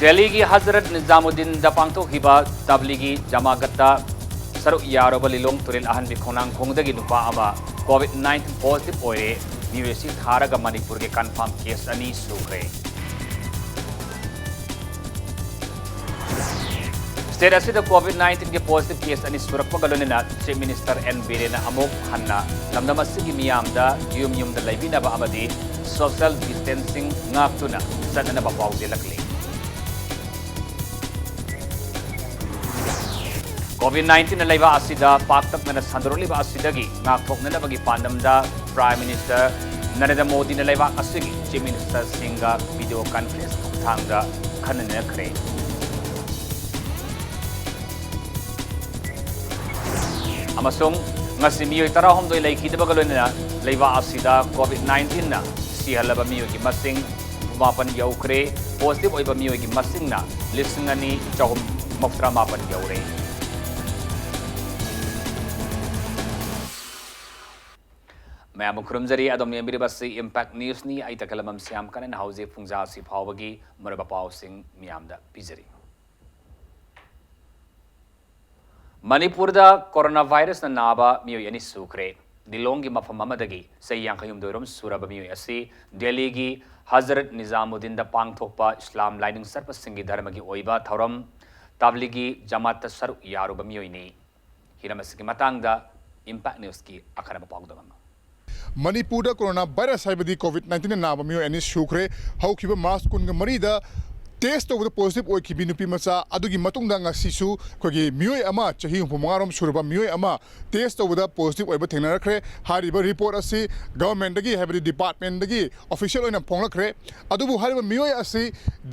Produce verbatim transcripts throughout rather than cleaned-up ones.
ꯗꯦꯜꯂꯤꯒꯤ ꯍꯖꯔꯠ ꯅꯤꯖꯥꯃꯨꯗꯗꯤꯟꯗ ꯄꯥꯡꯊꯣꯛꯈꯤꯕ ꯇꯕ꯭ꯂꯤꯒꯤ ꯖꯃꯥꯒꯠꯇ ꯁꯔꯨꯛ ꯌꯥꯔꯨꯕ ꯂꯤꯂꯣꯡ ꯇꯨꯔꯦꯜ ꯑꯍꯟꯕꯤ ꯈꯣꯡꯅꯥꯡ ꯈꯣꯡꯗꯒꯤ ꯅꯨꯄꯥ ꯑꯃ COVID nineteen positive ꯑꯣꯏꯔꯦ꯫ ꯃꯤꯑꯣꯏ ꯑꯁꯤ ꯊꯥꯔꯒ ꯃꯅꯤꯄꯨꯔꯒꯤ confirm case ꯑꯅꯤ ꯁꯨꯈ꯭ꯔꯦ꯫ State ꯑꯁꯤꯗ COVID nineteenꯒꯤ positive case ꯑꯅꯤ ꯁꯨꯔꯛꯄꯒ ꯂꯣꯏꯅꯅ Chief Minister N ꯕꯤꯔꯦꯟꯅ ꯑꯃꯨꯛ ꯍꯟꯅ ꯂꯝꯗꯝ ꯑꯁꯤꯒꯤ ꯃꯤꯌꯥꯝꯗ ꯌꯨꯝ ꯌꯨꯝꯗ ꯂꯩꯕꯤꯅꯕ ꯑꯃꯗꯤ social distancing ꯉꯥꯛꯇꯨꯅ ꯆꯠꯅꯅꯕ ꯄꯥꯎꯖꯦꯜꯂꯛꯂꯤ꯫ COVID nineteenꯅ ꯂꯩꯕꯥꯛ ꯑꯁꯤꯗ ꯄꯥꯛꯇꯛꯅꯅ ꯁꯟꯗꯣꯔꯛꯂꯤꯕ ꯑꯁꯤꯗꯒꯤ ꯉꯥꯛꯊꯣꯛꯅꯅꯕꯒꯤ ꯄꯥꯟꯗꯝꯗ Prime Minister ꯅꯔꯦꯟꯗ꯭ꯔ ꯃꯣꯗꯤꯅ ꯂꯩꯕꯥꯛ ꯑꯁꯤꯒꯤ Chief Ministerꯁꯤꯡꯒ video conference ꯈꯨꯠꯊꯥꯡꯗ ꯈꯟꯅ ꯅꯩꯅꯈ꯭ꯔꯦ꯫ ꯑꯃꯁꯨꯡ ꯉꯁꯤ ꯃꯤꯑꯣꯏ ꯇꯔꯥꯍꯨꯝꯗꯣꯏ ꯂꯩꯈꯤꯗꯕꯒ ꯂꯣꯏꯅꯅ ꯂꯩꯕꯥꯛ ꯑꯁꯤꯗ COVID nineteenꯅ ꯁꯤꯍꯜꯂꯕ ꯃꯤꯑꯣꯏꯒꯤ ꯃꯁꯤꯡ ꯍꯨꯝꯐꯨꯃꯥꯄꯟ ꯌꯧꯈ꯭ꯔꯦ꯫ Positive ꯑꯣꯏꯕ ꯃꯤꯑꯣꯏꯒꯤ ꯃꯁꯤꯡꯅ ꯂꯤꯁꯤꯡ ꯑꯅꯤ ꯆꯍꯨꯝ ꯃꯧꯗ꯭ꯔꯥ ꯃꯥꯄꯟ ꯌꯧꯔꯦ꯫ ꯃꯌꯥꯝꯕꯨ ꯈꯨꯔꯨꯝꯖꯔꯤ꯫ ꯑꯗꯣꯝꯅ ꯌꯦꯡꯕꯤꯔꯤꯕꯁꯤ Impact Newsꯅꯤ꯫ ꯑꯩ ꯇꯈꯦꯜꯂꯝꯕꯝ ꯁ꯭ꯌꯥꯝꯀꯔꯟ꯫ ꯍꯧꯖꯤꯛ ꯄꯨꯡꯖꯥ ꯑꯁꯤ ꯐꯥꯎꯕꯒꯤ ꯃꯔꯨꯑꯣꯏꯕ ꯄꯥꯎꯁꯤꯡ ꯃꯤꯌꯥꯝꯗ ꯄꯤꯖꯔꯤ꯫ ꯃꯅꯤꯄꯨꯔꯗ coronavirusꯅ ꯅꯥꯕ ꯃꯤꯑꯣꯏ ꯑꯅꯤ ꯁꯨꯈ꯭ꯔꯦ꯫ ꯂꯤꯂꯣꯡꯒꯤ ꯃꯐꯝ ꯑꯃꯗꯒꯤ ꯆꯍꯤ ꯌꯥꯡꯈꯩꯍꯨꯝꯗꯣꯏ ꯔꯣꯝ ꯁꯨꯔꯕ ꯃꯤꯑꯣꯏ ꯑꯁꯤ ꯗꯦꯜꯂꯤꯒꯤ ꯍꯖꯔꯠ ꯅꯤꯖꯥꯃꯨꯗꯗꯤꯟꯗ ꯄꯥꯡꯊꯣꯛꯄ ꯏꯁꯂꯥꯝ ꯂꯥꯏꯅꯤꯡ ꯆꯠꯄꯁꯤꯡꯒꯤ ꯙꯔꯃꯒꯤ ꯑꯣꯏꯕ ꯊꯧꯔꯝ ꯇꯕ꯭ꯂꯤꯒꯤ ꯖꯃꯥꯠꯇ ꯁꯔꯨꯛ ꯌꯥꯔꯨꯕ ꯃꯤꯑꯣꯏꯅꯤ꯫ ꯍꯤꯔꯝ ꯑꯁꯤꯒꯤ ꯃꯇꯥꯡꯗ Impact Newsꯀꯤ ꯑꯈꯟꯅꯕ ꯄꯥꯎꯗꯝ ꯑꯃ꯫ ꯃꯅꯤꯄꯨꯔꯗ coronavirus ꯍꯥꯏꯕꯗꯤ COVID nineteenꯅ ꯅꯥꯕ ꯃꯤꯑꯣꯏ ꯑꯅꯤ ꯁꯨꯈ꯭ꯔꯦ꯫ ꯍꯧꯈꯤꯕ March ꯀꯨꯟꯒ ꯃꯔꯤꯗ test ꯇꯧꯕꯗ positive ꯑꯣꯏꯈꯤꯕꯤ ꯅꯨꯄꯤ ꯃꯆꯥ ꯑꯗꯨꯒꯤ ꯃꯇꯨꯡꯗ ꯉꯁꯤꯁꯨ ꯑꯩꯈꯣꯏꯒꯤ ꯃꯤꯑꯣꯏ ꯑꯃ, ꯆꯍꯤ ꯍꯨꯝꯐꯨ ꯃꯉꯥ ꯔꯣꯝ ꯁꯨꯔꯕ ꯃꯤꯑꯣꯏ ꯑꯃ test ꯇꯧꯕꯗ positive ꯑꯣꯏꯕ ꯊꯦꯡꯅꯔꯛꯈ꯭ꯔꯦ꯫ ꯍꯥꯏꯔꯤꯕ report ꯑꯁꯤ governmentꯗꯒꯤ, ꯍꯥꯏꯕꯗꯤ departmentꯗꯒꯤ official ꯑꯣꯏꯅ ꯐꯣꯡꯂꯛꯈ꯭ꯔꯦ꯫ ꯑꯗꯨꯕꯨ ꯍꯥꯏꯔꯤꯕ ꯃꯤꯑꯣꯏ ꯑꯁꯤ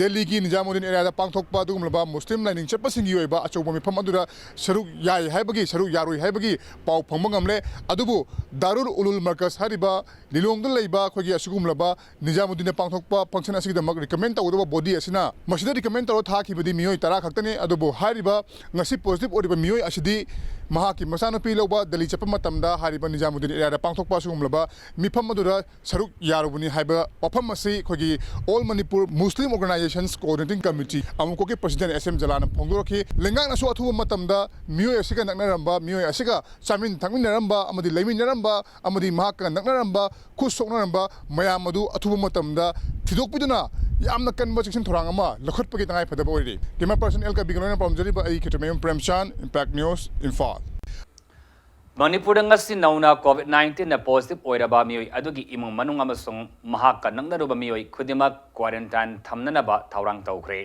ꯗꯦꯜꯂꯤꯒꯤ ꯅꯤꯖꯥꯃꯨꯗꯗꯤꯟ areaꯗ ꯄꯥꯡꯊꯣꯛꯄ ꯑꯗꯨꯒꯨꯝꯂꯕ ꯃꯨꯁꯂꯤꯝ ꯂꯥꯏꯅꯤꯡ ꯆꯠꯄꯁꯤꯡꯒꯤ ꯑꯣꯏꯕ ꯑꯆꯧꯕ ꯃꯤꯐꯝ ꯑꯗꯨꯗ ꯁꯔꯨꯛ ꯌꯥꯏ ꯍꯥꯏꯕꯒꯤ, ꯁꯔꯨꯛ ꯌꯥꯔꯨꯏ ꯍꯥꯏꯕꯒꯤ ꯄꯥꯎ ꯐꯪꯕ ꯉꯝꯂꯦ꯫ ꯑꯗꯨꯕꯨ ꯗꯥꯔꯨꯜ ꯎꯂꯨꯜ ꯃꯔꯀꯖ ꯍꯥꯏꯔꯤꯕ ꯂꯤꯂꯣꯡꯗ ꯂꯩꯕ ꯑꯩꯈꯣꯏꯒꯤ ꯑꯁꯤꯒꯨꯝꯂꯕ ꯅꯤꯖꯥꯃꯨꯗꯗꯤꯟꯅ ꯄꯥꯡꯊꯣꯛꯄ function ꯑꯁꯤꯒꯤꯗꯃꯛ recommend ꯇꯧꯒꯗꯕ body ꯑꯁꯤꯅ ꯃꯁꯤꯗ ꯔꯤꯀꯃꯦꯟ ꯇꯧꯔ ꯊꯥꯈꯤꯕꯗꯤ ꯃꯤꯑꯣꯏ ꯇꯔꯥ ꯈꯛꯇꯅꯤ꯫ ꯑꯗꯨꯕꯨ ꯍꯥꯏꯔꯤꯕ ꯉꯁꯤ ꯄꯣꯖꯤꯇꯤꯚ ꯑꯣꯏꯔꯤꯕ ꯃꯤꯑꯣꯏ ꯑꯁꯤꯗꯤ ꯃꯍꯥꯛꯀꯤ ꯃꯆꯥꯅꯨꯄꯤ ꯂꯧꯕ ꯗꯦꯜꯂꯤ ꯆꯠꯄ ꯃꯇꯝꯗ ꯍꯥꯏꯔꯤꯕ ꯅꯤꯖꯥꯃꯨꯗꯗꯤꯟ ꯑꯦꯔꯤꯌꯥꯗ ꯄꯥꯡꯊꯣꯛꯄ ꯑꯁꯤꯒꯨꯝꯂꯕ ꯃꯤꯐꯝ ꯑꯗꯨꯗ ꯁꯔꯨꯛ ꯌꯥꯔꯨꯕꯅꯤ ꯍꯥꯏꯕ ꯋꯥꯐꯝ ꯑꯁꯤ ꯑꯩꯈꯣꯏꯒꯤ All Manipur Muslim Organizations Coordinating Committee ꯑꯃꯨꯛꯀꯣꯛꯀꯤ ꯄ꯭ꯔꯁꯤꯗꯦꯟ ꯑꯦꯁ ꯑꯦꯝ ꯖꯂꯥꯅ ꯐꯣꯡꯗꯣꯔꯛꯈꯤ꯫ ꯂꯩꯉꯥꯛꯅꯁꯨ ꯑꯊꯨꯕ ꯃꯇꯝꯗ ꯃꯤꯑꯣꯏ ꯑꯁꯤꯒ ꯅꯛꯅꯔꯝꯕ, ꯃꯤꯑꯣꯏ ꯑꯁꯤꯒ ꯆꯥꯃꯤꯟ ꯊꯛꯃꯤꯟꯅꯔꯝꯕ ꯑꯃꯗꯤ ꯂꯩꯃꯤꯟꯅꯔꯝꯕ ꯑꯃꯗꯤ ꯃꯍꯥꯛꯀ ꯅꯛꯅꯔꯝꯕ ꯈꯨꯠ ꯁꯣꯛꯅꯔꯝꯕ ꯃꯌꯥꯝ ꯑꯗꯨ ꯑꯊꯨꯕ ꯃꯇꯝꯗ ꯊꯤꯗꯣꯛꯄꯤꯗꯨꯅ ꯌꯥꯝꯅ ꯀꯟꯕ ꯆꯦꯛꯁꯤꯟ ꯊꯧꯔꯥꯡ ꯑꯃ ꯂꯧꯈꯠꯄꯒꯤ ꯇꯉꯥꯏꯐꯗꯕ ꯑꯣꯏꯔꯤ꯫ ꯀꯦꯃꯦꯔꯥ ꯄꯔꯁꯟ ꯑꯦꯜ ꯀꯕꯤꯒ ꯂꯣꯏꯅꯅ ꯄꯥꯎꯖꯔꯤꯕ ꯑꯩ ꯈꯦꯇ꯭ꯔꯤꯃꯌꯨꯝ ꯄ꯭ꯔꯦꯝꯆꯥꯟ, ꯏꯝꯄꯦꯛ ꯅ꯭ꯌꯨꯁ, ꯏꯝꯐꯥꯜ꯫ ꯃꯅꯤꯄꯨꯔꯗ ꯉꯁꯤ ꯅꯧꯅ COVID nineteenꯅ positive ꯑꯣꯏꯔꯕ ꯃꯤꯑꯣꯏ ꯑꯗꯨꯒꯤ ꯏꯃꯨꯡ ꯃꯅꯨꯡ ꯑꯃꯁꯨꯡ ꯃꯍꯥꯛꯀ ꯅꯛꯅꯔꯨꯕ ꯃꯤꯑꯣꯏ ꯈꯨꯗꯤꯡꯃꯛ quarantine ꯊꯝꯅꯅꯕ ꯊꯧꯔꯥꯡ ꯇꯧꯈ꯭ꯔꯦ꯫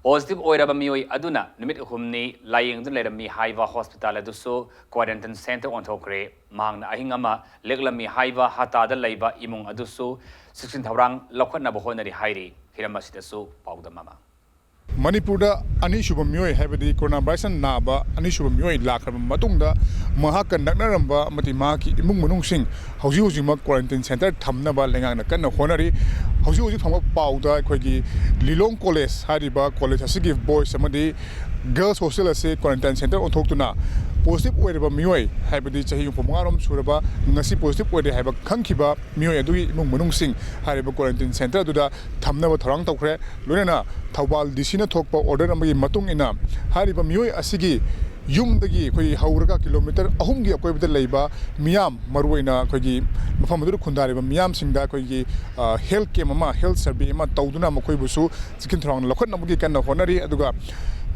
Positive ꯑꯣꯏꯔꯕ ꯃꯤꯑꯣꯏ ꯑꯗꯨꯅ ꯅꯨꯃꯤꯠ ꯍꯨꯝꯅꯤ ꯂꯥꯌꯦꯡꯗꯨꯅ ꯂꯩꯔꯝꯃꯤ ꯍꯥꯏꯕ hospital ꯑꯗꯨꯁꯨ quarantine centre ꯑꯣꯟꯊꯣꯛꯈ꯭ꯔꯦ꯫ ꯃꯍꯥꯛꯅ ꯑꯍꯤꯡ ꯑꯃ ꯂꯦꯛꯂꯝꯃꯤ ꯍꯥꯏꯕ ꯍꯇꯥꯗ ꯂꯩꯕ ꯏꯃꯨꯡ ꯑꯗꯨꯁꯨ ꯆꯦꯛꯁꯤꯟ ꯊꯧꯔꯥꯡ ꯂꯧꯈꯠꯅꯕ ꯍꯣꯠꯅꯔꯤ ꯍꯥꯏꯔꯤ꯫ ꯍꯤꯔꯝ ꯑꯁꯤꯗꯁꯨ ꯄꯥꯎꯗꯝ ꯑꯃ꯫ ꯃꯅꯤꯄꯨꯔꯗ ꯑꯅꯤꯁꯨꯕ ꯃꯤꯑꯣꯏ, ꯍꯥꯏꯕꯗꯤ coronavirusꯅ ꯅꯥꯕ ꯑꯅꯤꯁꯨꯕ ꯃꯤꯑꯣꯏ ꯂꯥꯛꯈ꯭ꯔꯕ ꯃꯇꯨꯡꯗ, ꯃꯍꯥꯛꯀ ꯅꯛꯅꯔꯝꯕ ꯑꯃꯗꯤ ꯃꯍꯥꯛꯀꯤ ꯏꯃꯨꯡ ꯃꯅꯨꯡꯁꯤꯡ ꯍꯧꯖꯤꯛ ꯍꯧꯖꯤꯛꯃꯛ quarantine centre ꯊꯝꯅꯕ ꯂꯩꯉꯥꯛꯅ ꯀꯟꯅ ꯍꯣꯠꯅꯔꯤ꯫ ꯍꯧꯖꯤꯛ ꯍꯧꯖꯤꯛ ꯐꯪꯕ ꯄꯥꯎꯗ ꯑꯩꯈꯣꯏꯒꯤ ꯂꯤꯂꯣꯡ ꯀꯣꯂꯦꯖ ꯍꯥꯏꯔꯤꯕ ꯀꯣꯂꯦꯖ ꯑꯁꯤꯒꯤ boys ꯑꯃꯗꯤ girls hostel ꯑꯁꯤ quarantine centre ꯑꯣꯟꯊꯣꯛꯇꯨꯅ positive ꯑꯣꯏꯔꯕ ꯃꯤꯑꯣꯏ, ꯍꯥꯏꯕꯗꯤ ꯆꯍꯤ ꯍꯨꯝꯐꯨ ꯃꯉꯥ ꯔꯣꯝ ꯁꯨꯔꯕ, ꯉꯁꯤ positive ꯑꯣꯏꯔꯦ ꯍꯥꯏꯕ ꯈꯪꯈꯤꯕ ꯃꯤꯑꯣꯏ ꯑꯗꯨꯒꯤ ꯏꯃꯨꯡ ꯃꯅꯨꯡꯁꯤꯡ ꯍꯥꯏꯔꯤꯕ quarantine centre ꯑꯗꯨꯗ ꯊꯝꯅꯕ ꯊꯧꯔꯥꯡ ꯇꯧꯈ꯭ꯔꯦ꯫ ꯂꯣꯏꯅꯅ ꯊꯧꯕꯥꯜ DCꯅ ꯊꯣꯛꯄ order ꯑꯃꯒꯤ ꯃꯇꯨꯡ ꯏꯟꯅ ꯍꯥꯏꯔꯤꯕ ꯃꯤꯑꯣꯏ ꯑꯁꯤꯒꯤ ꯌꯨꯝꯗꯒꯤ ꯑꯩꯈꯣꯏ ꯍꯧꯔꯒ kilometre ꯑꯍꯨꯝꯒꯤ ꯑꯀꯣꯏꯕꯗ ꯂꯩꯕ ꯃꯤꯌꯥꯝ, ꯃꯔꯨꯑꯣꯏꯅ ꯑꯩꯈꯣꯏꯒꯤ ꯃꯐꯝ ꯑꯗꯨꯗ ꯈꯨꯟꯗꯥꯔꯤꯕ ꯃꯤꯌꯥꯝꯁꯤꯡꯗ ꯑꯩꯈꯣꯏꯒꯤ, ꯑ, health camp ꯑꯃ, health survey ꯑꯃ ꯇꯧꯗꯨꯅ ꯃꯈꯣꯏꯕꯨꯁꯨ ꯆꯦꯛꯁꯤꯟ ꯊꯧꯔꯥꯡ ꯂꯧꯈꯠꯅꯕꯒꯤ ꯀꯟꯅ ꯍꯣꯠꯅꯔꯤ꯫ ꯑꯗꯨꯒ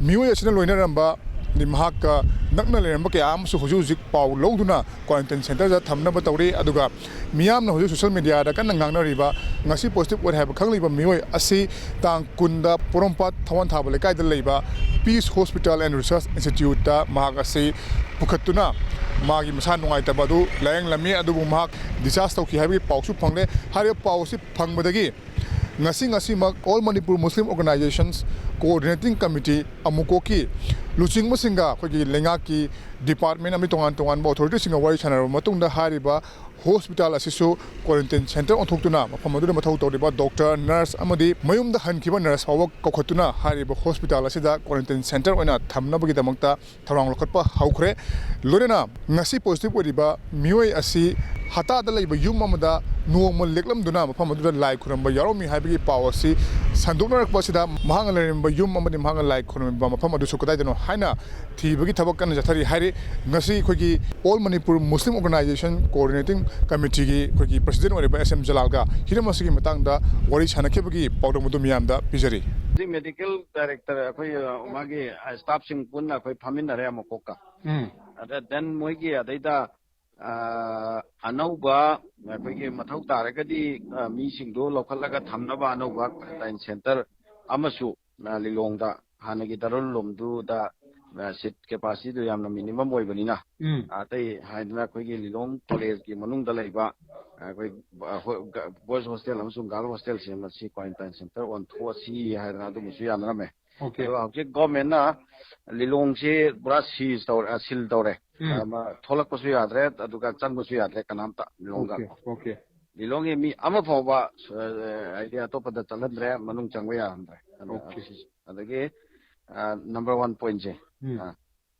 ꯃꯤꯑꯣꯏ ꯑꯁꯤꯅ ꯂꯣꯏꯅꯔꯝꯕ, ꯃꯍꯥꯛꯀ ꯅꯛꯅ ꯂꯩꯔꯝꯕ ꯀꯌꯥ ꯑꯃꯁꯨ ꯍꯧꯖꯤꯛ ꯍꯧꯖꯤꯛ ꯄꯥꯎ ꯂꯧꯗꯨꯅ quarantine centreꯗ ꯊꯝꯅꯕ ꯇꯧꯔꯤ꯫ ꯑꯗꯨꯒ ꯃꯤꯌꯥꯝꯅ ꯍꯧꯖꯤꯛ social mediaꯗ ꯀꯟꯅ ꯉꯥꯡꯅꯔꯤꯕ, ꯉꯁꯤ positive ꯑꯣꯏꯔꯦ ꯍꯥꯏꯕ ꯈꯪꯂꯤꯕ ꯃꯤꯑꯣꯏ ꯑꯁꯤ ꯇꯥꯡ ꯀꯨꯟꯗ ꯄꯣꯔꯣꯝꯄꯥꯠ ꯊꯋꯥꯟ ꯊꯥꯕ ꯂꯩꯀꯥꯏꯗ ꯂꯩꯕ Peace Hospital and Research Instituteꯇ ꯃꯍꯥꯛ ꯑꯁꯤ ꯄꯨꯈꯠꯇꯨꯅ ꯃꯥꯒꯤ ꯃꯁꯥ ꯅꯨꯡꯉꯥꯏꯇꯕ ꯑꯗꯨ ꯂꯥꯌꯦꯡꯂꯝꯃꯤ, ꯑꯗꯨꯕꯨ ꯃꯍꯥꯛ discharge ꯇꯧꯈꯤ ꯍꯥꯏꯕꯒꯤ ꯄꯥꯎꯁꯨ ꯐꯪꯂꯦ꯫ ꯍꯥꯏꯔꯤꯕ ꯄꯥꯎ ꯑꯁꯤ ꯐꯪꯕꯗꯒꯤ ꯉꯁꯤ, ꯉꯁꯤꯃꯛ All Manipur Muslim Organizations Coordinating Committee ꯑꯃꯨꯀꯣꯛꯀꯤ ꯂꯨꯆꯤꯡꯕꯁꯤꯡꯒ ꯑꯩꯈꯣꯏꯒꯤ ꯂꯩꯉꯥꯛꯀꯤ ꯗꯤꯄꯥꯔꯠꯃꯦꯟ ꯑꯃꯗꯤ ꯇꯣꯉꯥꯟ ꯇꯣꯉꯥꯟꯕ ꯑꯣꯊꯣꯔꯤꯇꯤꯁꯤꯡꯒ ꯋꯥꯔꯤ ꯁꯥꯟꯅꯔꯕ ꯃꯇꯨꯡꯗ ꯍꯥꯏꯔꯤꯕ ꯍꯣꯁꯄꯤꯇꯥꯜ ꯑꯁꯤꯁꯨ ꯀ꯭ꯋꯥꯔꯦꯟꯇꯤꯟ ꯁꯦꯟꯇꯔ ꯑꯣꯟꯊꯣꯛꯇꯨꯅ ꯃꯐꯝ ꯑꯗꯨꯗ ꯃꯊꯧ ꯇꯧꯔꯤꯕ ꯗꯣꯛꯇꯔ, ꯅꯔꯁ ꯑꯃꯗꯤ ꯃꯌꯨꯝꯗ ꯍꯟꯈꯤꯕ ꯅꯔꯁ ꯐꯥꯎꯕ ꯀꯧꯈꯠꯇꯨꯅ ꯍꯥꯏꯔꯤꯕ ꯍꯣꯁꯄꯤꯇꯥꯜ ꯑꯁꯤꯗ ꯀ꯭ꯋꯥꯔꯦꯟꯇꯤꯟ ꯁꯦꯟꯇꯔ ꯑꯣꯏꯅ ꯊꯝꯅꯕꯒꯤꯗꯃꯛꯇ ꯊꯧꯔꯥꯡ ꯂꯧꯈꯠꯄ ꯍꯧꯈ꯭ꯔꯦ꯫ ꯂꯣꯏꯅꯅ ꯉꯁꯤ ꯄꯣꯖꯤꯇꯤꯚ ꯑꯣꯏꯔꯤꯕ ꯃꯤꯑꯣꯏ ꯑꯁꯤ ꯍꯇꯥꯗ ꯂꯩꯕ ꯌꯨꯝ ꯑꯃꯗ ꯅꯣꯡꯃ ꯂꯦꯛꯂꯝꯗꯨꯅ ꯃꯐꯝ ꯑꯗꯨꯗ ꯂꯥꯏ ꯈꯨꯔꯨꯝꯕ ꯌꯥꯎꯔꯝꯃꯤ ꯍꯥꯏꯕꯒꯤ ꯄꯥꯎ ꯑꯁꯤ ꯁꯟꯗꯣꯛꯅꯔꯛꯄ ꯑꯁꯤꯗ ꯃꯍꯥꯛꯅ ꯂꯩꯔꯝꯕ ꯌꯨꯝ ꯑꯃꯗꯤ ꯃꯍꯥꯛꯅ ꯂꯥꯏ ꯈꯨꯔꯨꯝꯂꯝꯕ ꯃꯐꯝ ꯑꯗꯨꯁꯨ ꯀꯗꯥꯏꯗꯅꯣ ꯍꯥꯏꯅ ꯊꯤꯕꯒꯤ ꯊꯕꯛ ꯀꯟꯅ ꯆꯠꯊꯔꯤ ꯍꯥꯏꯔꯤ꯫ ꯉꯁꯤ ꯑꯩꯈꯣꯏꯒꯤ All Manipur Muslim Organisation Coordinating Committeeꯒꯤ ꯑꯩꯈꯣꯏꯒꯤ president ꯑꯣꯏꯔꯤꯕ S M ꯖꯂꯥꯜꯒ ꯍꯤꯔꯝ ꯑꯁꯤꯒꯤ ꯃꯇꯥꯡꯗ ꯋꯥꯔꯤ ꯁꯥꯟꯅꯈꯤꯕꯒꯤ ꯄꯥꯎꯗꯝ ꯑꯗꯨ ꯃꯤꯌꯥꯝꯗ ꯄꯤꯖꯔꯤ꯫ ꯍꯧꯖꯤꯛ ꯃꯦꯗꯤꯀꯦꯜ ꯗꯥꯏꯔꯦꯛꯇꯔ ꯑꯩꯈꯣꯏ, ꯑ, ꯃꯥꯒꯤ, ꯑ, ꯁ꯭ꯇꯥꯐꯁꯤꯡ ꯄꯨꯟꯅ ꯑꯩꯈꯣꯏ ꯐꯝꯃꯤꯟꯅꯔꯦ ꯑꯃꯨꯛ ꯀꯣꯛꯀ꯫ ꯎꯝ꯫ ꯑꯗ ꯗꯦꯟ ꯃꯣꯏꯒꯤ ꯑꯗꯩꯗ, ꯑ, ꯑꯅꯧꯕ ꯑꯩꯈꯣꯏꯒꯤ ꯃꯊꯧ ꯇꯥꯔꯒꯗꯤ, ꯑ, ꯃꯤꯁꯤꯡꯗꯣ ꯂꯧꯈꯠꯂꯒ ꯊꯝꯅꯕ ꯑꯅꯧꯕ ꯀ꯭ꯋꯥꯔꯦꯟꯇꯥꯏꯟ ꯁꯦꯟꯇꯔ ꯑꯃꯁꯨ, ꯑ, ꯂꯤꯂꯣꯡꯗ ꯍꯥꯟꯅꯒꯤ ꯗꯥꯔꯨꯜ ꯎꯂꯨꯝꯗꯨꯗ, ꯑ, ꯁꯤꯠ ꯀꯦꯄꯥꯁꯤꯇꯤꯗꯨ ꯌꯥꯝꯅ ꯃꯤꯅꯤꯃꯝ ꯑꯣꯏꯕꯅꯤꯅ, ꯎꯝ꯫ ꯑꯇꯩ ꯍꯥꯏꯗꯅ ꯑꯩꯈꯣꯏꯒꯤ ꯂꯤꯂꯣꯡ ꯀꯣꯂꯦꯖꯀꯤ ꯃꯅꯨꯡꯗ ꯂꯩꯕ, ꯑ, ꯑꯩꯈꯣꯏ, ꯑ, ꯍꯣ-, ꯒ-, ꯕꯣꯏꯁ ꯍꯣꯁꯇꯦꯜ ꯑꯃꯁꯨꯡ ꯒꯥꯔꯜ ꯍꯣꯁꯇꯦꯜꯁꯦ ꯃꯁꯤ ꯀ꯭ꯋꯥꯔꯦꯟꯇꯥꯏꯟ ꯁꯦꯟꯇꯔ ꯑꯣꯟꯊꯣꯛꯑꯁꯤ ꯍꯥꯏꯗꯅ ꯑꯗꯨꯃꯁꯨ ꯌꯥꯅꯔꯝꯃꯦ꯫ ꯑꯣꯀꯦ꯫ ꯑꯗꯨꯒ ꯍꯧꯖꯤꯛ ꯒꯣꯔꯃꯦꯟꯅ ꯂꯤꯂꯣꯡꯁꯤ ꯄꯨꯔꯥ ꯁꯤꯖ ꯇꯧꯔꯦ, ꯑ, ꯁꯤꯜ ꯇꯧꯔꯦ꯫ ꯎꯝ꯫ ꯑ, ꯃ-, ꯊꯣꯛꯂꯛꯄꯁꯨ ꯌꯥꯗ꯭ꯔꯦ, ꯑꯗꯨꯒ ꯆꯪꯕꯁꯨ ꯌꯥꯗ꯭ꯔꯦ ꯀꯅꯥꯝꯇ ꯂꯤꯂꯣꯡꯗ꯫ Okay, okay. ꯂꯤꯂꯣꯡꯒꯤ ꯃꯤ ꯑꯃ ꯐꯥꯎꯕ, ꯑ, ꯍꯥꯏꯗꯤ ꯑꯇꯣꯞꯄꯗ ꯆꯠꯍꯟꯗ꯭ꯔꯦ, ꯃꯅꯨꯡ ꯆꯪꯕ ꯌꯥꯍꯟꯗ꯭ꯔꯦ꯫ ꯑꯗ ꯑꯣꯀꯦ꯫ ꯁꯤꯁꯦ꯫ ꯑꯗꯒꯤ, ꯑ, ꯅꯝꯕꯔ ꯋꯥꯟ ꯄꯣꯏꯟꯠꯁꯦ꯫ ꯎꯝ꯫ ꯑ,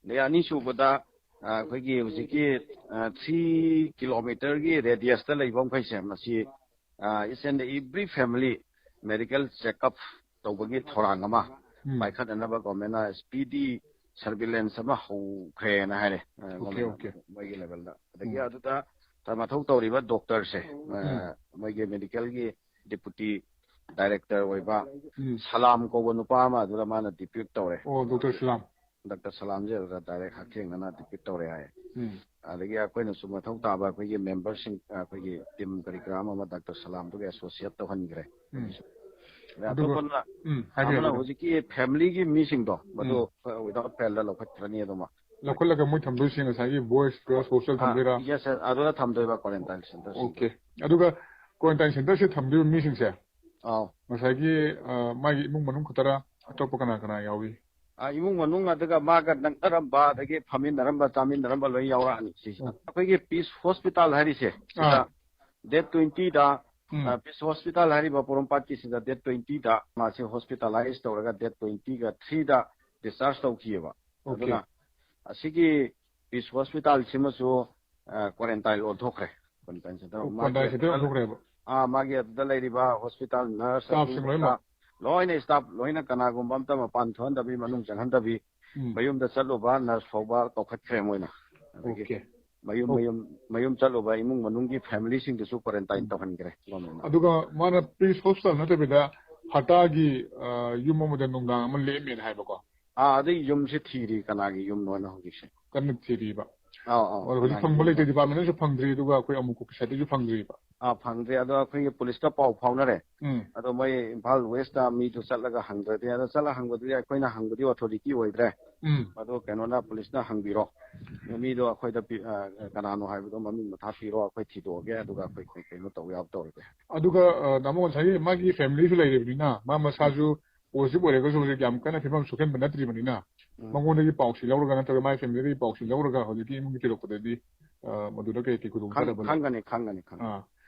ꯑꯗꯩ ꯑꯅꯤꯁꯨꯕꯗ, ꯑ, ꯑꯩꯈꯣꯏꯒꯤ ꯍꯧꯖꯤꯛꯀꯤ, ꯑ, ꯊ꯭ꯔꯤ ꯀꯤꯂꯣꯃꯤꯇꯔꯒꯤ ꯔꯦꯗꯤꯌꯁꯇ ꯂꯩꯕ ꯃꯈꯩꯁꯦ ꯃꯁꯤ, ꯑ, each and every family medical checkup ꯇꯧꯕꯒꯤ ꯊꯧꯔꯥꯡ ꯑꯃ ꯎꯝ꯫ ꯄꯥꯏꯈꯠꯅꯅꯕ ꯒꯣꯔꯃꯦꯟꯅ speedy surveillance ꯑꯃ ꯍꯧꯈ꯭ꯔꯦꯅ ꯍꯥꯏꯔꯦ, ꯑ, ꯑꯣꯀꯦ, ꯒꯣꯔꯃꯦꯟꯅ ꯑꯣꯀꯦ꯫ ꯃꯣꯏꯒꯤ ꯂꯦꯚꯦꯜꯗ꯫ ꯑꯗꯒꯤ ꯎꯝ꯫ ꯑꯗꯨꯗ ꯃꯊꯧ ꯇꯧꯔꯤꯕ ꯗꯣꯛꯇꯔꯁꯦ, ꯑ, ꯎꯝ꯫ ꯃꯣꯏꯒꯤ ꯃꯦꯗꯤꯀꯦꯜꯒꯤ ꯗꯤꯄꯨꯇꯤ ꯗꯥꯏꯔꯦꯛꯇꯔ ꯑꯣꯏꯕ ꯎꯝ꯫ ꯁꯂꯥꯝ ꯀꯧꯕ ꯅꯨꯄꯥ ꯑꯃ ꯑꯗꯨꯗ ꯃꯥꯅ ꯗꯤꯄ꯭ꯌꯨꯠ ꯇꯧꯔꯦ꯫ ꯑꯣ, ꯗꯣꯛꯇꯔ ꯁꯂꯥꯝ꯫ ꯗꯥꯛꯇꯔ ꯁꯂꯥꯝꯁꯦ ꯑꯗꯨꯗ ꯗꯥꯏꯔꯦꯛ ꯍꯛꯊꯦꯡꯅꯅ ꯗꯤꯄ꯭ꯌꯨꯠ ꯇꯧꯔꯦ ꯍꯥꯏ꯫ ꯎꯝ꯫ ꯑꯗꯒꯤ ꯑꯩꯈꯣꯏꯅꯁꯨ ꯃꯊꯧ ꯇꯥꯕ ꯑꯩꯈꯣꯏꯒꯤ ꯃꯦꯝꯕꯔꯁꯤꯡ, ꯑꯩꯈꯣꯏꯒꯤ ꯇꯤꯝ ꯀꯔꯤ ꯀꯔꯥ ꯑꯃ, ꯑꯃ ꯗꯥꯛꯇꯔ ꯁꯂꯥꯝꯗꯨꯒ ꯑꯦꯁꯣꯁꯤꯌꯦꯠ ꯇꯧꯍꯟꯈ꯭ꯔꯦ꯫ ꯎꯝ꯫ ꯑꯗ ꯑꯗꯨꯒ ꯑꯇꯣꯞꯄꯅ ꯎꯝ, ꯍꯥꯏꯕꯤꯌꯨ, ꯑꯃꯅ ꯍꯥꯏꯕꯤꯌꯨ꯫ ꯍꯧꯖꯤꯛꯀꯤ ꯐꯦꯃꯤꯂꯤꯒꯤ ꯃꯤꯁꯤꯡꯗꯣ ꯃꯗꯨ ꯎꯝ꯫ without failꯗ ꯂꯧꯈꯠꯈ꯭ꯔꯅꯤ ꯑꯗꯨꯃ꯫ ꯂꯧꯈꯠꯂꯒ ꯃꯣꯏ ꯊꯝꯗꯣꯏꯁꯤꯡ ꯉꯁꯥꯏꯒꯤ ꯕꯣꯏꯁ ꯒꯔꯜꯁ ꯍꯣꯁꯇꯦꯜ ꯑꯥ, ꯊꯝꯗꯣꯏꯔꯥ? Yes, sir, ꯑꯗꯨꯗ ꯊꯝꯗꯣꯏꯕ ꯀ꯭ꯋꯥꯔꯦꯟꯇꯥꯏꯟ ꯁꯦꯟꯇꯔꯁꯤꯡꯗꯣ꯫ ꯑꯣꯀꯦ꯫ ꯑꯗꯨꯒ ꯀ꯭ꯋꯥꯔꯦꯟꯇꯥꯏꯟ ꯁꯦꯟꯇꯔꯁꯦ ꯊꯝꯗꯣꯏꯕ ꯃꯤꯁꯤꯡꯁꯦ ꯑꯥꯎ꯫ ꯉꯁꯥꯏꯒꯤ, ꯑ, ꯃꯥꯒꯤ ꯏꯃꯨꯡ ꯃꯅꯨꯡ ꯈꯛꯇꯔꯥ, ꯑꯇꯣꯞꯄ ꯀꯅꯥ ꯀꯅꯥ ꯌꯥꯎꯏ? ꯑ, ꯏꯃꯨꯡ ꯃꯅꯨꯡ ꯑꯗꯨꯒ ꯃꯥꯒ ꯅꯛꯅꯔꯝꯕ, ꯑꯗꯒꯤ ꯐꯝꯃꯤꯟꯅꯔꯝꯕ, ꯆꯥꯃꯤꯟꯅꯔꯝꯕ ꯂꯣꯏ ꯌꯥꯎꯔꯛꯑꯅꯤ ꯁꯤꯁꯤꯗ꯫ ꯑꯣ꯫ ꯑꯩꯈꯣꯏꯒꯤ ꯄꯤꯁ ꯍꯣꯁꯄꯤꯇꯥꯜ ꯍꯥꯏꯔꯤꯁꯦ ꯁꯤꯗ ꯑꯥ꯫ ꯗꯦꯠ ꯇ꯭ꯋꯦꯟꯇꯤꯗ, ꯎꯝ꯫ ꯑ, ꯄꯤꯁ ꯍꯣꯁꯄꯤꯇꯥꯜ ꯍꯥꯏꯔꯤꯕ ꯄꯣꯔꯣꯝꯄꯥꯠꯀꯤꯁꯤꯗ ꯗꯦꯠ ꯇ꯭ꯋꯦꯟꯇꯤꯗ ꯃꯥꯁꯦ ꯍꯣꯁꯄꯤꯇꯥꯂꯥꯏꯁ ꯇꯧꯔꯒ ꯗꯦꯠ ꯇ꯭ꯋꯦꯟꯇꯤꯒ ꯊ꯭ꯔꯤꯗ ꯗꯤꯁꯆꯥꯔꯖ ꯇꯧꯈꯤꯑꯕ꯫ ꯑꯣꯀꯦ꯫ ꯑꯗꯨꯅ ꯑꯁꯤꯒꯤ ꯄꯤꯁ ꯍꯣꯁꯄꯤꯇꯥꯜꯁꯤꯃꯁꯨ, ꯑ, ꯀ꯭ꯋꯥꯔꯦꯟꯇꯥꯏꯟ ꯑꯣꯟꯊꯣꯛꯈ꯭ꯔꯦ꯫ Quarantine centre. ꯑꯣ, ꯃꯥꯒꯤ ꯀ꯭ꯋꯥꯔꯦꯟꯇꯥꯏꯟ ꯁꯦꯟꯇꯔ ꯑꯗꯨꯗ, ꯑꯣꯟꯊꯣꯛꯈ꯭ꯔꯦꯕ꯫ ꯑ, ꯃꯥꯒꯤ ꯑꯗꯨꯗ ꯂꯩꯔꯤꯕ ꯍꯣꯁꯄꯤꯇꯥꯜ ꯅꯔꯁ ꯁ꯭ꯇꯥꯐꯁꯤꯡ ꯑꯗꯨ ꯂꯣꯏꯅꯃꯛ? ꯂꯣꯏꯅ ꯁ꯭ꯇꯥꯐ, ꯂꯣꯏꯅ ꯀꯅꯥꯒꯨꯝꯕ ꯑꯝꯇ ꯃꯄꯥꯟ ꯊꯣꯛꯍꯟꯗꯕꯤ, ꯃꯅꯨꯡ ꯆꯪꯍꯟꯗꯕꯤ, ꯎꯝ꯫ ꯃꯌꯨꯝꯗ ꯆꯠꯂꯨꯕ ꯅꯔꯁ ꯐꯥꯎꯕ ꯀꯧꯈꯠꯈ꯭ꯔꯦ ꯃꯣꯏꯅ꯫ ꯑꯗꯒꯤ ꯑꯣꯀꯦ꯫ ꯃꯌꯨꯝ, ꯑꯣ꯫ ꯃꯌꯨꯝ, ꯃꯌꯨꯝ ꯆꯠꯂꯨꯕ ꯏꯃꯨꯡ ꯃꯅꯨꯡꯒꯤ ꯐꯦꯃꯤꯂꯤꯁꯤꯡꯗꯨꯁꯨ ꯀ꯭ꯋꯥꯔꯦꯟꯇꯥꯏꯟ ꯎꯝ꯫ ꯇꯧꯍꯟꯈ꯭ꯔꯦ ꯒꯣꯔꯃꯦꯟꯅ꯫ ꯑꯗꯨꯒ ꯃꯥꯅ ꯄꯤꯁ ꯍꯣꯁꯄꯤꯇꯥꯜ ꯅꯠꯇꯕꯤꯗ ꯍꯇꯥꯒꯤ, ꯑ, ꯌꯨꯝ ꯑꯃꯗ ꯅꯨꯡꯗꯥꯡ ꯑꯃ ꯂꯦꯛꯑꯝꯃꯦꯅ ꯍꯥꯏꯕꯀꯣ? ꯑꯥ, ꯑꯗꯨꯒꯤ ꯌꯨꯝꯁꯦ ꯊꯤꯔꯤ, ꯀꯅꯥꯒꯤ ꯌꯨꯝꯅꯣꯅ ꯍꯧꯖꯤꯛꯁꯦ꯫ ꯀꯟꯅ ꯊꯤꯔꯤꯕ? ꯑꯥꯎ, ꯑꯥꯎ, ꯑꯣ, ꯍꯧꯖꯤꯛ ꯀꯅꯥꯒꯤ ꯐꯪꯕ ꯌꯨꯝꯅꯣ? ꯂꯩꯇꯦ, ꯗꯤꯄꯥꯔꯠꯃꯦꯟꯅꯁꯨ ꯐꯪꯗ꯭ꯔꯤ, ꯑꯗꯨꯒ ꯑꯩꯈꯣꯏ ꯑꯃꯨꯛ ꯁꯥꯏꯠꯇꯁꯨ ꯐꯪꯗ꯭ꯔꯤꯕ꯫ ꯑꯥ, ꯐꯪꯗ꯭ꯔꯤ꯫ ꯑꯗꯣ ꯑꯩꯈꯣꯏꯒꯤ ꯄꯨꯂꯤꯁꯀ ꯄꯥꯎ ꯐꯥꯎꯅꯔꯦ꯫ ꯎꯝ꯫ ꯑꯗꯣ ꯃꯣꯏ ꯏꯝꯐꯥꯜ ꯋꯦꯁꯇ ꯃꯤꯗꯨ ꯆꯠꯂꯒ ꯍꯪꯗ꯭ꯔꯗꯤ, ꯑꯗꯣ ꯆꯠꯂ ꯍꯪꯕꯗꯨꯗꯤ ꯑꯩꯈꯣꯏꯅ ꯍꯪꯕꯗꯤ ꯑꯣꯊꯣꯔꯤꯇꯤ ꯑꯣꯏꯗ꯭ꯔꯦ꯫ ꯎꯝ꯫ ꯑꯗꯣ ꯀꯩꯅꯣꯅ, ꯄꯨꯂꯤꯁꯅ ꯍꯪꯕꯤꯔꯣ꯫ ꯃꯤꯗꯣ ꯑꯩꯈꯣꯏꯗ ꯄꯤ-, ꯑ, ꯀꯅꯥꯅꯣ ꯍꯥꯏꯕꯗꯣ ꯃꯃꯤꯡ ꯃꯊꯥ ꯄꯤꯔꯣ, ꯑꯩꯈꯣꯏ ꯊꯤꯗꯣꯛꯑꯒꯦ, ꯑꯗꯨꯒ ꯑꯩꯈꯣꯏ ꯀꯩ ꯀꯩꯅꯣ ꯇꯧ ꯌꯥꯕ ꯇꯧꯔꯒꯦ꯫ ꯑꯗꯨꯒ, ꯑ, ꯇꯥꯃꯣ, ꯉꯁꯥꯏꯒꯤ ꯃꯥꯒꯤ ꯐꯦꯃꯤꯂꯤꯁꯨ ꯂꯩꯔꯤꯕꯅꯤꯅ, ꯃꯥ ꯃꯁꯥꯁꯨ ꯄꯣꯖꯤꯇꯤꯚ ꯑꯣꯏꯔꯒꯁꯨ ꯍꯧꯖꯤꯛ ꯌꯥꯝ ꯀꯟꯅ ꯐꯤꯕꯝ ꯁꯣꯛꯍꯟꯕ ꯅꯠꯇ꯭ꯔꯤꯕꯅꯤꯅ, ꯎꯝ꯫ ꯃꯉꯣꯟꯗꯒꯤ ꯄꯥꯎꯁꯤ ꯂꯧꯔꯒ ꯅꯠꯇ꯭ꯔꯒ ꯃꯥꯒꯤ ꯐꯦꯃꯤꯂꯤꯗꯒꯤ ꯄꯥꯎꯁꯤ ꯂꯧꯔꯒ ꯍꯧꯖꯤꯛꯀꯤ ꯏꯃꯨꯡꯒꯤ ꯊꯤꯗꯣꯛꯄꯗꯗꯤ, ꯑ, ꯃꯗꯨꯗ ꯀꯩ ꯀꯩ ꯈꯨꯗꯣꯡ ꯈꯪ-, ꯆꯥꯗꯕ ꯂꯩ? ꯈꯪꯒꯅꯤ, ꯈꯪꯒꯅꯤ, ꯈꯪꯒꯅꯤ꯫ ꯑꯥ꯫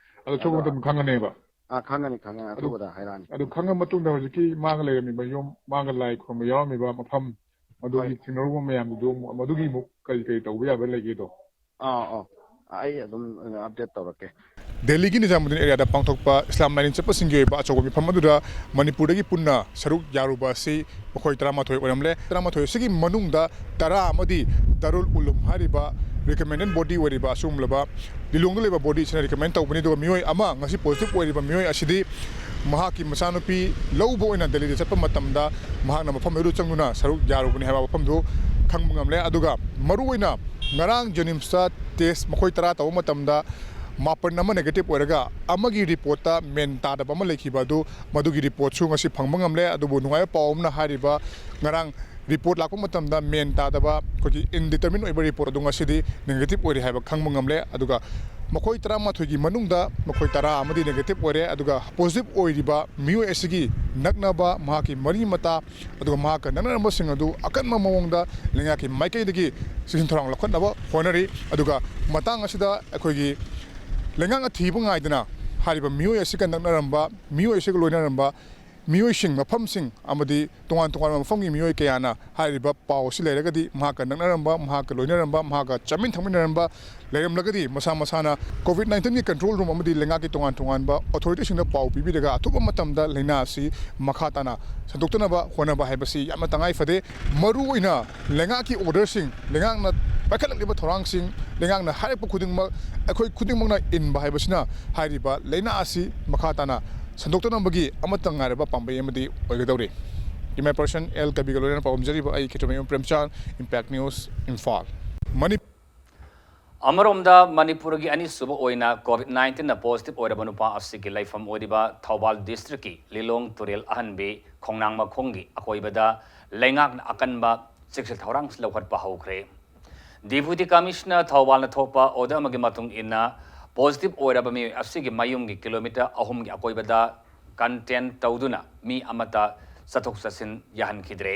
ꯑꯗꯨ ꯊꯣꯛꯄ ꯑꯗꯣ ꯃꯇꯝꯗ ꯈꯪꯒꯅꯦꯕ? ꯑꯥ, ꯈꯪꯒꯅꯤ, ꯈꯪꯒꯅꯤ꯫ ꯑꯗꯨ, ꯑꯊꯨꯕꯗ ꯍꯥꯏꯔꯛꯑꯅꯤ꯫ ꯑꯗꯨ ꯈꯪꯉ ꯃꯇꯨꯡꯗ ꯍꯧꯖꯤꯛꯀꯤ ꯃꯥꯒ ꯂꯩꯔꯝꯃꯤꯕ ꯌꯨꯝ, ꯃꯥꯒ ꯂꯥꯏ ꯈꯨꯔꯨꯝꯕ ꯌꯥꯎꯔꯝꯃꯤꯕ ꯃꯐꯝ, ꯃꯗꯨꯒꯤ ꯍꯣꯏ꯫ ꯊꯦꯡꯅꯔꯨꯕ ꯃꯌꯥꯝꯗꯨꯗ ꯑꯃꯨꯛ, ꯃꯗꯨꯒꯤ ꯑꯃꯨꯛ ꯀꯔꯤ ꯀꯔꯤ ꯇꯧꯕ ꯌꯥꯕ ꯂꯩꯒꯦꯗꯣ? ꯑꯥ, ꯑꯥ꯫ ꯑꯩ ꯑꯗꯨꯝ, ꯑ, ꯑꯞꯗꯦꯠ ꯇꯧꯔꯛꯀꯦ꯫ ꯗꯦꯜꯂꯤꯒꯤ ꯅꯤꯖꯥꯃꯨꯗꯤꯟ ꯑꯦꯔꯤꯌꯥꯗ ꯄꯥꯡꯊꯣꯛꯄ ꯏꯁꯂꯥꯝ ꯂꯥꯏꯅꯤꯡ ꯆꯠꯄꯁꯤꯡꯒꯤ ꯑꯣꯏꯕ ꯑꯆꯧꯕ ꯃꯤꯐꯝ ꯑꯗꯨꯗ ꯃꯅꯤꯄꯨꯔꯗꯒꯤ ꯄꯨꯟꯅ ꯁꯔꯨꯛ ꯌꯥꯔꯨꯕ ꯑꯁꯤ ꯃꯈꯣꯏ ꯇꯔꯥꯃꯥꯊꯣꯏ ꯑꯣꯏꯔꯝꯂꯦ꯫ ꯇꯔꯥꯃꯥꯊꯣꯏ ꯑꯁꯤꯒꯤ ꯃꯅꯨꯡꯗ ꯇꯔꯥ ꯑꯃꯗꯤ ꯗꯥꯔꯨꯜ ꯎꯂꯨꯝ ꯍꯥꯏꯔꯤꯕ ꯔꯤꯀꯃꯦꯟꯗꯦꯟ ꯕꯣꯗꯤ ꯑꯣꯏꯔꯤꯕ ꯑꯁꯤꯒꯨꯝꯂꯕ ꯂꯤꯂꯣꯡꯗ ꯂꯩꯕ ꯕꯣꯗꯤ ꯑꯁꯤꯅ ꯔꯤꯀꯃꯦꯟ ꯇꯧꯕꯅꯤ꯫ ꯑꯗꯨꯒ ꯃꯤꯑꯣꯏ ꯑꯃ ꯉꯁꯤ ꯄꯣꯖꯤꯇꯤꯚ ꯑꯣꯏꯔꯤꯕ ꯃꯤꯑꯣꯏ ꯑꯁꯤꯗꯤ ꯃꯍꯥꯛꯀꯤ ꯃꯆꯥꯅꯨꯄꯤ ꯂꯧꯕ ꯑꯣꯏꯅ ꯗꯦꯜꯂꯤꯗ ꯆꯠꯄ ꯃꯇꯝꯗ ꯃꯍꯥꯛꯅ ꯃꯐꯝ ꯑꯗꯨ ꯆꯪꯗꯨꯅ ꯁꯔꯨꯛ ꯌꯥꯔꯨꯕꯅꯤ ꯍꯥꯏꯕ ꯋꯥꯐꯝꯗꯨ ꯈꯪꯕ ꯉꯝꯂꯦ꯫ ꯑꯗꯨꯒ ꯃꯔꯨꯑꯣꯏꯅ ꯉꯔꯥꯡ ꯖꯦꯅꯤꯝꯁꯇ ꯇꯦꯁ ꯃꯈꯣꯏ ꯇꯔꯥ ꯇꯧꯕ ꯃꯇꯝꯗ ꯃꯥꯄꯟ ꯑꯃ ꯅꯦꯒꯦꯇꯤꯚ ꯑꯣꯏꯔꯒ ꯑꯃꯒꯤ ꯔꯤꯄꯣꯔꯠꯇ ꯃꯦꯟ ꯇꯥꯗꯕ ꯑꯃ ꯂꯩꯈꯤꯕ ꯑꯗꯨ, ꯃꯗꯨꯒꯤ ꯔꯤꯄꯣꯔꯠꯁꯨ ꯉꯁꯤ ꯐꯪꯕ ꯉꯝꯂꯦ꯫ ꯑꯗꯨꯕꯨ ꯅꯨꯡꯉꯥꯏꯕ ꯄꯥꯎ ꯑꯃꯅ ꯍꯥꯏꯔꯤꯕ ꯉꯔꯥꯡ ꯔꯤꯄꯣꯔꯠ ꯂꯥꯛꯄ ꯃꯇꯝꯗ ꯃꯦꯟ ꯇꯥꯗꯕ, ꯑꯩꯈꯣꯏꯒꯤ ꯏꯟꯗꯤꯇꯔꯃꯤꯟ ꯑꯣꯏꯕ ꯔꯤꯄꯣꯔꯠ ꯑꯗꯨ ꯉꯁꯤꯗꯤ ꯅꯦꯒꯦꯇꯤꯚ ꯑꯣꯏꯔꯦ ꯍꯥꯏꯕ ꯈꯪꯕ ꯉꯝꯂꯦ꯫ ꯑꯗꯨꯒ ꯃꯈꯣꯏ ꯇꯔꯥꯃꯥꯊꯣꯏꯒꯤ ꯃꯅꯨꯡꯗ ꯃꯈꯣꯏ ꯇꯔꯥ ꯑꯃꯗꯤ ꯅꯦꯒꯦꯇꯤꯚ ꯑꯣꯏꯔꯦ, ꯑꯗꯨꯒ ꯄꯣꯖꯤꯇꯤꯚ ꯑꯣꯏꯔꯤꯕ ꯃꯤꯑꯣꯏ ꯑꯁꯤꯒꯤ ꯅꯛꯅꯕ, ꯃꯍꯥꯛꯀꯤ ꯃꯔꯤ ꯃꯇꯥ, ꯑꯗꯨꯒ ꯃꯍꯥꯛꯀ ꯅꯛꯅꯔꯝꯕꯁꯤꯡ ꯑꯗꯨ ꯑꯀꯟꯕ ꯃꯑꯣꯡꯗ ꯂꯩꯉꯥꯛꯀꯤ ꯃꯥꯏꯀꯩꯗꯒꯤ ꯆꯦꯛꯁꯤꯟ ꯊꯧꯔꯥꯡ ꯂꯧꯈꯠꯅꯕ ꯍꯣꯠꯅꯔꯤ꯫ ꯑꯗꯨꯒ ꯃꯇꯥꯡ ꯑꯁꯤꯗ ꯑꯩꯈꯣꯏꯒꯤ ꯂꯩꯉꯥꯛꯅ ꯊꯤꯕ ꯉꯥꯏꯗꯅ ꯍꯥꯏꯔꯤꯕ ꯃꯤꯑꯣꯏ ꯑꯁꯤꯒ ꯅꯛꯅꯔꯝꯕ, ꯃꯤꯑꯣꯏ ꯑꯁꯤꯒ ꯂꯣꯏꯅꯔꯝꯕ ꯃꯤꯑꯣꯏꯁꯤꯡ, ꯃꯐꯝꯁꯤꯡ ꯑꯃꯗꯤ ꯇꯣꯉꯥꯟ ꯇꯣꯉꯥꯟꯕ ꯃꯐꯝꯒꯤ ꯃꯤꯑꯣꯏ ꯀꯌꯥꯅ ꯍꯥꯏꯔꯤꯕ ꯄꯥꯎ ꯑꯁꯤ ꯂꯩꯔꯒꯗꯤ, ꯃꯍꯥꯛꯀ ꯅꯛꯅꯔꯝꯕ, ꯃꯍꯥꯛꯀ ꯂꯣꯏꯅꯔꯝꯕ, ꯃꯍꯥꯛꯀ ꯆꯥꯃꯤꯟ ꯊꯛꯃꯤꯟꯅꯔꯝꯕ ꯂꯩꯔꯝꯂꯒꯗꯤ, ꯃꯁꯥ ꯃꯁꯥꯅ ꯀꯣꯚꯤꯗ ꯅꯥꯏꯟꯇꯤꯟꯒꯤ ꯀꯟꯇ꯭ꯔꯣꯜ ꯔꯨꯝ ꯑꯃꯗꯤ ꯂꯩꯉꯥꯛꯀꯤ ꯇꯣꯉꯥꯟ ꯇꯣꯉꯥꯟꯕ ꯑꯣꯊꯣꯔꯤꯇꯤꯁꯤꯡꯗ ꯄꯥꯎ ꯄꯤꯕꯤꯔꯒ ꯑꯊꯨꯕ ꯃꯇꯝꯗ ꯂꯥꯏꯅꯥ ꯑꯁꯤ ꯃꯈꯥ ꯇꯥꯅ ꯁꯟꯗꯣꯛꯇꯅꯕ ꯍꯣꯠꯅꯕ ꯍꯥꯏꯕꯁꯤ ꯌꯥꯝꯅ ꯇꯉꯥꯏ ꯐꯗꯦ꯫ ꯃꯔꯨꯑꯣꯏꯅ ꯂꯩꯉꯥꯛꯀꯤ ꯑꯣꯔꯗꯔꯁꯤꯡ, ꯂꯩꯉꯥꯛꯅ ꯄꯥꯏꯈꯠꯂꯛꯂꯤꯕ ꯊꯧꯔꯥꯡꯁꯤꯡ, ꯂꯩꯉꯥꯛꯅ ꯍꯥꯏꯔꯛꯄ ꯈꯨꯗꯤꯡꯃꯛ ꯑꯩꯈꯣꯏ ꯈꯨꯗꯤꯡꯃꯛꯅ ꯏꯟꯕ ꯍꯥꯏꯕꯁꯤꯅ ꯍꯥꯏꯔꯤꯕ ꯂꯥꯏꯅꯥ ꯑꯁꯤ ꯃꯈꯥ ꯇꯥꯅ ꯁꯟꯗꯣꯛꯇꯅꯕꯒꯤ ꯑꯃꯠꯇ ꯉꯥꯏꯔꯕ ꯄꯥꯝꯕꯩ ꯑꯃꯗꯤ ꯑꯣꯏꯒꯗꯧꯔꯤ꯫ ꯀꯦꯃꯦꯔꯥ ꯄꯔꯁꯟ ꯑꯦꯜ ꯀꯕꯤꯒ ꯂꯣꯏꯅꯅ ꯄꯥꯎꯗꯝꯖꯔꯤꯕ ꯑꯩ ꯈꯦꯇ꯭ꯔꯤꯃꯌꯨꯝ ꯄ꯭ꯔꯦꯝꯆꯥꯟ, ꯏꯝꯄꯦꯛ ꯅ꯭ꯌꯨꯁ, ꯏꯝꯐꯥꯜ꯫ ꯃꯅꯤ- ꯑꯃꯔꯣꯝꯗ ꯃꯅꯤꯄꯨꯔꯒꯤ ꯑꯅꯤꯁꯨꯕ ꯑꯣꯏꯅ ꯀꯣꯚꯤꯗ ꯅꯥꯏꯟꯇꯤꯟꯅ ꯄꯣꯖꯤꯇꯤꯚ ꯑꯣꯏꯔꯕ ꯅꯨꯄꯥ ꯑꯁꯤꯒꯤ ꯂꯩꯐꯝ ꯑꯣꯏꯔꯤꯕ ꯊꯧꯕꯥꯜ ꯗꯤꯁꯇ꯭ꯔꯤꯛꯀꯤ ꯂꯤꯂꯣꯡ ꯇꯨꯔꯦꯜ ꯑꯍꯟꯕꯤ ꯈꯣꯡꯅꯥꯡ ꯃꯈꯣꯡꯒꯤ ꯑꯀꯣꯏꯕꯗ ꯂꯩꯉꯥꯛꯅ ꯑꯀꯟꯕ ꯆꯦꯛꯁꯤꯟ ꯊꯧꯔꯥꯡ ꯂꯧꯈꯠꯄ ꯍꯧꯈ꯭ꯔꯦ꯫ ꯗꯤꯄꯨꯇꯤ ꯀꯃꯤꯁꯅꯔ ꯊꯧꯕꯥꯜꯅ ꯊꯣꯛꯄ ꯑꯣꯔꯗꯔ ꯑꯃꯒꯤ ꯃꯇꯨꯡ ꯏꯟꯅ, ꯄꯣꯖꯤꯇꯤꯚ ꯑꯣꯏꯔꯕ ꯃꯤꯑꯣꯏ ꯑꯁꯤꯒꯤ ꯃꯌꯨꯝꯒꯤ ꯀꯤꯂꯣꯃꯤꯇꯔ ꯑꯍꯨꯝꯒꯤ ꯑꯀꯣꯏꯕꯗ ꯀꯟꯇꯦꯟ ꯇꯧꯗꯨꯅ ꯃꯤ ꯑꯃꯠꯇ ꯆꯠꯊꯣꯛ ꯆꯠꯁꯤꯟ ꯌꯥꯍꯟꯈꯤꯗ꯭ꯔꯦ꯫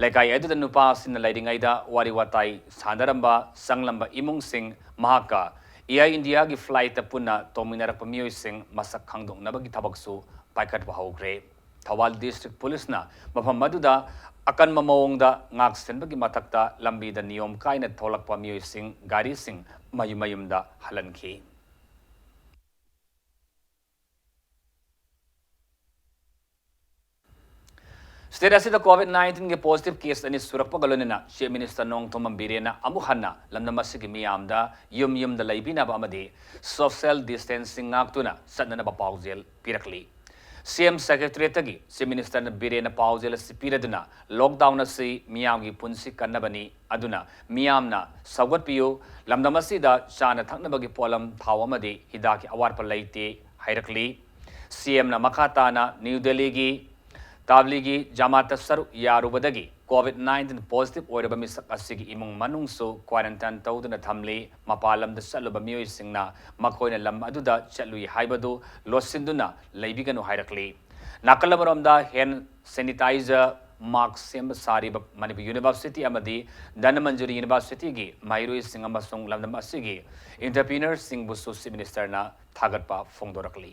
ꯂꯩꯀꯥꯏ ꯑꯗꯨꯗ ꯅꯨꯄꯥ ꯑꯁꯤꯅ ꯂꯩꯔꯤꯉꯩꯗ ꯋꯥꯔꯤ ꯋꯥꯇꯥꯏ ꯁꯥꯟꯅꯔꯝꯕ, ꯆꯪꯂꯝꯕ ꯏꯃꯨꯡꯁꯤꯡ, ꯃꯍꯥꯛꯀ ꯏꯌꯥꯔ ꯏꯟꯗꯤꯌꯥꯒꯤ ꯐ꯭ꯂꯥꯏꯠꯇ ꯄꯨꯟꯅ ꯇꯣꯡꯃꯤꯟꯅꯔꯛꯄ ꯃꯤꯑꯣꯏꯁꯤꯡ ꯃꯁꯛ ꯈꯪꯗꯣꯛꯅꯕꯒꯤ ꯊꯕꯛꯁꯨ ꯄꯥꯏꯈꯠꯄ ꯍꯧꯈ꯭ꯔꯦ꯫ ꯊꯧꯕꯥꯜ ꯗꯤꯁꯇ꯭ꯔꯤꯛ ꯄꯨꯂꯤꯁꯅ ꯃꯐꯝ ꯑꯗꯨꯗ ꯑꯀꯟꯕ ꯃꯑꯣꯡꯗ ꯉꯥꯛ ꯁꯦꯟꯕꯒꯤ ꯃꯊꯛꯇ ꯂꯝꯕꯤꯗ ꯅꯤꯌꯣꯝ ꯀꯥꯏꯅ ꯊꯣꯛꯂꯛꯄ ꯃꯤꯑꯣꯏꯁꯤꯡ, ꯒꯥꯔꯤꯁꯤꯡ ꯃꯌꯨꯝ ꯃꯌꯨꯝꯗ ꯍꯜꯍꯟꯈꯤ꯫ ꯁ꯭ꯇꯦꯠ ꯑꯁꯤꯗ ꯀꯣꯚꯤꯗ ꯅꯥꯏꯟꯇꯤꯟꯒꯤ ꯄꯣꯖꯤꯇꯤꯚ ꯀꯦꯁ ꯑꯅꯤ ꯁꯨꯔꯛꯄꯒ ꯂꯣꯏꯅꯅ ꯆꯤꯐ ꯃꯤꯅꯤꯁꯇꯔ ꯅꯣꯡꯊꯣꯝꯕꯝ ꯕꯤꯔꯦꯟꯅ ꯑꯃꯨꯛ ꯍꯟꯅ ꯂꯝꯗꯝ ꯑꯁꯤꯒꯤ ꯃꯤꯌꯥꯝꯗ ꯌꯨꯝ ꯌꯨꯝꯗ ꯂꯩꯕꯤꯅꯕ ꯑꯃꯗꯤ ꯁꯣꯁꯤꯌꯦꯜ ꯗꯤꯁꯇꯦꯟꯁꯤꯡ ꯉꯥꯛꯇꯨꯅ ꯆꯠꯅꯅꯕ ꯄꯥꯎꯖꯦꯜ ꯄꯤꯔꯛꯂꯤ꯫ ꯁꯤ ꯑꯦꯝ ꯁꯦꯀ꯭ꯔꯦꯇꯔꯤꯌꯦꯠꯇꯒꯤ ꯆꯤꯐ ꯃꯤꯅꯤꯁꯇꯔ ꯕꯤꯔꯦꯟꯅ ꯄꯥꯎꯖꯦꯜ ꯑꯁꯤ ꯄꯤꯔꯗꯨꯅ, ꯂꯣꯛꯗꯥꯎꯟ ꯑꯁꯤ ꯃꯤꯌꯥꯝꯒꯤ ꯄꯨꯟꯁꯤ ꯀꯟꯅꯕꯅꯤ, ꯑꯗꯨꯅ ꯃꯤꯌꯥꯝꯅ ꯁꯧꯒꯠꯄꯤꯌꯨ, ꯂꯝꯗꯝ ꯑꯁꯤꯗ ꯆꯥꯅ ꯊꯛꯅꯕꯒꯤ ꯄꯣꯠꯂꯝ, ꯊꯥꯎ ꯑꯃꯗꯤ ꯍꯤꯗꯥꯛꯀꯤ ꯑꯋꯥꯠꯄ ꯂꯩꯇꯦ ꯍꯥꯏꯔꯛꯂꯤ꯫ ꯁꯤ ꯑꯦꯝꯅ ꯃꯈꯥ ꯇꯥꯅ ꯅ꯭ꯌꯨ ꯗꯦꯜꯂꯤꯒꯤ ꯇꯕ꯭ꯂꯤꯒꯤ ꯖꯃꯥꯠꯇ ꯁꯔꯨꯛ ꯌꯥꯔꯨꯕꯗꯒꯤ ꯀꯣꯚꯤꯗ ꯅꯥꯏꯟꯇꯤꯟ ꯄꯣꯖꯤꯇꯤꯚ ꯑꯣꯏꯔꯕ ꯃꯤꯁꯛ ꯑꯁꯤꯒꯤ ꯏꯃꯨꯡ ꯃꯅꯨꯡꯁꯨ ꯀ꯭ꯋꯥꯔꯦꯟꯇꯥꯏꯟ ꯇꯧꯗꯨꯅ ꯊꯝꯂꯤ꯫ ꯃꯄꯥꯟ ꯂꯝꯗ ꯆꯠꯂꯨꯕ ꯃꯤꯑꯣꯏꯁꯤꯡꯅ ꯃꯈꯣꯏꯅ ꯂꯝ ꯑꯗꯨꯗ ꯆꯠꯂꯨꯏ ꯍꯥꯏꯕꯗꯨ ꯂꯣꯠꯁꯤꯟꯗꯨꯅ ꯂꯩꯕꯤꯒꯅꯨ ꯍꯥꯏꯔꯛꯂꯤ꯫ ꯅꯥꯀꯜ ꯑꯃꯔꯣꯝꯗ ꯍꯦꯟ ꯁꯦꯅꯤꯇꯥꯏꯖꯔ, ꯃꯥꯛꯁ ꯁꯦꯝꯕ ꯁꯥꯔꯤꯕ ꯃꯅꯤꯄꯨꯔ ꯌꯨꯅꯤꯚꯔꯁꯤꯇꯤ ꯑꯃꯗꯤ ꯙꯅꯃꯟꯖꯨꯔꯤ ꯌꯨꯅꯤꯚꯔꯁꯤꯇꯤꯒꯤ ꯃꯍꯩꯔꯣꯏꯁꯤꯡ ꯑꯃꯁꯨꯡ ꯂꯝꯗꯝ ꯑꯁꯤꯒꯤ ꯏꯟꯇꯔꯄ꯭ꯔꯤꯅꯔꯁꯤꯡꯕꯨꯁꯨ ꯆꯤꯐ ꯃꯤꯅꯤꯁꯇꯔꯅ ꯊꯥꯒꯠꯄ ꯐꯣꯡꯗꯣꯔꯛꯂꯤ꯫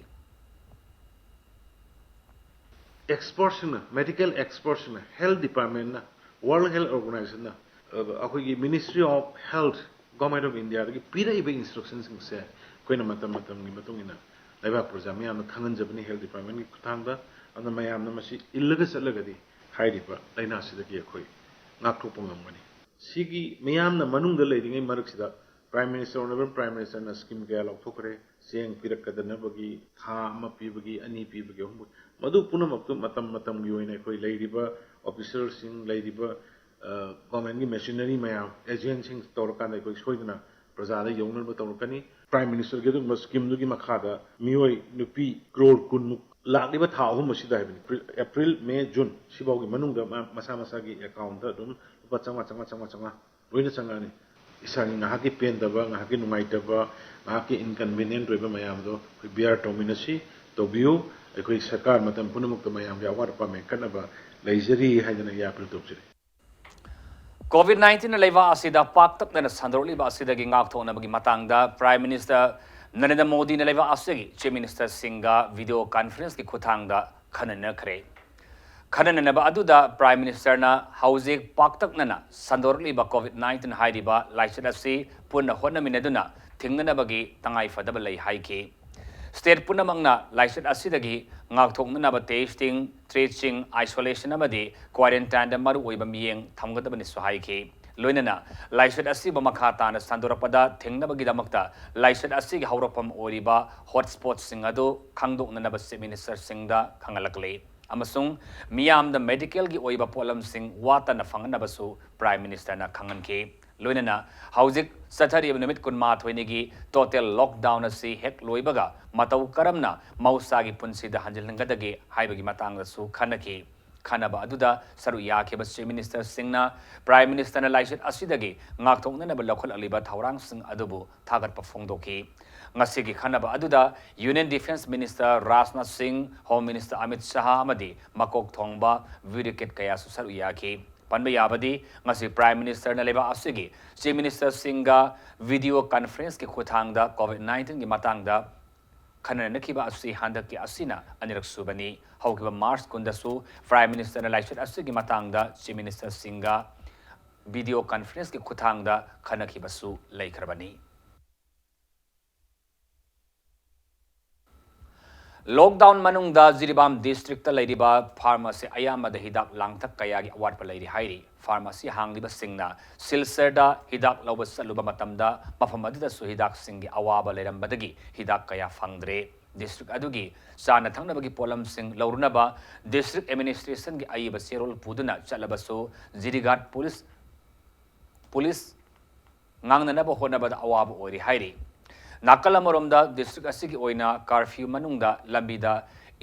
ꯑꯦꯛꯁꯄꯔꯠꯁꯤꯡꯅ, ꯃꯦꯗꯤꯀꯦꯜ ꯑꯦꯛꯁꯄꯔꯠꯁꯤꯡꯅ, ꯍꯦꯜꯊ ꯗꯤꯄꯥꯔꯠꯃꯦꯟꯅ, ꯋꯥꯔꯜ ꯍꯦꯜꯊ ꯑꯣꯔꯒꯅꯥꯏꯖꯦꯁꯟꯅ, ꯑꯩꯈꯣꯏꯒꯤ ministry of health, government of ꯏꯟꯗꯤꯌꯥꯗꯒꯤ ꯄꯤꯔꯛꯏꯕ ꯏꯟꯁꯇ꯭ꯔꯛꯁꯟꯁꯤꯡꯁꯦ ꯑꯩꯈꯣꯏꯅ ꯃꯇꯝ ꯃꯇꯝꯒꯤ ꯃꯇꯨꯡ ꯏꯟꯅ ꯂꯩꯕꯥꯛ ꯄ꯭ꯔꯖꯥ ꯃꯤꯌꯥꯝꯅ ꯈꯪꯍꯟꯖꯕꯅꯤ ꯍꯦꯜꯊ ꯗꯤꯄꯥꯔꯠꯃꯦꯟꯒꯤ ꯈꯨꯠꯊꯥꯡꯗ꯫ ꯑꯗꯨꯅ ꯃꯌꯥꯝꯅ ꯃꯁꯤ ꯏꯜꯂꯒ ꯆꯠꯂꯒꯗꯤ ꯍꯥꯏꯔꯤꯕ ꯂꯥꯏꯅꯥꯁꯤꯗꯒꯤ ꯑꯩꯈꯣꯏ ꯉꯥꯛꯊꯣꯛꯄ ꯉꯝꯒꯅꯤ꯫ ꯁꯤꯒꯤ ꯃꯤꯌꯥꯝꯅ ꯃꯅꯨꯡꯗ ꯂꯩꯔꯤꯉꯩ ꯃꯔꯛꯁꯤꯗ ꯄ꯭ꯔꯥꯏꯝ ꯃꯤꯅꯤꯁꯇꯔ, ꯑꯣꯅꯔꯦꯕꯜ ꯄ꯭ꯔꯥꯏꯝ ꯃꯤꯅꯤꯁꯇꯔꯅ ꯁ꯭ꯀꯤꯝ ꯀꯌꯥ ꯂꯧꯊꯣꯛꯈ꯭ꯔꯦ꯫ ꯆꯦꯡ ꯄꯤꯔꯛꯀꯗꯅꯕꯒꯤ, ꯊꯥ ꯑꯃ ꯄꯤꯕꯒꯤ, ꯑꯅꯤ ꯄꯤꯕꯒꯤ, ꯑꯍꯨꯝ ꯄꯤ-, ꯃꯗꯨ ꯄꯨꯝꯅꯃꯛꯇꯨ ꯃꯇꯝ ꯃꯇꯝꯒꯤ ꯑꯣꯏꯅ ꯑꯩꯈꯣꯏ ꯂꯩꯔꯤꯕ ꯑꯣꯐꯤꯁꯔꯁꯤꯡ, ꯂꯩꯔꯤꯕ ꯒꯣꯔꯃꯦꯟꯒꯤ ꯃꯦꯆꯤꯅꯔꯤ ꯃꯌꯥꯝ, ꯑꯦꯖꯦꯟꯁꯤꯡ ꯇꯧꯔꯀꯥꯟꯗ ꯑꯩꯈꯣꯏ ꯁꯣꯏꯗꯅ ꯄ꯭ꯔꯖꯥꯗ ꯌꯧꯅꯕ ꯇꯧꯔꯛꯀꯅꯤ꯫ ꯄ꯭ꯔꯥꯏꯝ ꯃꯤꯅꯤꯁꯇꯔꯒꯤ ꯑꯗꯨꯒꯨꯝꯕ ꯁ꯭ꯀꯤꯝꯗꯨꯒꯤ ꯃꯈꯥꯗ ꯃꯤꯑꯣꯏ, ꯅꯨꯄꯤ ꯀ꯭ꯔꯣꯔ ꯀꯨꯟꯃꯨꯛ ꯂꯥꯛꯂꯤꯕ ꯊꯥ ꯑꯍꯨꯝ ꯑꯁꯤꯗ ꯍꯥꯏꯕꯅꯤ, ꯑꯦꯄ꯭ꯔꯤꯜ, ꯃꯦ, ꯖꯨꯟ, ꯁꯤꯐꯥꯎꯒꯤ ꯃꯅꯨꯡꯗ ꯃꯥ-, ꯃꯁꯥ ꯃꯁꯥꯒꯤ ꯑꯦꯀꯥꯎꯟꯗ ꯑꯗꯨꯝ ꯂꯨꯄꯥ ꯆꯥꯝꯃꯉꯥ, ꯆꯥꯝꯃꯉꯥ, ꯆꯥꯝꯃꯉꯥ, ꯆꯥꯝꯃꯉꯥ ꯂꯣꯏꯅ ꯆꯪꯉꯛꯑꯅꯤ꯫ ꯏꯁꯥꯒꯤ ꯉꯥꯏꯍꯥꯛꯀꯤ ꯄꯦꯟꯗꯕ, ꯉꯥꯏꯍꯥꯛꯀꯤ ꯅꯨꯡꯉꯥꯏꯇꯕ, ꯉꯥꯏꯍꯥꯛꯀꯤ ꯏꯟꯀꯟꯚꯤꯅꯤꯌꯦꯟꯠ ꯑꯣꯏꯕ ꯃꯌꯥꯝꯗꯣ ꯑꯩꯈꯣꯏ ꯕꯤꯌꯥꯔ ꯇꯧꯃꯤꯟꯅꯁꯤ, ꯇꯧꯕꯤꯌꯨ꯫ ꯑꯩꯈꯣꯏ ꯁꯔꯀꯥꯔ ꯃꯇꯝ ꯄꯨꯝꯅꯃꯛꯇ ꯃꯌꯥꯝꯒꯤ ꯑꯋꯥꯠ ꯑꯄꯥ ꯃꯦꯟꯈꯠꯅꯕ ꯂꯩꯖꯔꯤ ꯍꯥꯏꯗꯅ ꯑꯩ ꯑꯥꯄꯤꯜ ꯇꯧꯖꯔꯤ꯫ ꯀꯣꯚꯤꯗ ꯅꯥꯏꯟꯇꯤꯟꯅ ꯂꯩꯕꯥꯛ ꯑꯁꯤꯗ ꯄꯥꯛꯇꯛꯅꯅ ꯁꯟꯗꯣꯔꯛꯂꯤꯕ ꯑꯁꯤꯗꯒꯤ ꯉꯥꯛꯊꯣꯛꯅꯕꯒꯤ ꯃꯇꯥꯡꯗ ꯄ꯭ꯔꯥꯏꯝ ꯃꯤꯅꯤꯁꯇꯔ ꯅꯔꯦꯟꯗ꯭ꯔ ꯃꯣꯗꯤꯅ ꯂꯩꯕꯥꯛ ꯑꯁꯤꯒꯤ ꯆꯤꯐ ꯃꯤꯅꯤꯁꯇꯔꯁꯤꯡꯒ ꯚꯤꯗꯤꯑꯣ ꯀꯟꯐꯔꯦꯟꯁꯀꯤ ꯈꯨꯠꯊꯥꯡꯗ ꯈꯟꯅꯅꯈ꯭ꯔꯦ꯫ ꯈꯟꯅꯅꯕ ꯑꯗꯨꯗ ꯄ꯭ꯔꯥꯏꯝ ꯃꯤꯅꯤꯁꯇꯔꯅ ꯍꯧꯖꯤꯛ ꯄꯥꯛꯇꯛꯅꯅ ꯁꯟꯗꯣꯔꯛꯂꯤꯕ ꯀꯣꯚꯤꯗ ꯅꯥꯏꯟꯇꯤꯟ ꯍꯥꯏꯔꯤꯕ ꯂꯥꯏꯆꯠ ꯑꯁꯤ ꯄꯨꯟꯅ ꯍꯣꯠꯅꯃꯤꯟꯅꯗꯨꯅ ꯊꯤꯡꯅꯅꯕꯒꯤ ꯇꯉꯥꯏꯐꯗꯕ ꯂꯩ ꯍꯥꯏꯈꯤ꯫ ꯁ꯭ꯇꯦꯠ ꯄꯨꯝꯅꯃꯛꯅ ꯂꯥꯏꯆꯠ ꯑꯁꯤꯗꯒꯤ ꯉꯥꯛꯊꯣꯛꯅꯅꯕ ꯇꯦꯁꯇꯤꯡ, ꯇ꯭ꯔꯦꯁꯤꯡ, ꯑꯥꯏꯁꯣꯂꯦꯁꯟ ꯑꯃꯗꯤ ꯀ꯭ꯋꯥꯔꯦꯟꯇꯥꯏꯟꯗ ꯃꯔꯨꯑꯣꯏꯕ ꯃꯤꯠꯌꯦꯡ ꯊꯝꯒꯗꯕꯅꯤꯁꯨ ꯍꯥꯏꯈꯤ꯫ ꯂꯣꯏꯅꯅ ꯂꯥꯏꯆꯠ ꯑꯁꯤꯕꯨ ꯃꯈꯥ ꯇꯥꯅ ꯁꯟꯗꯣꯔꯛꯄꯗ ꯊꯤꯡꯅꯕꯒꯤꯗꯃꯛꯇ ꯂꯥꯏꯆꯠ ꯑꯁꯤꯒꯤ ꯍꯧꯔꯛꯐꯝ ꯑꯣꯏꯔꯤꯕ ꯍꯣꯠꯁ꯭ꯄꯣꯠꯁꯤꯡ ꯑꯗꯨ ꯈꯪꯗꯣꯛꯅꯅꯕ ꯆꯤꯐ ꯃꯤꯅꯤꯁꯇꯔꯁꯤꯡꯗ ꯈꯪꯍꯜꯂꯛꯂꯤ ꯑꯃꯁꯨꯡ ꯃꯤꯌꯥꯝꯗ ꯃꯦꯗꯤꯀꯦꯜꯒꯤ ꯑꯣꯏꯕ ꯄꯣꯠꯂꯝꯁꯤꯡ ꯋꯥꯠꯇꯅ ꯐꯪꯍꯟꯅꯕꯁꯨ ꯄ꯭ꯔꯥꯏꯝ ꯃꯤꯅꯤꯁꯇꯔꯅ ꯈꯪꯍꯟꯈꯤ꯫ ꯂꯣꯏꯅꯅ ꯍꯧꯖꯤꯛ ꯆꯠꯊꯔꯤꯕ ꯅꯨꯃꯤꯠ ꯀꯨꯟꯃꯥꯊꯣꯏꯅꯤꯒꯤ ꯇꯣꯇꯦꯜ ꯂꯣꯛꯗꯥꯎꯟ ꯑꯁꯤ ꯍꯦꯛ ꯂꯣꯏꯕꯒ ꯃꯇꯧ ꯀꯔꯝꯅ ꯃꯍꯧꯁꯥꯒꯤ ꯄꯨꯟꯁꯤꯗ ꯍꯟꯖꯤꯜꯍꯟꯒꯗꯒꯦ ꯍꯥꯏꯕꯒꯤ ꯃꯇꯥꯡꯗꯁꯨ ꯈꯟꯅꯈꯤ꯫ ꯈꯟꯅꯕ ꯑꯗꯨꯗ ꯁꯔꯨꯛ ꯌꯥꯈꯤꯕ Chief Minister ꯁꯤꯡꯅ Prime Minister ꯅ ꯂꯥꯏꯆꯠ ꯑꯁꯤꯗꯒꯤ ꯉꯥꯛꯊꯣꯛꯅꯅꯕ ꯂꯧꯈꯠꯂꯛꯂꯤꯕ ꯊꯧꯔꯥꯡꯁꯤꯡ ꯑꯗꯨꯕꯨ ꯊꯥꯒꯠꯄ ꯐꯣꯡꯗꯣꯛꯈꯤ꯫ ꯉꯁꯤꯒꯤ ꯈꯟꯅꯕ ꯑꯗꯨꯗ Union Defence Minister ꯔꯥꯖꯅꯥꯊ ꯁꯤꯡ, Home Minister ꯑꯃꯤꯠ ꯁꯥꯍ ꯑꯃꯗꯤ ꯃꯀꯣꯛ ꯊꯣꯡꯕ ꯕ꯭ꯌꯨꯔꯣꯀ꯭ꯔꯦꯠ ꯀꯌꯥꯁꯨ ꯁꯔꯨꯛ ꯌꯥꯈꯤ꯫ ꯄꯟꯕ ꯌꯥꯕꯗꯤ, ꯉꯁꯤ Prime Minister ꯅ ꯂꯩꯕꯥꯛ ꯑꯁꯤꯒꯤ Chief Minister ꯁꯤꯡꯒ video conference ꯀꯤ ꯈꯨꯠꯊꯥꯡꯗ COVID nineteen ꯒꯤ ꯃꯇꯥꯡꯗ ꯈꯟꯅꯅꯈꯤꯕ ꯑꯁꯤ ꯍꯟꯗꯛꯀꯤ ꯑꯁꯤꯅ ꯑꯅꯤꯔꯛ ꯁꯨꯕꯅꯤ꯫ ꯍꯧꯈꯤꯕ March ꯀꯨꯟꯗꯁꯨ Prime Minister ꯅ ꯂꯥꯏꯆꯠ ꯑꯁꯤꯒꯤ ꯃꯇꯥꯡꯗ Chief Minister ꯁꯤꯡꯒ video conference ꯀꯤ ꯈꯨꯠꯊꯥꯡꯗ ꯈꯟꯅꯈꯤꯕꯁꯨ ꯂꯩꯈ꯭ꯔꯕꯅꯤ꯫ Lockdown ꯃꯅꯨꯡꯗ ꯖꯤꯔꯤꯕꯥꯝ district ꯇ ꯂꯩꯔꯤꯕ pharmacy ꯑꯌꯥꯝꯕꯗ ꯍꯤꯗꯥꯛ ꯂꯥꯡꯊꯛ ꯀꯌꯥꯒꯤ ꯑꯋꯥꯠꯄ ꯂꯩꯔꯤ ꯍꯥꯏꯔꯤ꯫ Pharmacy ꯍꯥꯡꯂꯤꯕꯁꯤꯡꯅ ꯁꯤꯜꯆꯔꯗ ꯍꯤꯗꯥꯛ ꯂꯧꯕ ꯆꯠꯂꯨꯕ ꯃꯇꯝꯗ ꯃꯐꯝ ꯑꯗꯨꯗꯁꯨ ꯍꯤꯗꯥꯛꯁꯤꯡꯒꯤ ꯑꯋꯥꯕ ꯂꯩꯔꯝꯕꯗꯒꯤ ꯍꯤꯗꯥꯛ ꯀꯌꯥ ꯐꯪꯗ꯭ꯔꯦ꯫ District ꯑꯗꯨꯒꯤ ꯆꯥꯅ ꯊꯛꯅꯕꯒꯤ ꯄꯣꯠꯂꯝꯁꯤꯡ ꯂꯧꯔꯨꯅꯕ district administration ꯒꯤ ꯑꯏꯕ ꯆꯦꯔꯣꯜ ꯄꯨꯗꯨꯅ ꯆꯠꯂꯕꯁꯨ ꯖꯤꯔꯤꯒꯥꯠ police, police ꯉꯥꯡꯅꯅꯕ ꯍꯣꯠꯅꯕꯗ ꯑꯋꯥꯕ ꯑꯣꯏꯔꯤ ꯍꯥꯏꯔꯤ꯫ ꯅꯥꯀꯜ ꯑꯃꯔꯣꯝꯗ, district ꯑꯁꯤꯒꯤ ꯑꯣꯏꯅ curfew ꯃꯅꯨꯡꯗ ꯂꯝꯕꯤꯗ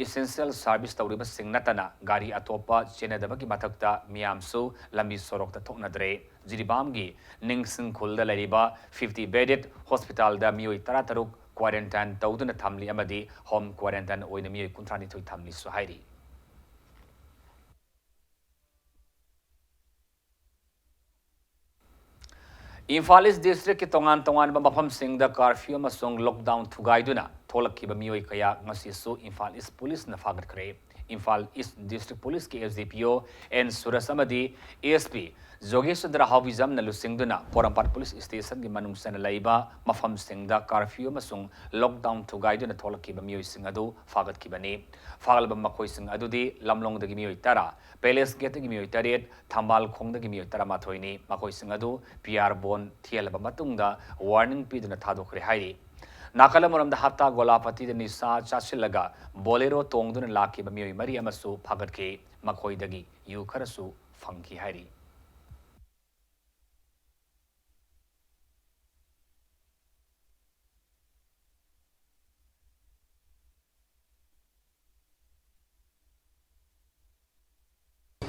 essential service ꯇꯧꯔꯤꯕꯁꯤꯡ ꯅꯠꯇꯅ ꯒꯥꯔꯤ ꯑꯇꯣꯞꯄ ꯆꯦꯟꯅꯗꯕꯒꯤ ꯃꯊꯛꯇ ꯃꯤꯌꯥꯝꯁꯨ ꯂꯝꯕꯤ ꯁꯣꯔꯣꯛꯇ ꯊꯣꯛꯅꯗ꯭ꯔꯦ꯫ ꯖꯤꯔꯤꯕꯥꯝꯒꯤ ꯅꯤꯡꯁꯤꯡ ꯈꯨꯜꯗ ꯂꯩꯔꯤꯕ fifty bedded hospital ꯗ ꯃꯤꯑꯣꯏ ꯇꯔꯥꯇꯔꯨꯛ quarantine ꯇꯧꯗꯨꯅ ꯊꯝꯂꯤ ꯑꯃꯗꯤ home quarantine ꯑꯣꯏꯅ ꯃꯤꯑꯣꯏ ꯀꯨꯟꯊ꯭ꯔꯥꯅꯤꯊꯣꯏ ꯊꯝꯂꯤꯁꯨ ꯍꯥꯏꯔꯤ꯫ ꯏꯝꯐꯥꯜ East district ꯀꯤ ꯇꯣꯉꯥꯟ ꯇꯣꯉꯥꯟꯕ ꯃꯐꯝꯁꯤꯡꯗ curfew ꯑꯃꯁꯨꯡ lockdown ꯊꯨꯒꯥꯏꯗꯨꯅ ꯊꯣꯛꯂꯛꯈꯤꯕ ꯃꯤꯑꯣꯏ ꯀꯌꯥ ꯉꯁꯤꯁꯨ ꯏꯝꯐꯥꯜ East Police ꯅ ꯐꯥꯒꯠꯈ꯭ꯔꯦ꯫ ꯏꯝꯐꯥꯜ East District Police ꯀꯤ S D P O N ꯁꯨꯔꯖ ꯑꯃꯗꯤ S P ꯖꯣꯒꯦꯁ ꯆꯟꯗ꯭ꯔ ꯍꯥꯎꯕꯤꯖꯝꯅ ꯂꯨꯆꯤꯡꯗꯨꯅ ꯄꯣꯔꯣꯝꯄꯥꯠ Police Station ꯒꯤ ꯃꯅꯨꯡ ꯆꯟꯅ ꯂꯩꯕ ꯃꯐꯝꯁꯤꯡꯗ curfew ꯑꯃꯁꯨꯡ lockdown ꯊꯨꯒꯥꯏꯗꯨꯅ ꯊꯣꯛꯂꯛꯈꯤꯕ ꯃꯤꯑꯣꯏꯁꯤꯡ ꯑꯗꯨ ꯐꯥꯒꯠꯈꯤꯕꯅꯤ꯫ ꯐꯥꯒꯠꯂꯕ ꯃꯈꯣꯏꯁꯤꯡ ꯑꯗꯨꯗꯤ ꯂꯝꯂꯣꯡꯗꯒꯤ ꯃꯤꯑꯣꯏ ꯇꯔꯥ, Palace Gate ꯇꯒꯤ ꯃꯤꯑꯣꯏ ꯇꯔꯦꯠ, ꯊꯝꯕꯥꯜ ꯈꯣꯡꯗꯒꯤ ꯃꯤꯑꯣꯏ ꯇꯔꯥꯃꯥꯊꯣꯏꯅꯤ꯫ ꯃꯈꯣꯏꯁꯤꯡ ꯑꯗꯨ P R bond ꯊꯤꯍꯜꯂꯕ ꯃꯇꯨꯡꯗ warning ꯄꯤꯗꯨꯅ ꯊꯥꯗꯣꯛꯈ꯭ꯔꯦ ꯍꯥꯏꯔꯤ꯫ ꯅꯥꯀꯜ ꯑꯃꯔꯣꯝꯗ, ꯍꯞꯇꯥ ꯒꯣꯂꯥꯄꯇꯤꯗ ꯅꯤꯁꯥ ꯆꯥꯁꯤꯜꯂꯒ Bolero ꯇꯣꯡꯗꯨꯅ ꯂꯥꯛꯈꯤꯕ ꯃꯤꯑꯣꯏ ꯃꯔꯤ ꯑꯃꯁꯨ ꯐꯥꯒꯠꯈꯤ꯫ ꯃꯈꯣꯏꯗꯒꯤ ꯌꯨ ꯈꯔꯁꯨ ꯐꯪꯈꯤ ꯍꯥꯏꯔꯤ꯫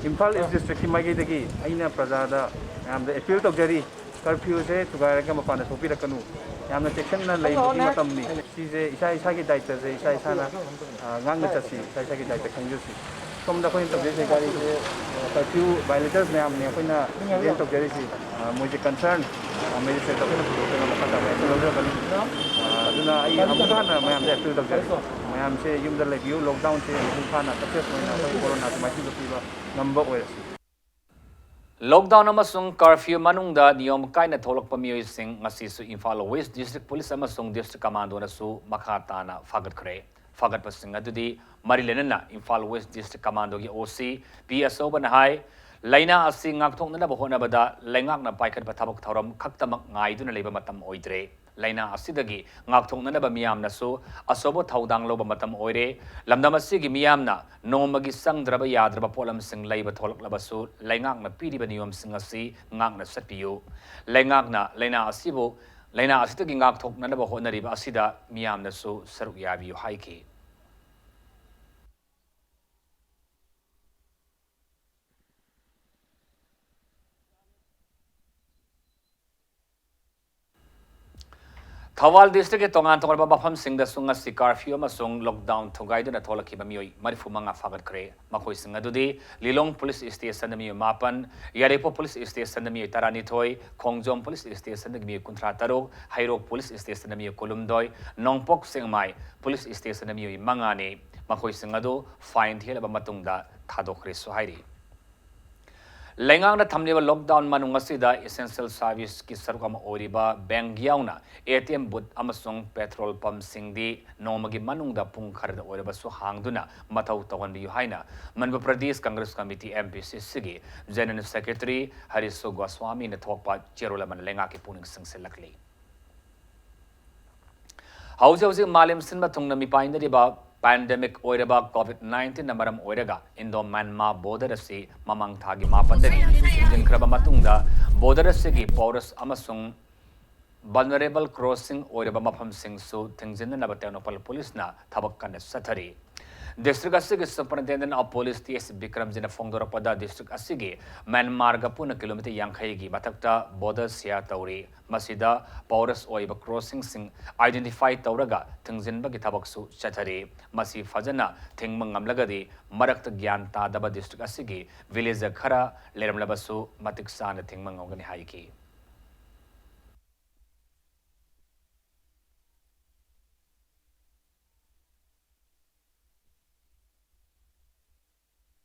ꯏꯝꯐꯥꯜ ꯏꯁ ꯗꯤꯁꯇ꯭ꯔꯤꯛꯀꯤ ꯃꯥꯏꯀꯩꯗꯒꯤ ꯑꯩꯅ ꯄ꯭ꯔꯖꯥꯗ ꯃꯌꯥꯝꯗ ꯑꯦꯄꯤꯜ ꯇꯧꯖꯔꯤ꯫ ꯀꯔꯐ꯭ꯌꯨꯁꯦ ꯊꯨꯒꯥꯏꯔꯒ ꯃꯄꯥꯟꯗ ꯊꯣꯛꯄꯤꯔꯛꯀꯅꯨ꯫ ꯌꯥꯝꯅ ꯆꯦꯛꯁꯤꯟꯅ ꯂꯩꯕꯒꯤ ꯃꯇꯝꯅꯤ꯫ ꯁꯤꯁꯦ ꯏꯁꯥ ꯏꯁꯥꯒꯤ ꯗꯥꯏꯇꯁꯦ ꯏꯁꯥ ꯏꯁꯥꯅ, ꯑ, ꯉꯥꯛꯅ ꯆꯠꯁꯤ, ꯏꯁꯥ ꯏꯁꯥꯒꯤ ꯗꯥꯏꯇ ꯈꯪꯖꯁꯤ꯫ ꯁꯣꯝꯗ ꯑꯩꯈꯣꯏꯅ ꯇꯧꯖꯔꯤꯁꯦ ꯒꯥꯔꯤꯁꯦ, ꯑ, ꯀꯔꯐ꯭ꯌꯨ ꯚꯥꯏꯑꯣꯂꯦꯇꯔꯁ ꯃꯌꯥꯝꯅꯤ ꯑꯩꯈꯣꯏꯅ ꯀꯝꯄ꯭ꯂꯦꯟ ꯇꯧꯖꯔꯤꯁꯤ꯫ ꯑ, ꯃꯣꯏꯁꯦ ꯀꯟꯁꯔꯟ, ꯑ, ꯃꯦꯖꯤꯁꯇ꯭ꯔꯦꯠꯇ ꯑꯩꯈꯣꯏꯅ ꯄꯨꯊꯣꯛꯇꯅ ꯃꯈꯥ ꯇꯥꯕ ꯑꯦꯛꯁꯟ ꯂꯧꯖꯔꯛꯀꯅꯤ꯫ ꯑ, ꯑꯗꯨꯅ ꯑꯩ ꯑꯃꯨꯛꯀ ꯍꯟꯅ ꯃꯌꯥꯝꯗ ꯑꯦꯄꯤꯜ ꯇꯧꯖꯔꯤ꯫ ꯃꯌꯥꯝꯁꯦ ꯌꯨꯝꯗ ꯂꯩꯕꯤꯌꯨ, ꯂꯣꯛꯗꯥꯎꯟꯁꯦ ꯃꯄꯨꯡ ꯐꯥꯅ ꯁꯛꯁꯦꯁ ꯑꯣꯏꯅ ꯑꯩꯈꯣꯏ ꯀꯣꯔꯣꯅꯥꯁꯦ ꯃꯥꯏꯊꯤꯕ ꯄꯤꯕ ꯉꯝꯕ ꯑꯣꯏꯔꯁꯤ꯫ ꯂꯣꯛꯗꯥꯎꯟ ꯑꯃꯁꯨꯡ ꯀꯔꯐ꯭ꯌꯨ ꯃꯅꯨꯡꯗ ꯅꯤꯌꯣꯝ ꯀꯥꯏꯅ ꯊꯣꯛꯂꯛꯄ ꯃꯤꯑꯣꯏꯁꯤꯡ ꯉꯁꯤꯁꯨ ꯏꯝꯐꯥꯜ ꯋꯦꯁ ꯗꯤꯁꯇ꯭ꯔꯤꯛ ꯄꯨꯂꯤꯁ ꯑꯃꯁꯨꯡ ꯗꯤꯁꯇ꯭ꯔꯤꯛ ꯀꯃꯥꯟꯗꯣꯅꯁꯨ ꯃꯈꯥ ꯇꯥꯅ ꯐꯥꯒꯠꯈ꯭ꯔꯦ꯫ ꯐꯥꯒꯠꯄꯁꯤꯡ ꯑꯗꯨꯗꯤ ꯃꯔꯤ ꯂꯩꯅꯅ ꯏꯝꯐꯥꯜ ꯋꯦꯁ ꯗꯤꯁꯇ꯭ꯔꯤꯛ ꯀꯃꯥꯟꯗꯣꯒꯤ ꯑꯣ ꯁꯤ ꯄꯤ ꯑꯆꯧꯕꯅ ꯍꯥꯏ, ꯂꯥꯏꯅꯥ ꯑꯁꯤ ꯉꯥꯛꯊꯣꯛꯅꯅꯕ ꯍꯣꯠꯅꯕꯗ ꯂꯩꯉꯥꯛꯅ ꯄꯥꯏꯈꯠꯄ ꯊꯕꯛ ꯊꯧꯔꯝ ꯈꯛꯇꯃꯛ ꯉꯥꯏꯗꯨꯅ ꯂꯩꯕ ꯃꯇꯝ ꯑꯣꯏꯗ꯭ꯔꯦ꯫ ꯂꯥꯏꯅꯥ ꯑꯁꯤꯗꯒꯤ ꯉꯥꯛꯊꯣꯛꯅꯅꯕ ꯃꯤꯌꯥꯝꯅꯁꯨ ꯑꯆꯧꯕ ꯊꯧꯗꯥꯡ ꯂꯧꯕ ꯃꯇꯝ ꯑꯣꯏꯔꯦ꯫ ꯂꯝꯗꯝ ꯑꯁꯤꯒꯤ ꯃꯤꯌꯥꯝꯅ ꯅꯣꯡꯃꯒꯤ ꯆꯪꯗ꯭ꯔꯕ ꯌꯥꯗ꯭ꯔꯕ ꯄꯣꯠꯂꯝꯁꯤꯡ ꯂꯩꯕ ꯊꯣꯛꯂꯛꯂꯕꯁꯨ ꯂꯩꯉꯥꯛꯅ ꯄꯤꯔꯤꯕ ꯅꯤꯌꯣꯝꯁꯤꯡ ꯑꯁꯤ ꯉꯥꯛꯅ ꯆꯠꯄꯤꯌꯨ꯫ ꯂꯩꯉꯥꯛꯅ ꯂꯥꯏꯅꯥ ꯑꯁꯤꯕꯨ, ꯂꯥꯏꯅꯥ ꯑꯁꯤꯗꯒꯤ ꯉꯥꯛꯊꯣꯛꯅꯅꯕ ꯍꯣꯠꯅꯔꯤꯕ ꯑꯁꯤꯗ ꯃꯤꯌꯥꯝꯅꯁꯨ ꯁꯔꯨꯛ ꯌꯥꯕꯤꯌꯨ ꯍꯥꯏꯈꯤ꯫ ꯊꯧꯕꯥꯜ ꯗꯤꯁꯇ꯭ꯔꯤꯛꯀꯤ ꯇꯣꯉꯥꯟ ꯇꯣꯉꯥꯟꯕ ꯃꯐꯝꯁꯤꯡꯗꯁꯨ ꯉꯁꯤ ꯀꯥꯔꯐ꯭ꯌꯨ ꯑꯃꯁꯨꯡ ꯂꯣꯛꯗꯥꯎꯟ ꯊꯨꯒꯥꯏꯗꯨꯅ ꯊꯣꯛꯂꯛꯈꯤꯕ ꯃꯤꯑꯣꯏ ꯃꯔꯤꯐꯨ ꯃꯉꯥ ꯐꯥꯒꯠꯈ꯭ꯔꯦ꯫ ꯃꯈꯣꯏꯁꯤꯡ ꯑꯗꯨꯗꯤ ꯂꯤꯂꯣꯡ ꯄꯨꯂꯤꯁ ꯁ꯭ꯇꯦꯁꯟꯗ ꯃꯤꯑꯣꯏ ꯃꯥꯄꯟ, ꯌꯥꯏꯔꯤꯄꯣꯛ ꯄꯨꯂꯤꯁ ꯁ꯭ꯇꯦꯁꯟꯗ ꯃꯤꯑꯣꯏ ꯇꯔꯥꯅꯤꯊꯣꯏ, ꯈꯣꯡꯖꯣꯝ ꯄꯨꯂꯤꯁ ꯁ꯭ꯇꯦꯁꯟꯗꯒꯤ ꯃꯤꯑꯣꯏ ꯀꯨꯟꯊ꯭ꯔꯥ ꯇꯔꯨꯛ, ꯍꯩꯔꯣꯛ ꯄꯨꯂꯤꯁ ꯁ꯭ꯇꯦꯁꯟꯗ ꯃꯤꯑꯣꯏ ꯀꯨꯟꯍꯨꯝꯗꯣꯏ, ꯅꯣꯡꯄꯣꯛ ꯁꯦꯛꯃꯥꯏ ꯄꯨꯂꯤꯁ ꯁ꯭ꯇꯦꯁꯟꯗ ꯃꯤꯑꯣꯏ ꯃꯉꯥꯅꯤ꯫ ꯃꯈꯣꯏꯁꯤꯡ ꯑꯗꯨ ꯐꯥꯏꯟ ꯊꯤꯍꯜꯂꯕ ꯃꯇꯨꯡꯗ ꯊꯥꯗꯣꯛꯈ꯭ꯔꯦꯁꯨ ꯍꯥꯏꯔꯤ꯫ ꯂꯩꯉꯥꯛꯅ ꯊꯝꯂꯤꯕ ꯂꯣꯛꯗꯥꯎꯟ ꯃꯅꯨꯡ ꯑꯁꯤꯗ ꯏꯁꯦꯟꯁꯤꯌꯦꯜ ꯁꯥꯔꯚꯤꯁꯀꯤ ꯁꯔꯨꯛ ꯑꯃ ꯑꯣꯏꯔꯤꯕ ꯕꯦꯡꯛ ꯌꯥꯎꯅ ꯑꯦ ꯇꯤ ꯑꯦꯝ ꯕꯨꯠ ꯑꯃꯁꯨꯡ ꯄꯦꯇ꯭ꯔꯣꯜ ꯄꯝꯞꯁꯤꯡꯗꯤ ꯅꯣꯡꯃꯒꯤ ꯃꯅꯨꯡꯗ ꯄꯨꯡ ꯈꯔꯗ ꯑꯣꯏꯔꯕꯁꯨ ꯍꯥꯡꯗꯨꯅ ꯃꯊꯧ ꯇꯧꯍꯟꯕꯤꯌꯨ ꯍꯥꯏꯅ Manipur Pradesh Congress committee, M P ꯁꯤ ꯁꯤꯒꯤ ꯖꯦꯅꯔꯦꯜ ꯁꯦꯀ꯭ꯔꯦꯇꯔꯤ ꯍꯔꯤꯁꯨ ꯒꯣꯁ꯭ꯋꯥꯃꯤꯅ ꯊꯣꯛꯄ ꯆꯦꯔꯣꯜ ꯑꯃꯅ ꯂꯩꯉꯥꯛꯀꯤ ꯄꯨꯛꯅꯤꯡ ꯆꯤꯡꯁꯤꯜꯂꯛꯂꯤ꯫ ꯍꯧꯖꯤꯛ ꯍꯧꯖꯤꯛ ꯃꯥꯂꯦꯝ ꯁꯤꯟꯕ ꯊꯨꯡꯅ ꯃꯤꯄꯥꯏꯅꯔꯤꯕ ꯄꯦꯟꯗꯦꯃꯤꯛ ꯑꯣꯏꯔꯕ ꯀꯣꯚꯤꯗ ꯅꯥꯏꯟꯇꯤꯟꯅ ꯃꯔꯝ ꯑꯣꯏꯔꯒ ꯏꯟꯗꯣ ꯃ꯭ꯌꯥꯟꯃꯥꯔ ꯕꯣꯔꯗꯔ ꯑꯁꯤ ꯃꯃꯥꯡ ꯊꯥꯒꯤ ꯃꯥꯄꯟꯗꯒꯤ ꯊꯤꯡꯖꯤꯟꯈ꯭ꯔꯕ ꯃꯇꯨꯡꯗ ꯕꯣꯔꯗꯔ ꯑꯁꯤꯒꯤ ꯄꯣꯔꯁ ꯑꯃꯁꯨꯡ ꯚꯜꯅꯔꯦꯕꯜ ꯀ꯭ꯔꯣꯁꯤꯡ ꯑꯣꯏꯔꯕ ꯃꯐꯝꯁꯤꯡꯁꯨ ꯊꯤꯡꯖꯤꯟꯅꯅꯕ ꯇꯦꯡꯅꯧꯄꯜ ꯄꯨꯂꯤꯁꯅ ꯊꯕꯛ ꯀꯟꯅ ꯆꯠꯊꯔꯤ꯫ District ꯑꯁꯤꯒꯤ Superintendent of Police T S ꯕꯤꯀ꯭ꯔꯝꯖꯤꯅ ꯐꯣꯡꯗꯣꯔꯛꯄꯗ, district ꯑꯁꯤꯒꯤ ꯃ꯭ꯌꯥꯟꯃꯥꯔꯒ ꯄꯨꯟꯅ kilometre ꯌꯥꯡꯈꯩꯒꯤ ꯃꯊꯛꯇ border share ꯇꯧꯔꯤ꯫ ꯃꯁꯤꯗ porous ꯑꯣꯏꯕ crossingꯁꯤꯡ identify ꯇꯧꯔꯒ ꯊꯤꯡꯖꯤꯟꯕꯒꯤ ꯊꯕꯛꯁꯨ ꯆꯠꯊꯔꯤ꯫ ꯃꯁꯤ ꯐꯖꯅ ꯊꯤꯡꯕ ꯉꯝꯂꯒꯗꯤ ꯃꯔꯛꯇ ꯒ꯭ꯌꯥꯟ ꯇꯥꯗꯕ district ꯑꯁꯤꯒꯤ villager ꯈꯔ ꯂꯩꯔꯝꯂꯕꯁꯨ ꯃꯇꯤꯛ ꯆꯥꯅ ꯊꯤꯡꯕ ꯉꯝꯒꯅꯤ ꯍꯥꯏꯈꯤ꯫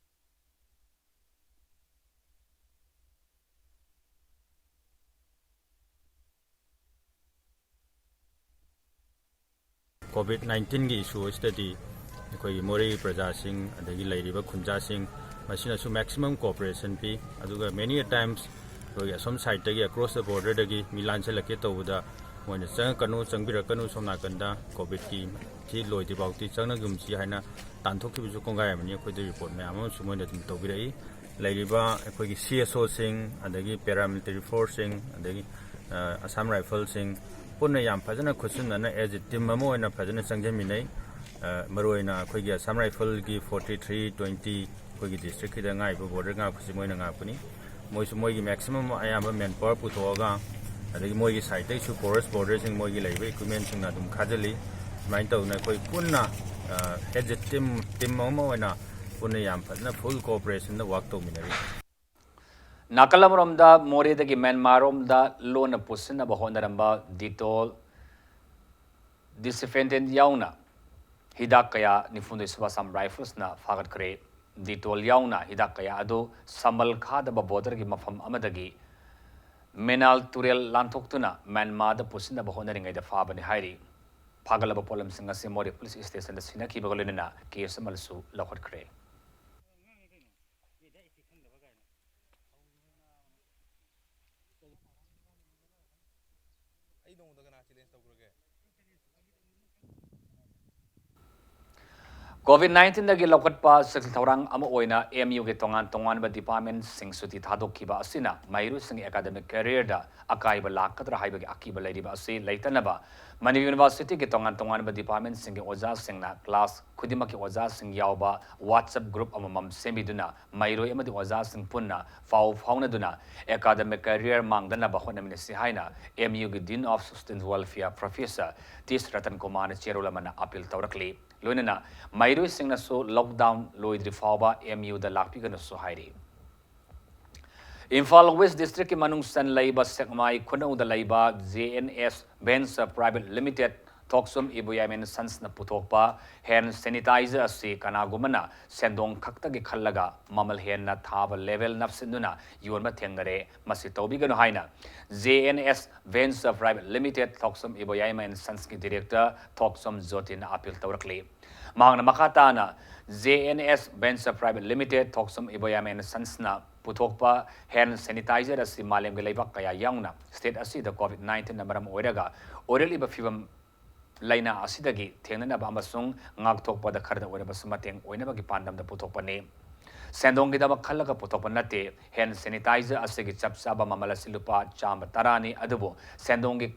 COVID nineteenꯒꯤ issue ꯑꯁꯤꯗꯗꯤ ꯑꯩꯈꯣꯏꯒꯤ ꯃꯣꯔꯦꯒꯤ ꯄ꯭ꯔꯖꯥꯁꯤꯡ ꯑꯗꯒꯤ ꯂꯩꯔꯤꯕ ꯈꯨꯟꯖꯥꯁꯤꯡ ꯃꯁꯤꯅꯁꯨ maximum cooperation ꯄꯤ꯫ ꯑꯗꯨꯒ many a times ꯑꯩꯈꯣꯏꯒꯤ ꯑꯁꯣꯝ sideꯇꯒꯤ, across the borderꯗꯒꯤ ꯃꯤ ꯂꯥꯟꯁꯤꯜꯂꯛꯀꯦ ꯇꯧꯕꯗ ꯃꯣꯏꯅ "ꯆꯪꯉꯛꯀꯅꯨ, ꯆꯪꯕꯤꯔꯛꯀꯅꯨ, ꯁꯣꯝ ꯅꯥꯀꯟꯗ COVIDꯀꯤ ꯁꯤ ꯂꯣꯏꯗ꯭ꯔꯤꯐꯥꯎꯗꯤ ꯆꯪꯅꯒꯨꯝꯁꯤ" ꯍꯥꯏꯅ ꯇꯥꯟꯊꯣꯛꯈꯤꯕꯁꯨ ꯀꯣꯡꯒꯥꯏ ꯑꯃꯅꯤ꯫ ꯑꯩꯈꯣꯏꯗ report ꯃꯌꯥꯝ ꯑꯃꯁꯨ ꯃꯣꯏꯅ ꯑꯗꯨꯝ ꯇꯧꯕꯤꯔꯛꯏ꯫ ꯂꯩꯔꯤꯕ ꯑꯩꯈꯣꯏꯒꯤ CSOꯁꯤꯡ, ꯑꯗꯒꯤ paramilitary forceꯁꯤꯡ, ꯑꯗꯒꯤ, ꯑ, Assam Riflesꯁꯤꯡ, ꯄꯨꯟꯅ ꯌꯥꯝ ꯐꯖꯅ ꯈꯨꯠꯁꯨꯝꯅꯅ as a team ꯑꯃ ꯑꯣꯏꯅ ꯐꯖꯅ ꯆꯪꯁꯤꯟꯃꯤꯟꯅꯩ꯫ ꯑ, ꯃꯔꯨꯑꯣꯏꯅ ꯑꯩꯈꯣꯏꯒꯤ Assam Riflesꯀꯤ forty three twenty ꯑꯩꯈꯣꯏꯒꯤ districtꯀꯤꯗ ꯉꯥꯛꯏꯕ border ꯉꯥꯛꯄꯁꯤ ꯃꯣꯏꯅ ꯉꯥꯛꯄꯅꯤ꯫ ꯃꯣꯏꯁꯨ ꯃꯣꯏꯒꯤ maximum ꯑꯌꯥꯝꯕ manpower ꯄꯨꯊꯣꯛꯑꯒ, ꯑꯗꯒꯤ ꯃꯣꯏꯒꯤ sideꯇꯩꯁꯨ porous borderꯁꯤꯡ, ꯃꯣꯏꯒꯤ ꯂꯩꯔꯤꯕ equipmentꯁꯤꯡꯅ ꯑꯗꯨꯝ ꯈꯥꯖꯤꯜꯂꯤ꯫ ꯁꯨꯃꯥꯏꯅ ꯇꯧꯗꯅ ꯑꯩꯈꯣꯏ ꯄꯨꯟꯅ, ꯑ, as a team, team ꯑꯃ ꯑꯣꯏꯅ ꯄꯨꯟꯅ ꯌꯥꯝ ꯐꯖꯅ full cooperationꯗ work ꯇꯧꯃꯤꯟꯅꯔꯤ꯫ ꯅꯥꯀꯜ ꯑꯃꯔꯣꯝꯗ, ꯃꯣꯔꯦꯗꯒꯤ ꯃ꯭ꯌꯥꯟꯃꯥꯔꯔꯣꯝꯗ ꯂꯣꯟꯅ ꯄꯨꯁꯤꯟꯅꯕ ꯍꯣꯠꯅꯔꯝꯕ Dettol, disinfectant ꯌꯥꯎꯅ ꯍꯤꯗꯥꯛ ꯀꯌꯥ ꯅꯤꯐꯨꯍꯨꯝꯗꯣꯏ ꯁꯨꯕ Assam Riflesꯅ ꯐꯥꯒꯠꯈ꯭ꯔꯦ꯫ Dettol ꯌꯥꯎꯅ ꯍꯤꯗꯥꯛ ꯀꯌꯥ ꯑꯗꯨ ꯁꯝꯕꯜ ꯈꯥꯗꯕ borderꯒꯤ ꯃꯐꯝ ꯑꯃꯗꯒꯤ ꯃꯦꯅꯥꯜ ꯇꯨꯔꯦꯜ ꯂꯥꯟꯊꯣꯛꯇꯨꯅ ꯃ꯭ꯌꯥꯟꯃꯥꯔꯗ ꯄꯨꯁꯤꯟꯅꯕ ꯍꯣꯠꯅꯔꯤꯉꯩꯗ ꯐꯥꯕꯅꯤ ꯍꯥꯏꯔꯤ꯫ ꯐꯥꯒꯠꯂꯕ ꯄꯣꯠꯂꯝꯁꯤꯡ ꯑꯁꯤ ꯃꯣꯔꯦ police stationꯗ ꯁꯤꯟꯅꯈꯤꯕꯒ ꯂꯣꯏꯅꯅ case ꯑꯃꯁꯨ ꯂꯧꯈꯠꯈ꯭ꯔꯦ꯫ ꯑꯩ ꯅꯉꯣꯟꯗ ꯀꯅꯥ challenge ꯇꯧꯈ꯭ꯔꯒꯦ? COVID nineteenꯗꯒꯤ ꯂꯧꯈꯠꯄ ꯁꯦꯜ ꯊꯧꯔꯥꯡ ꯑꯃ ꯑꯣꯏꯅ MUꯒꯤ ꯇꯣꯉꯥꯟ ꯇꯣꯉꯥꯟꯕ departmentꯁꯤꯡ ꯁꯨꯇꯤ ꯊꯥꯗꯣꯛꯈꯤꯕ ꯑꯁꯤꯅ ꯃꯍꯩꯔꯣꯏꯁꯤꯡꯒꯤ academic careerꯗ ꯑꯀꯥꯏꯕ ꯂꯥꯛꯀꯗ꯭ꯔꯥ ꯍꯥꯏꯕꯒꯤ ꯑꯀꯤꯕ ꯂꯩꯔꯤꯕ ꯑꯁꯤ ꯂꯩꯇꯅꯕ ꯃꯅꯤꯄꯨꯔ Universityꯒꯤ ꯇꯣꯉꯥꯟ ꯇꯣꯉꯥꯟꯕ departmentꯁꯤꯡꯒꯤ ꯑꯣꯖꯥꯁꯤꯡꯅ class ꯈꯨꯗꯤꯡꯃꯛꯀꯤ ꯑꯣꯖꯥꯁꯤꯡ ꯌꯥꯎꯕ WhatsApp group ꯑꯃꯃꯝ ꯁꯦꯝꯕꯤꯗꯨꯅ ꯃꯍꯩꯔꯣꯏ ꯑꯃꯗꯤ ꯑꯣꯖꯥꯁꯤꯡ ꯄꯨꯟꯅ ꯄꯥꯎ ꯐꯥꯎꯅꯗꯨꯅ academic career ꯃꯥꯡꯗꯅꯕ ꯍꯣꯠꯅꯃꯤꯟꯅꯁꯤ ꯍꯥꯏꯅ MUꯒꯤ Dean of Student Welfare Professor ꯇꯤꯁ Ratan ꯀꯨꯃꯥꯔꯅ ꯆꯦꯔꯣꯜ ꯑꯃꯅ appeal ꯇꯧꯔꯛꯂꯤ꯫ ꯂꯣꯏꯅꯅ ꯃꯍꯩꯔꯣꯏꯁꯤꯡꯅꯁꯨ lockdown ꯂꯣꯏꯗ꯭ꯔꯤ ꯐꯥꯎꯕ MUꯗ ꯂꯥꯛꯄꯤꯒꯅꯨꯁꯨ ꯍꯥꯏꯔꯤ꯫ ꯏꯝꯐꯥꯜ West Districtꯀꯤ ꯃꯅꯨꯡ ꯆꯟ ꯂꯩꯕ ꯁꯦꯛꯃꯥꯏ ꯈꯨꯅꯧꯗ ꯂꯩꯕ JNS Ventures Private Limited ꯊꯣꯛꯆꯨꯝ Iboyaima and Sonsꯅ ꯄꯨꯊꯣꯛꯄ hand sanitizer ꯑꯁꯤ ꯀꯅꯥꯒꯨꯝꯕꯅ ꯁꯦꯟꯗꯣꯡ ꯈꯛꯇꯒꯤ ꯈꯜꯂꯒ ꯃꯃꯜ ꯍꯦꯟꯅ ꯊꯥꯕ label ꯅꯞꯁꯤꯟꯗꯨꯅ ꯌꯣꯟꯕ ꯊꯦꯡꯅꯔꯦ꯫ ꯃꯁꯤ ꯇꯧꯕꯤꯒꯅꯨ ꯍꯥꯏꯅ JNS Ventures Private Limited ꯊꯣꯛꯆꯨꯝ Iboyaima and Sonsꯀꯤ director ꯊꯣꯛꯆꯨꯝ ꯖꯣꯇꯤꯅ appeal ꯇꯧꯔꯛꯂꯤ꯫ ꯃꯍꯥꯛꯅ ꯃꯈꯥ ꯇꯥꯅ JNS Ventures Private Limited ꯊꯣꯛꯆꯨꯝ Iboyaima and Sonsꯅ ꯄꯨꯊꯣꯛꯄ hand sanitizer ꯑꯁꯤ ꯃꯥꯂꯦꯝꯒꯤ ꯂꯩꯕꯥꯛ ꯀꯌꯥ ꯌꯥꯎꯅ state ꯑꯁꯤꯗ COVID nineteenꯅ ꯃꯔꯝ ꯑꯣꯏꯔꯒ ꯑꯣꯏꯔꯛꯂꯤꯕ ꯐꯤꯕꯝ ꯂꯥꯏꯅꯥ ꯑꯁꯤꯗꯒꯤ ꯊꯦꯡꯅꯅꯕ ꯑꯃꯁꯨꯡ ꯉꯥꯛꯊꯣꯛꯄꯗ ꯈꯔꯗ ꯑꯣꯏꯔꯕꯁꯨ ꯃꯇꯦꯡ ꯑꯣꯏꯅꯕꯒꯤ ꯄꯥꯟꯗꯝꯗ ꯄꯨꯊꯣꯛꯄꯅꯤ꯫ ꯁꯦꯟꯗꯣꯡꯒꯤꯗꯃꯛ ꯈꯜꯂꯒ ꯄꯨꯊꯣꯛꯄ ꯅꯠꯇꯦ꯫ Hand sanitizer ꯑꯁꯤꯒꯤ ꯆꯞ ꯆꯥꯕ ꯃꯃꯜ ꯑꯁꯤ ꯂꯨꯄꯥ ꯆꯥꯝꯃ ꯇꯔꯥꯅꯤ, ꯑꯗꯨꯕꯨ ꯁꯦꯟꯗꯣꯡꯒꯤ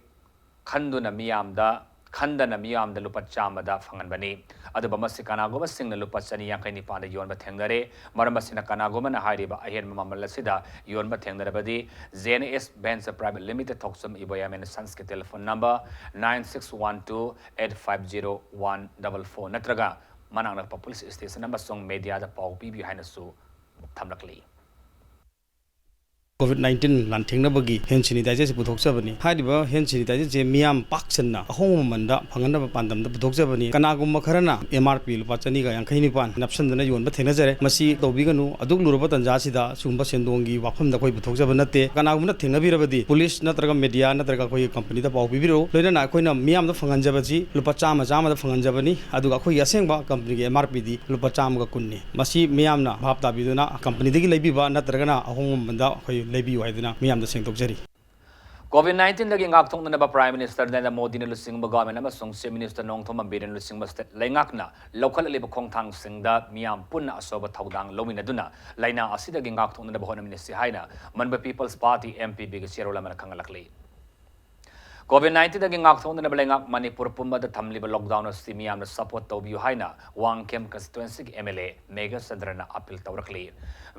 ꯈꯟꯗꯨꯅ ꯃꯤꯌꯥꯝꯗ, ꯈꯟꯗꯅ ꯃꯤꯌꯥꯝꯗ ꯂꯨꯄꯥ ꯆꯥꯝꯃꯗ ꯐꯪꯍꯟꯕꯅꯤ꯫ ꯑꯗꯨꯕꯨ ꯃꯁꯤ ꯀꯅꯥꯒꯨꯝꯕꯁꯤꯡꯅ ꯂꯨꯄꯥ ꯆꯅꯤ ꯌꯥꯡꯈꯩ ꯅꯤꯄꯥꯟꯗ ꯌꯣꯟꯕ ꯊꯦꯡꯅꯔꯦ꯫ ꯃꯔꯝ ꯑꯁꯤꯅ ꯀꯅꯥꯒꯨꯝꯕꯅ ꯍꯥꯏꯔꯤꯕ ꯑꯍꯦꯟꯕ ꯃꯃꯜ ꯑꯁꯤꯗ ꯌꯣꯟꯕ ꯊꯦꯡꯅꯔꯕꯗꯤ JNS Ventures Private Limited ꯊꯣꯛꯆꯨꯝ Iboyaima and Sonsꯀꯤ telephone number nine six one two eight five zero one double four ꯅꯠꯇ꯭ꯔꯒ ꯃꯅꯥꯛ ꯅꯛꯄ police station ꯑꯃꯁꯨꯡ mediaꯗ ꯄꯥꯎ ꯄꯤꯕꯤꯌꯨ ꯍꯥꯏꯅꯁꯨ ꯊꯝꯂꯛꯂꯤ꯫ COVID nineteen ꯂꯥꯟꯊꯦꯡꯅꯕꯒꯤ hand sanitizerꯁꯤ ꯄꯨꯊꯣꯛꯆꯕꯅꯤ꯫ ꯍꯥꯏꯔꯤꯕ hand sanitizerꯁꯦ ꯃꯤꯌꯥꯝ ꯄꯥꯛ ꯁꯟꯅ ꯑꯍꯣꯡꯕ ꯃꯃꯜꯗ ꯐꯪꯍꯟꯅꯕ ꯄꯥꯟꯗꯝꯗ ꯄꯨꯊꯣꯛꯆꯕꯅꯤ꯫ ꯀꯅꯥꯒꯨꯝꯕ ꯈꯔꯅ MRP ꯂꯨꯄꯥ ꯆꯅꯤꯒ ꯌꯥꯡꯈꯩ ꯅꯤꯄꯥꯟ ꯅꯞꯁꯟꯗꯨꯅ ꯌꯣꯟꯕ ꯊꯦꯡꯅꯖꯔꯦ꯫ ꯃꯁꯤ ꯇꯧꯕꯤꯒꯅꯨ꯫ ꯑꯗꯨꯛ ꯂꯨꯔꯕ ꯇꯥꯟꯖꯥꯁꯤꯗ ꯁꯤꯒꯨꯝꯕ ꯁꯦꯟꯗꯣꯡꯒꯤ ꯋꯥꯐꯝꯗ ꯑꯩꯈꯣꯏ ꯄꯨꯊꯣꯛꯆꯕ ꯅꯠꯇꯦ꯫ ꯀꯅꯥꯒꯨꯝꯕꯅ ꯊꯦꯡꯅꯕꯤꯔꯕꯗꯤ police ꯅꯠꯇ꯭ꯔꯒ media ꯅꯠꯇ꯭ꯔꯒ ꯑꯩꯈꯣꯏꯒꯤ companyꯗ ꯄꯥꯎ ꯄꯤꯕꯤꯔꯛꯎ꯫ ꯂꯣꯏꯅꯅ ꯑꯩꯈꯣꯏꯅ ꯃꯤꯌꯥꯝꯗ ꯐꯪꯍꯟꯖꯕꯁꯤ ꯂꯨꯄꯥ ꯆꯥꯝꯃ, ꯆꯥꯝꯃꯗ ꯐꯪꯍꯟꯖꯕꯅꯤ꯫ ꯑꯗꯨꯒ ꯑꯩꯈꯣꯏꯒꯤ ꯑꯁꯦꯡꯕ companyꯒꯤ MRPꯗꯤ ꯂꯨꯄꯥ ꯆꯥꯝꯃꯒ ꯀꯨꯟꯅꯤ꯫ ꯃꯁꯤ ꯃꯤꯌꯥꯝꯅ ꯚꯥꯞ ꯇꯥꯕꯤꯗꯨꯅ companyꯗꯒꯤ ꯂꯩꯕꯤꯕ ꯅꯠꯇ꯭ꯔꯒꯅ ꯑꯍꯣꯡꯕ ꯃꯃꯜꯗ ꯑꯩꯈꯣꯏ ꯂꯩꯕꯤꯌꯨ ꯍꯥꯏꯗꯨꯅ ꯃꯤꯌꯥꯝꯗ ꯁꯦꯡꯗꯣꯛꯆꯔꯤ꯫ COVID nineteenꯗꯒꯤ ꯉꯥꯛꯊꯣꯛꯅꯅꯕ Prime Minister ꯅꯔꯦꯟꯗ꯭ꯔ ꯃꯣꯗꯤꯅ ꯂꯨꯆꯤꯡꯕ Government ꯑꯃꯁꯨꯡ Chief Minister ꯅꯣꯡꯊꯣꯝꯕꯝ ꯕꯤꯔꯦꯟꯅ ꯂꯨꯆꯤꯡꯕ state ꯂꯩꯉꯥꯛꯅ ꯂꯧꯈꯠꯂꯛꯂꯤꯕ ꯈꯣꯡꯊꯥꯡꯁꯤꯡꯗ ꯃꯤꯌꯥꯝ ꯄꯨꯟꯅ ꯑꯆꯧꯕ ꯊꯧꯗꯥꯡ ꯂꯧꯃꯤꯟꯅꯗꯨꯅ ꯂꯥꯏꯅꯥ ꯑꯁꯤꯗꯒꯤ ꯉꯥꯛꯊꯣꯛꯅꯅꯕ ꯍꯣꯠꯅꯃꯤꯟꯅꯁꯤ ꯍꯥꯏꯅ Manipur People's Party, M P P ꯒꯤ ꯆꯦꯔꯣꯜ ꯑꯃꯅ ꯈꯪꯍꯜꯂꯛꯂꯤ꯫ COVID nineteenꯗꯒꯤ ꯉꯥꯛꯊꯣꯛꯅꯅꯕ ꯂꯩꯉꯥꯛ ꯃꯅꯤꯄꯨꯔ ꯄꯨꯝꯕꯗ ꯊꯝꯂꯤꯕ lockdown ꯑꯁꯤ ꯃꯤꯌꯥꯝꯅ support ꯇꯧꯕꯤꯌꯨ ꯍꯥꯏꯅ Wangkhem constituencyꯒꯤ M L A ꯃꯦꯘꯆꯟꯗ꯭ꯔꯅ appeal ꯇꯧꯔꯛꯂꯤ꯫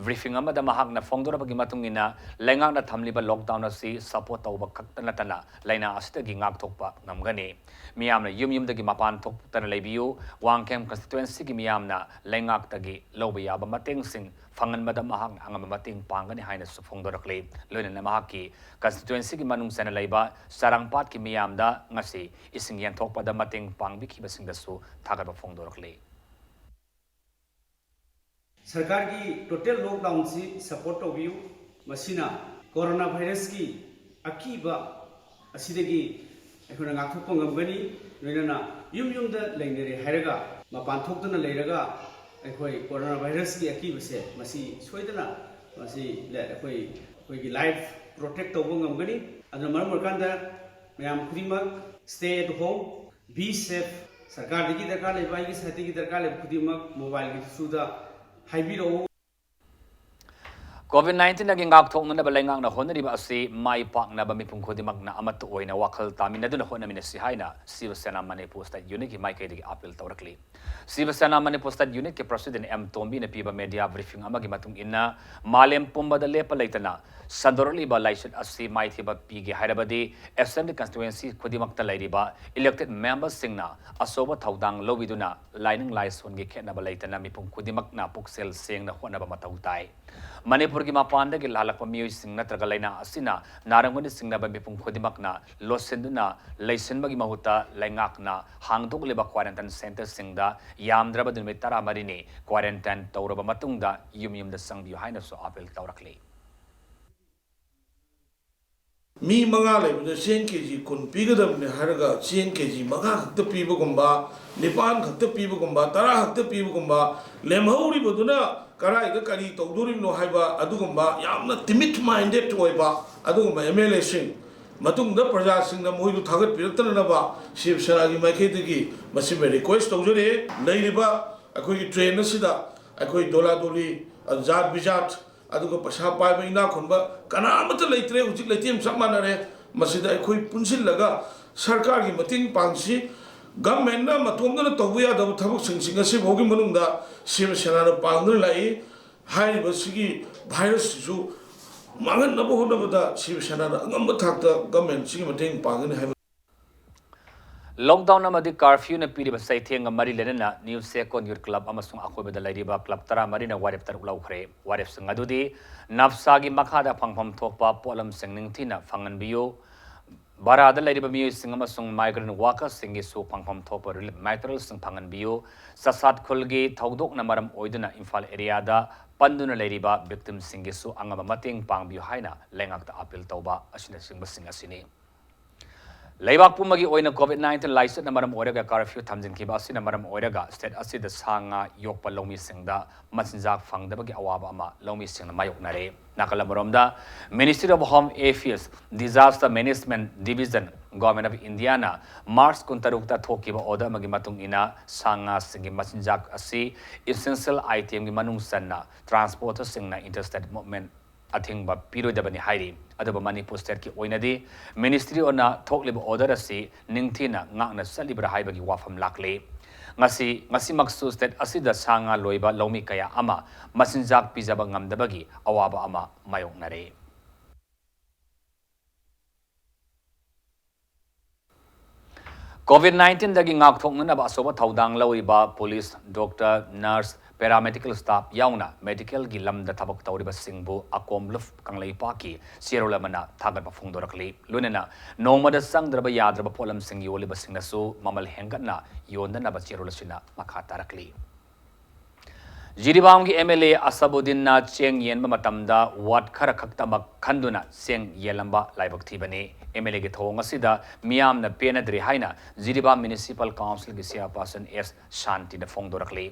Briefing ꯑꯃꯗ ꯃꯍꯥꯛꯅ ꯐꯣꯡꯗꯣꯔꯛꯄꯒꯤ ꯃꯇꯨꯡ ꯏꯟꯅ, ꯂꯩꯉꯥꯛꯅ ꯊꯝꯂꯤꯕ lockdown ꯑꯁꯤ support ꯇꯧꯕ ꯈꯛꯇ ꯅꯠꯇꯅ ꯂꯥꯏꯅꯥ ꯑꯁꯤꯗꯒꯤ ꯉꯥꯛꯊꯣꯛꯄ ꯉꯝꯒꯅꯤ꯫ ꯃꯤꯌꯥꯝꯅ ꯌꯨꯝ ꯌꯨꯝꯗꯒꯤ ꯃꯄꯥꯟ ꯊꯣꯛꯇꯅ ꯂꯩꯕꯤꯌꯨ꯫ ꯋꯥꯡꯈꯦꯝ constituencyꯒꯤ ꯃꯤꯌꯥꯝꯅ ꯂꯩꯉꯥꯛꯇꯒꯤ ꯂꯧꯕ ꯌꯥꯕ ꯃꯇꯦꯡꯁꯤꯡ ꯐꯪꯍꯟꯕꯗ ꯃꯍꯥꯛꯅ ꯑꯉꯝꯕ ꯃꯇꯦꯡ ꯄꯥꯡꯒꯅꯤ ꯍꯥꯏꯅꯁꯨ ꯐꯣꯡꯗꯣꯔꯛꯂꯤ꯫ ꯂꯣꯏꯅꯅ ꯃꯍꯥꯛꯀꯤ constituencyꯒꯤ ꯃꯅꯨꯡ ꯆꯟꯅ ꯂꯩꯕ ꯆꯥꯔꯥꯡꯄꯥꯠꯀꯤ ꯃꯤꯌꯥꯝꯗ ꯉꯁꯤ ꯏꯁꯤꯡ ꯌꯦꯟꯊꯣꯛꯄꯗ ꯃꯇꯦꯡ ꯄꯥꯡꯕꯤꯈꯤꯕꯁꯤꯡꯗꯁꯨ ꯊꯥꯒꯠꯄ ꯐꯣꯡꯗꯣꯔꯛꯂꯤ꯫ ꯁꯔꯀꯥꯔꯒꯤ total lockdownꯁꯤ support ꯇꯧꯕꯤꯌꯨ꯫ ꯃꯁꯤꯅ corona virusꯀꯤ ꯑꯀꯤꯕ ꯑꯁꯤꯗꯒꯤ ꯑꯩꯈꯣꯏꯅ ꯉꯥꯛꯊꯣꯛꯄ ꯉꯝꯒꯅꯤ꯫ ꯂꯣꯏꯅꯅ ꯌꯨꯝ ꯌꯨꯝꯗ ꯂꯩꯅꯔꯦ ꯍꯥꯏꯔꯒ ꯃꯄꯥꯟ ꯊꯣꯛꯇꯅ ꯂꯩꯔꯒ ꯑꯩꯈꯣꯏ corona virusꯀꯤ ꯑꯀꯤꯕꯁꯦ ꯃꯁꯤ ꯁꯣꯏꯗꯅ ꯃꯁꯤ ꯑꯩꯈꯣꯏ ꯑꯩꯈꯣꯏꯒꯤ life protect ꯇꯧꯕ ꯉꯝꯒꯅꯤ꯫ ꯑꯗꯨꯅ ꯃꯔꯝ ꯑꯣꯏꯔꯀꯥꯟꯗ ꯃꯌꯥꯝ ꯈꯨꯗꯤꯡꯃꯛ stay at home, be safe꯫ ꯁꯔꯀꯥꯔꯗꯒꯤ ꯗꯔꯀꯥꯔ ꯂꯩꯕ, ꯑꯩꯒꯤ sideꯇꯒꯤ ꯗꯔꯀꯥꯔ ꯂꯩꯕ ꯈꯨꯗꯤꯡꯃꯛ mobileꯒꯤ throughꯗ ꯍꯥꯏꯕꯤꯔꯛꯎ꯫ COVID nineteenꯗꯒꯤ ꯉꯥꯛꯊꯣꯛꯅꯅꯕ ꯂꯩꯉꯥꯛꯅ ꯍꯣꯠꯅꯔꯤꯕ ꯑꯁꯤ ꯃꯥꯏ ꯄꯥꯛꯅꯕ ꯃꯤꯄꯨꯝ ꯈꯨꯗꯤꯡꯃꯛꯅ ꯑꯃꯠꯇ ꯑꯣꯏꯅ ꯋꯥꯈꯜ ꯇꯥꯃꯤꯟꯅꯗꯨꯅ ꯍꯣꯠꯅꯃꯤꯟꯅꯁꯤ ꯍꯥꯏꯅ Shiva Sena Manipur State Unitꯀꯤ ꯃꯥꯏꯀꯩꯗꯒꯤ appeal ꯇꯧꯔꯛꯂꯤ꯫ Shiva Sena Manipur State Unitꯀꯤ President M ꯇꯣꯝꯕꯤꯅ ꯄꯤꯕ media briefing ꯑꯃꯒꯤ ꯃꯇꯨꯡ ꯏꯟꯅ, ꯃꯥꯂꯦꯝ ꯄꯨꯝꯕꯗ ꯂꯦꯞꯄ ꯂꯩꯇꯅ ꯁꯟꯗꯣꯔꯛꯂꯤꯕ ꯂꯥꯏꯆꯠ ꯑꯁꯤ ꯃꯥꯏꯊꯤꯕ ꯄꯤꯒꯦ ꯍꯥꯏꯔꯕꯗꯤ Assembly constituency ꯈꯨꯗꯤꯡꯃꯛꯇ ꯂꯩꯔꯤꯕ elected memberꯁꯤꯡꯅ ꯑꯆꯧꯕ ꯊꯧꯗꯥꯡ ꯂꯧꯕꯤꯗꯨꯅ ꯂꯥꯏꯅꯤꯡ ꯂꯥꯏꯁꯣꯟꯒꯤ ꯈꯦꯠꯅꯕ ꯂꯩꯇꯅ ꯃꯤꯄꯨꯝ ꯈꯨꯗꯤꯡꯃꯛꯅ ꯄꯨꯛꯆꯦꯜ ꯁꯦꯡꯅ ꯍꯣꯠꯅꯕ ꯃꯊꯧ ꯇꯥꯏ꯫ ꯃꯅꯤꯄꯨꯔꯒꯤ ꯃꯄꯥꯟꯗꯒꯤ ꯂꯥꯛꯂꯛꯄ ꯃꯤꯑꯣꯏꯁꯤꯡ ꯅꯠꯇ꯭ꯔꯒ ꯂꯥꯏꯅꯥ ꯑꯁꯤꯅ ꯅꯥꯔꯝꯒꯅꯤ ꯆꯤꯡꯅꯕ ꯃꯤꯄꯨꯝ ꯈꯨꯗꯤꯡꯃꯛꯅ ꯂꯣꯠꯁꯤꯟꯗꯨꯅ ꯂꯩꯁꯤꯟꯕꯒꯤ ꯃꯍꯨꯠꯇ ꯂꯩꯉꯥꯛꯅ ꯍꯥꯡꯗꯣꯛꯂꯤꯕ quarantine centreꯁꯤꯡꯗ ꯌꯥꯝꯗ꯭ꯔꯕꯗ ꯅꯨꯃꯤꯠ ꯇꯔꯥꯃꯔꯤꯅꯤ quarantine ꯇꯧꯔꯕ ꯃꯇꯨꯡꯗ ꯌꯨꯝ ꯌꯨꯝꯗ ꯆꯪꯕꯤꯌꯨ ꯍꯥꯏꯅꯁꯨ appeal ꯇꯧꯔꯛꯂꯤ꯫ ꯃꯤ ꯃꯉꯥ ꯂꯩꯕꯗ ꯆꯦꯡ ꯀꯦ ꯖꯤ ꯀꯨꯟ ꯄꯤꯒꯗꯕꯅꯤ ꯍꯥꯏꯔꯒ ꯆꯦꯡ ꯀꯦ ꯖꯤ ꯃꯉꯥ ꯈꯛꯇ ꯄꯤꯕꯒꯨꯝꯕ, ꯅꯤꯄꯥꯟ ꯈꯛꯇ ꯄꯤꯕꯒꯨꯝꯕ, ꯇꯔꯥ ꯈꯛꯇ ꯄꯤꯕꯒꯨꯝꯕ, ꯂꯦꯝꯍꯧꯔꯤꯕꯗꯨꯅ ꯀꯗꯥꯏꯗ ꯀꯔꯤ ꯇꯧꯗꯣꯔꯤꯕꯅꯣ ꯍꯥꯏꯕ ꯑꯗꯨꯒꯨꯝꯕ ꯌꯥꯝꯅ timid minded ꯑꯣꯏꯕ ꯑꯗꯨꯒꯨꯝꯕ M L Aꯁꯤꯡ, ꯃꯇꯨꯡꯗ ꯄ꯭ꯔꯖꯥꯁꯤꯡꯅ ꯃꯣꯏꯗꯨ ꯊꯥꯒꯠꯄꯤꯔꯛꯇꯅꯅꯕ ꯁꯤꯕ ꯁꯦꯅꯥꯒꯤ ꯃꯥꯏꯀꯩꯗꯒꯤ ꯃꯁꯤꯃ ꯔꯤꯀ꯭ꯋꯦꯁ ꯇꯧꯖꯔꯤ꯫ ꯂꯩꯔꯤꯕ ꯑꯩꯈꯣꯏꯒꯤ ꯇ꯭ꯔꯦꯟ ꯑꯁꯤꯗ ꯑꯩꯈꯣꯏ ꯗꯣꯂꯥ ꯗꯣꯂꯤ, ꯖꯥꯠ ꯕꯤꯖꯥꯠ, ꯑꯗꯨꯒ ꯄꯩꯁꯥ ꯄꯥꯏꯕ ꯏꯅꯥꯛ ꯈꯨꯟꯕ ꯀꯅꯥ ꯑꯃꯠꯇ ꯂꯩꯇ꯭ꯔꯦ꯫ ꯍꯧꯖꯤꯛ ꯂꯩꯇꯦꯝ ꯆꯞ ꯃꯥꯟꯅꯔꯦ꯫ ꯃꯁꯤꯗ ꯑꯩꯈꯣꯏ ꯄꯨꯟꯁꯤꯜꯂꯒ ꯁꯔꯀꯥꯔꯒꯤ ꯃꯇꯦꯡ ꯄꯥꯡꯁꯤ꯫ ꯒꯃꯦꯟꯅ ꯃꯇꯣꯝꯗꯅ ꯇꯧꯕ ꯌꯥꯗꯕ ꯊꯕꯛꯁꯤꯡꯁꯤ ꯉꯁꯤꯐꯥꯎꯒꯤ ꯃꯅꯨꯡꯗ ꯁꯤꯕ ꯁꯦꯅꯥꯅ ꯄꯥꯡꯗꯨꯅ ꯂꯥꯛꯏ꯫ ꯍꯥꯏꯔꯤꯕꯁꯤꯒꯤ ꯚꯥꯏꯔꯁꯁꯤꯁꯨ ꯃꯥꯡꯍꯟꯅꯕ ꯍꯣꯠꯅꯕꯗ ꯁꯤꯕ ꯁꯦꯅꯥꯅ ꯑꯉꯝꯕ ꯊꯥꯛꯇ ꯒꯃꯦꯟꯁꯤꯒꯤ ꯃꯇꯦꯡ ꯄꯥꯡꯒꯅꯤ ꯍꯥꯏꯕ꯫ ꯂꯣꯛꯗꯥꯎꯟ ꯑꯃꯗꯤ ꯀꯥꯔꯐ꯭ꯌꯨꯅ ꯄꯤꯔꯤꯕ ꯆꯩꯊꯦꯡꯒ ꯃꯔꯤ ꯂꯩꯅꯅ ꯅ꯭ꯌꯨ ꯆꯦꯀꯣꯟ ꯌꯨꯠ ꯀ꯭ꯂꯕ ꯑꯃꯁꯨꯡ ꯑꯀꯣꯏꯕꯗ ꯂꯩꯔꯤꯕ ꯀ꯭ꯂꯕ ꯇꯔꯥꯃꯔꯤꯅ ꯋꯥꯔꯦꯞ ꯇꯔꯨꯛ ꯂꯧꯈ꯭ꯔꯦ꯫ ꯋꯥꯔꯦꯞꯁꯤꯡ ꯑꯗꯨꯗꯤ ꯅꯞꯁꯥꯒꯤ ꯃꯈꯥꯗ ꯐꯪꯐꯝ ꯊꯣꯛꯄ ꯄꯣꯠꯂꯝꯁꯤꯡ ꯅꯤꯡꯊꯤꯅ ꯐꯪꯍꯟꯕꯤꯌꯨ, ꯚꯔꯥꯗ ꯂꯩꯔꯤꯕ ꯃꯤꯑꯣꯏꯁꯤꯡ ꯑꯃꯁꯨꯡ migrant workersꯁꯤꯡꯒꯤꯁꯨ ꯐꯪꯐꯝ ꯊꯣꯛꯄ relief materialꯁꯤꯡ ꯐꯪꯍꯟꯕꯤꯌꯨ, ꯆꯁꯥꯠ ꯈꯨꯜꯒꯤ ꯊꯧꯗꯣꯛꯅ ꯃꯔꯝ ꯑꯣꯏꯗꯨꯅ ꯏꯝꯐꯥꯜ areaꯗ ꯄꯟꯗꯨꯅ ꯂꯩꯔꯤꯕ victimꯁꯤꯡꯒꯤꯁꯨ ꯑꯉꯝꯕ ꯃꯇꯦꯡ ꯄꯥꯡꯕꯤꯌꯨ ꯍꯥꯏꯅ ꯂꯩꯉꯥꯛꯇ appeal ꯇꯧꯕ ꯑꯁꯤꯅꯆꯤꯡꯕꯁꯤꯡ ꯑꯁꯤꯅꯤ꯫ ꯂꯩꯕꯥꯛ ꯄꯨꯝꯕꯒꯤ ꯑꯣꯏꯅ COVID nineteen ꯂꯥꯏꯆꯠꯅ ꯃꯔꯝ ꯑꯣꯏꯔꯒ ꯀꯥꯔꯐ꯭ꯌꯨ ꯊꯝꯖꯤꯟꯈꯤꯕ ꯑꯁꯤꯅ ꯃꯔꯝ ꯑꯣꯏꯔꯒ state ꯑꯁꯤꯗ ꯁꯥ ꯉꯥ ꯌꯣꯛꯄ ꯂꯧꯃꯤꯁꯤꯡꯗ ꯃꯆꯤꯟꯖꯥꯛ ꯐꯪꯗꯕꯒꯤ ꯑꯋꯥꯕ ꯑꯃ ꯂꯧꯃꯤꯁꯤꯡꯅ ꯃꯥꯌꯣꯛꯅꯔꯦ꯫ ꯅꯥꯀꯜ ꯑꯃꯔꯣꯝꯗ, Ministry of Home Affairs Disaster Management Division, Government of Indiaꯅ March ꯀꯨꯟꯇꯔꯨꯛꯇ ꯊꯣꯛꯈꯤꯕ order ꯑꯃꯒꯤ ꯃꯇꯨꯡ ꯏꯟꯅ ꯁꯥ ꯉꯥꯁꯤꯡꯒꯤ ꯃꯆꯤꯟꯖꯥꯛ ꯑꯁꯤ essential itemꯒꯤ ꯃꯅꯨꯡ ꯆꯟꯅ transporterꯁꯤꯡꯅ interstate movement ꯑꯊꯤꯡꯕ ꯄꯤꯔꯣꯏꯗꯕꯅꯤ ꯍꯥꯏꯔꯤ꯫ ꯑꯗꯨꯕꯨ ꯃꯅꯤꯄꯨꯔ stateꯀꯤ ꯑꯣꯏꯅꯗꯤ ministry ꯑꯣꯏꯅ ꯊꯣꯛꯂꯤꯕ order ꯑꯁꯤ ꯅꯤꯡꯊꯤꯅ ꯉꯥꯛꯅ ꯆꯠꯂꯤꯕ꯭ꯔꯥ ꯍꯥꯏꯕꯒꯤ ꯋꯥꯐꯝ ꯂꯥꯛꯂꯤ꯫ ꯉꯁꯤ, ꯉꯁꯤꯃꯛꯁꯨ state ꯑꯁꯤꯗ ꯁꯥ ꯉꯥ ꯂꯣꯏꯕ ꯂꯧꯃꯤ ꯀꯌꯥ ꯑꯃ ꯃꯆꯤꯟꯖꯥꯛ ꯄꯤꯖꯕ ꯉꯝꯗꯕꯒꯤ ꯑꯋꯥꯕ ꯑꯃ ꯃꯥꯌꯣꯛꯅꯔꯤ꯫ COVID nineteenꯗꯒꯤ ꯉꯥꯛꯊꯣꯛꯅꯅꯕ ꯑꯆꯧꯕ ꯊꯧꯗꯥꯡ ꯂꯧꯔꯤꯕ police, doctor, nurse, paramedical staff ꯌꯥꯎꯅ medicalꯒꯤ ꯂꯝꯗ ꯊꯕꯛ ꯇꯧꯔꯤꯕꯁꯤꯡꯕꯨ ꯑꯀꯣꯝꯂꯨꯞ ꯀꯪꯂꯩꯄꯥꯛꯀꯤ ꯆꯦꯔꯣꯜ ꯑꯃꯅ ꯊꯥꯒꯠꯄ ꯐꯣꯡꯗꯣꯔꯛꯂꯤ꯫ ꯂꯣꯏꯅꯅ ꯅꯣꯡꯃꯗ ꯆꯪꯗ꯭ꯔꯕ ꯌꯥꯗ꯭ꯔꯕ ꯄꯣꯠꯂꯝꯁꯤꯡ ꯌꯣꯜꯂꯤꯕꯁꯤꯡꯅꯁꯨ ꯃꯃꯜ ꯍꯦꯟꯒꯠꯅ ꯌꯣꯟꯗꯅꯕ ꯆꯦꯔꯣꯜ ꯑꯁꯤꯅ ꯃꯈꯥ ꯇꯥꯔꯛꯂꯤ꯫ ꯖꯤꯔꯤꯕꯥꯝꯒꯤ MLA ꯑꯁꯕꯨꯗꯤꯟꯅ ꯆꯦꯡ ꯌꯦꯟꯕ ꯃꯇꯝꯗ ward ꯈꯔ ꯈꯛꯇꯃꯛ ꯈꯟꯗꯨꯅ ꯆꯦꯡ ꯌꯦꯜꯂꯝꯕ ꯂꯥꯏꯕꯛ ꯊꯤꯕꯅꯤ꯫ ꯑꯦꯝ ꯑꯦꯜ ꯑꯦꯒꯤ ꯊꯧꯑꯣꯡ ꯑꯁꯤꯗ ꯃꯤꯌꯥꯝꯅ ꯄꯦꯟꯅꯗ꯭ꯔꯦ ꯍꯥꯏꯅ ꯖꯤꯔꯤꯕꯥꯝ ꯃ꯭ꯌꯨꯅꯤꯁꯤꯄꯥꯜ ꯀꯥꯎꯟꯁꯤꯜꯒꯤ ꯆꯦꯌꯔꯄꯥꯔꯁꯟ ꯑꯦꯁ ꯁꯥꯟꯇꯤꯅ ꯐꯣꯡꯗꯣꯔꯛꯂꯤ꯫